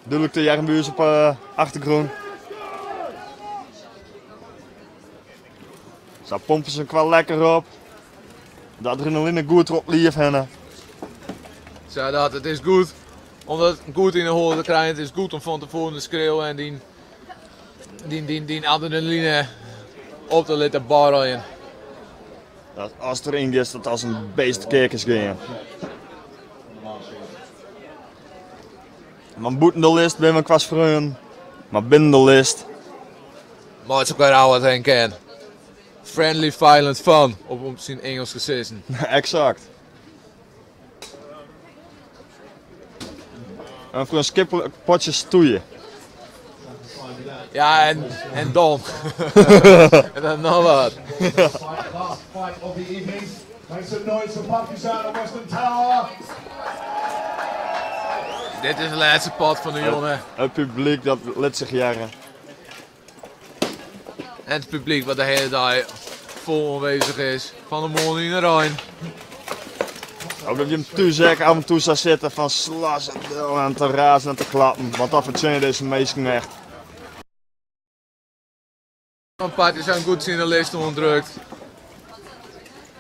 S2: Dúdlik te hearren by ús op 'e achtergrûn. Sa pompe se elkoar lekker op. De adrenaline goed troch it liif hinne.
S1: Sa dat, it is goed om dat goed yn 'e holle te krijen. It is goed om fan tefoaren te skreauwen en dyn, dyn, dyn, dyn adrenaline op te litten borreljen.
S2: Dat ast deryn giest, dat as in beest te kear kinst gean. Want bûten de list binne we elkoars freonen, mar binnen de list.
S1: Meitsje elkoar ôf wat heen kin. Friendly violent fun, op om syn Ingelsk te sizzen.
S2: Eksakt. In freonskiplik potsje stoeie.
S1: Ja, en, en dan. en dan noch wat.
S4: Last fight of the evening. Make some noise for Partizan and Western Tower.
S1: Dit is de lêste pot fan de jonge.
S2: Het publyk dat lit sich hearre.
S1: En it publyk wat de hiele dei fol oanwêzich is. Fan de moarn yn de rein.
S2: Hoop dat jim thús ek af en toe sa sitte fan sla se del en te razen en te klappen. Want dat fertsjinje dizze minsken echt.
S1: Van Partizan goed tsjin de list oandrukt.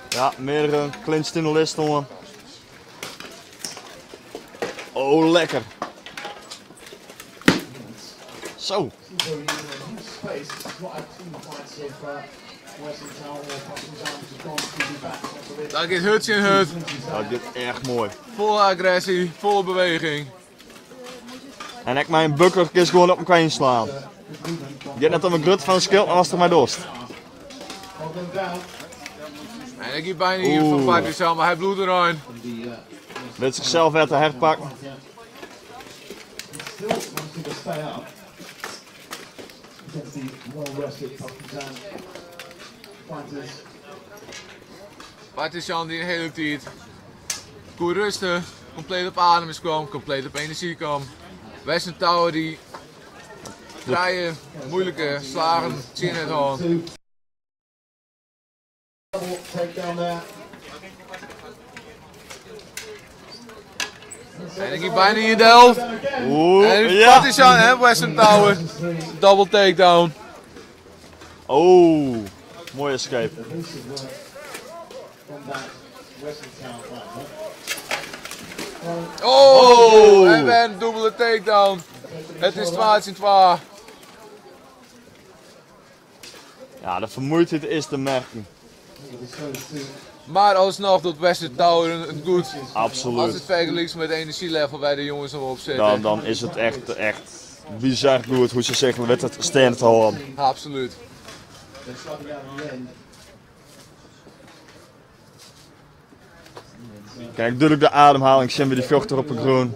S2: Ja, meardere clinch tsjin de list oan. Oh, lekker. Zo.
S1: Dat giet hurd tsjin hurd.
S2: Dat giet echt moai.
S1: Folle agresje, folle beweging.
S2: En ek mei in buckler kinst gewoan op elkoar ynslaan. Giet net om 'e grutte fan it skild, mar watst dermei dochst.
S1: En ik giet byna ien fan Partizan, mar hy bliuwt derein.
S2: Wit sichsels wer te herpakken.
S1: Partizan dy't in hiele tiid koe rêste, kompleet op adem is kaam, kompleet op enerzjy kaam. Western Tower dy't trije muoilike slagen tsjin it hân. En ik giet byna yn de helft.
S2: Oeh,
S1: En
S2: ja.
S1: Partizan en Western Tower. Double takedown.
S2: Oh, mooie escape.
S1: Oh, en wer in dûbelde takedown. It is 2 tsjin 2.
S2: Ja, de fermuoidheid is te merken.
S1: Mar alsnoch docht Western Tower it goed.
S2: Absoluut.
S1: As it fergelykst mei it enerzjylevel wêr't de jonges no op sitte.
S2: Dan is it echt, echt bizar goed hoe't se sich witte steande te hâlden.
S1: Absoluut.
S2: Kijk, dúdlik de ademhaling sjen by dy fjochter op 'e grûn.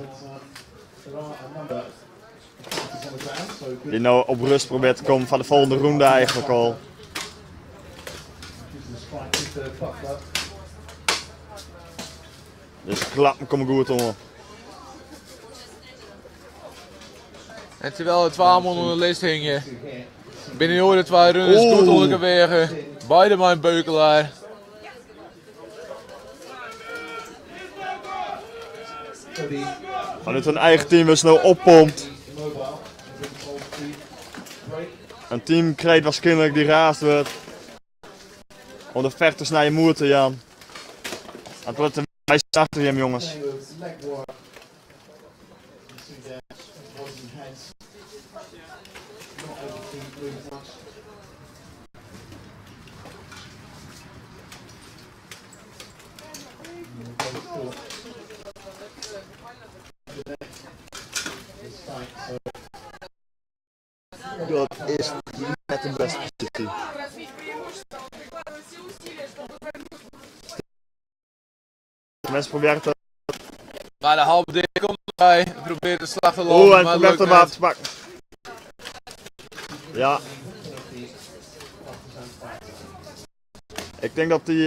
S2: Dy't no op rêst probearret te kommen foar de folgjende ronde eigentlik al. Dus klappen komme goed oan.
S1: En terwyl der twa man oan de list hingje, binne de oare twa runners goed
S2: Oeh.
S1: ûnder elkoar weage. Beide mei in beukelaar.
S2: Fanút hun eigen team is no oppompt. In teamkreet wierskynlik dy't raasd wurdt. Om de fechters nije moed te jaan. En te litten wy steane achter jim jonges. Dat is net de bêste posysje. Minsken probearje te.
S1: Mar de halberdier komt derby, probearret de slach te lânen,
S2: Oeh, en
S1: mar
S2: probearret
S1: lukt
S2: de wapen
S1: net.
S2: te pakken. Ja. Ik tink dat dy,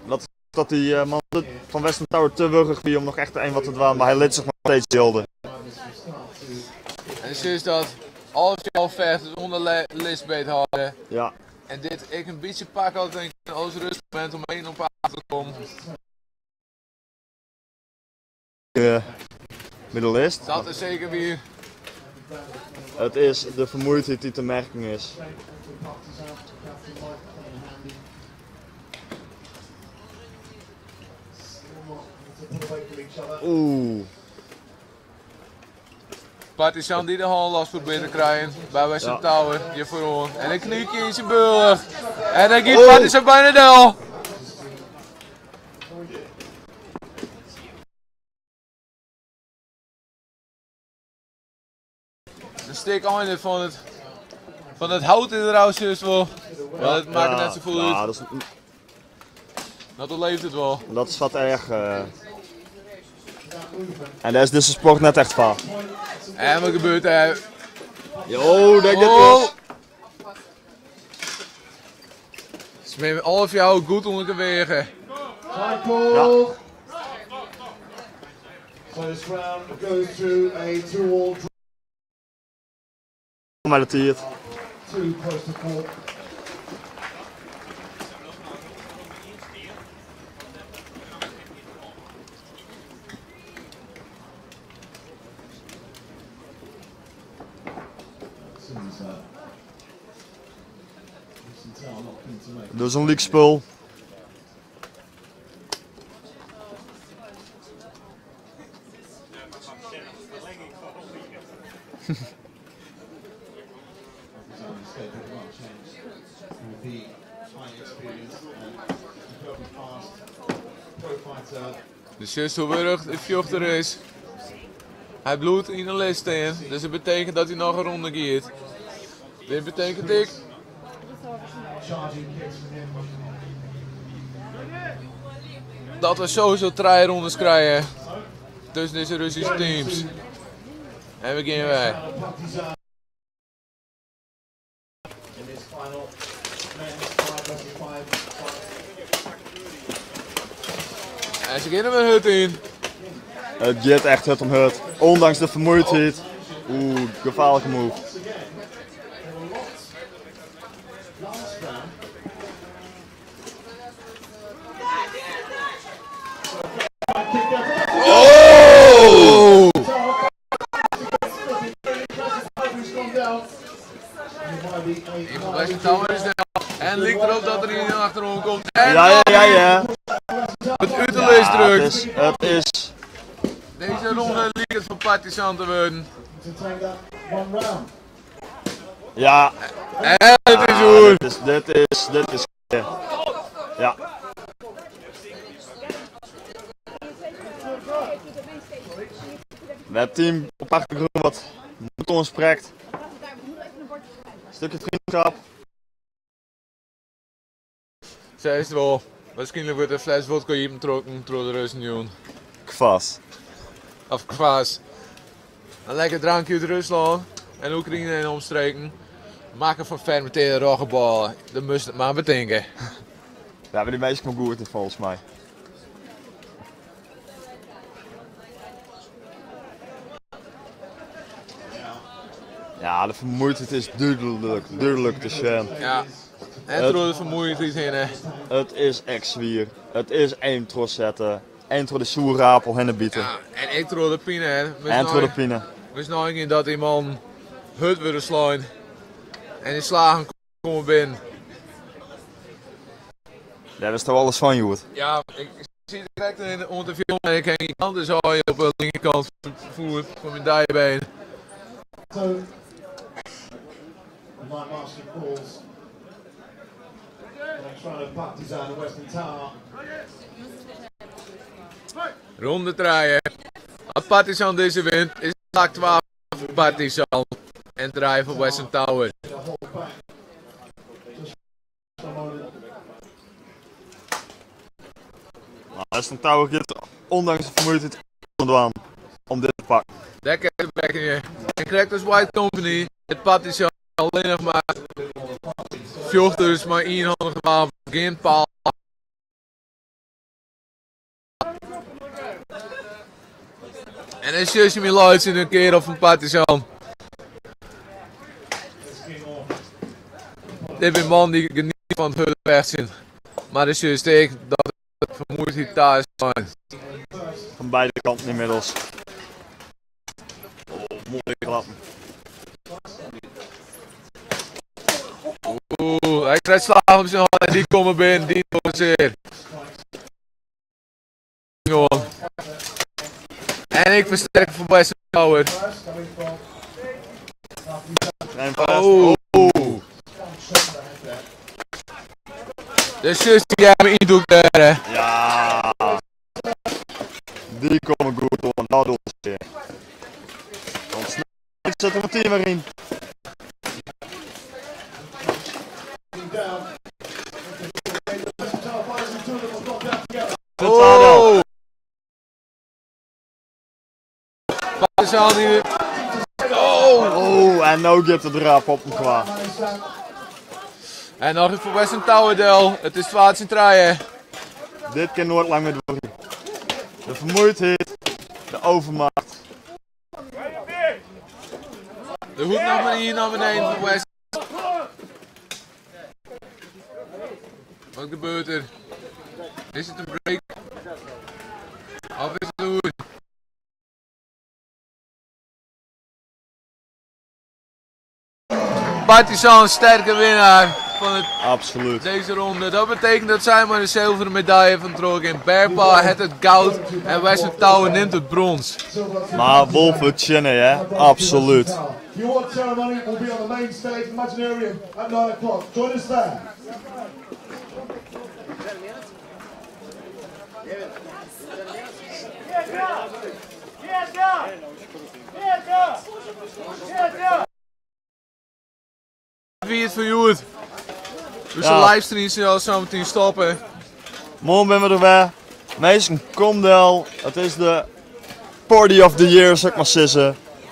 S2: dat, dat dy man fan Western Tower te wurch wie om noch echt even wat te dwaan, mar hy lit sich noch steeds jilde.
S1: En sa is dat alle fjouwer fechters ûnder de list beet hâlde.
S2: Ja.
S1: En dit ek in bytsje pakke as in as rêstmomint om even op adem te kommen.
S2: by de list.
S1: Dat is seker wier.
S2: It is de fermoeidheid dy't te merken is. Oeh.
S1: Partizan die de hân los probeert te krijen by Western Tower hjir foaroan. En in kniekje yn syn bealch. En dan giet Partizan byna del. In stik einde fan it, fan it hout is der ôf, sjochst wol. Mar dat makket net safolle út.
S2: Ja, dat is,
S1: Dat oerleeft it wol.
S2: Dat is wat erch. En dêr is dizze sport net echt foar.
S1: En wat gebeurt der?
S2: Jo, dêr giet it.
S1: Se binne alle fjouwer goed ûnder de weagen.
S2: Ja. Mei de tiid. Dus in lykspul.
S1: Do sjochst hoe wurch de fjochter is. Hy bliuwt yn de list stean, dus it betekent dat hy noch in ronde giet. Dit betekent ek dat we sowieso trije rondes krije tusken dizze Russyske teams. En we gean wer. En se gean der wer hurd yn.
S2: It giet echt hurd om hurd. Ondanks de vermoeidheid. Oeh, gefaarlike move.
S1: Oh! En lykt derop dat der ien achteroan komt. En
S2: Ja, ja, ja, ja.
S1: Het út de list
S2: Ja,
S1: drukt.
S2: het is.
S1: Deze ronde liket het voor Partizan te worden.
S2: Ja.
S1: En het is
S2: Ja,
S1: oer.
S2: dit is, ja. We hebben team op achtergrond wat moed ons sprekt. Stukje vriendschap.
S1: Zij is het wel. Waarschijnlijk wordt de fles vodka hier getrokken door de Russen doen.
S2: Kwas.
S1: Of kwas. Een lekker drankje uit Rusland en Oekraïne en omstreken. Maken van fermenteerde roggeballen. Dat moest het maar bedenken.
S2: We hebben die meisjes maar goed in volgens mij. Ja, de vermoeidheid is duidelijk, duidelijk te zien.
S1: Ja. En door de vermoeidheid heen. hè.
S2: Het is echt zwier. Het is één tros zetten, één tro de soerapel heen bieten.
S1: Ja, en ik tro de pine. hè. We
S2: En tro de pine.
S1: We zijn in dat die man hut wilde slaan. En die slagen komen binnen.
S2: Daar is toch alles van, Joert.
S1: Ja, ik zie direct in de interview en ik heb die kant dus al op de linkerkant van het voet van mijn dijbeen.
S4: So, my master calls. And trying to Partizan and Western Tower.
S1: Ronde draaien. Als Partizan deze wint, is het 12 voor Partizan. En draaien voor Western Tower.
S4: Hold back. Just a moment.
S2: Nou, Western Tower gaat ondanks de vermoeidheid onderaan om dit te pakken.
S1: Daar krijgt de bek in. En krijgt dus White Company het Partizan alleen nog maar vjochters, maar éénhandige wapen, geen paal. En dan zus je me in een kerel van Partizan. Dit is een man die geniet van het vechten. Maar de zus ik dat het vermoeidheid thuis zijn.
S2: Van Oan beide kanten ynmiddels. Oh, moaie klappen.
S1: Oeh, hy krijt slagen op syn hân en dy komme binnen, dy dogge sear. En ik fersterk foar Western Tower. Oh. De zus die hebben yndoek dêr.
S2: Ja. Dy komme goed oan, dat docht sear. Want snel sit er meteen weer yn.
S1: Oh! Oh!
S2: Oh, en no giet it rap op elkoar.
S1: En noch foar Western Tower del. It is 2 tsjin 3.
S2: Dit kin noait lang mear duorje. De vermoeidheid, de overmacht.
S1: De hoek noch mar ien nei beneden foar West. Wat gebeurt der? Is it in break? Of is it oer? Partizan sterke winnaar fan it,
S2: Absoluut.
S1: dizze ronde. Dat betekent dat sy mei de silveren medaille fan trochgean. Bearpaw hat it goud en Western Tower nimt it brûns.
S2: Mar wol fertsjinne, hè? Absoluut.
S4: The award ceremony will be on the main stage, Imaginarium, at 9 o'clock. Join us there.
S1: Wie it foar hjoed? Dus de
S2: Ja.
S1: livestream sil sa metien stoppe.
S2: Moarn binne we der wer. Minsken, kom del. It is de party of the year, sil ik mar sizze.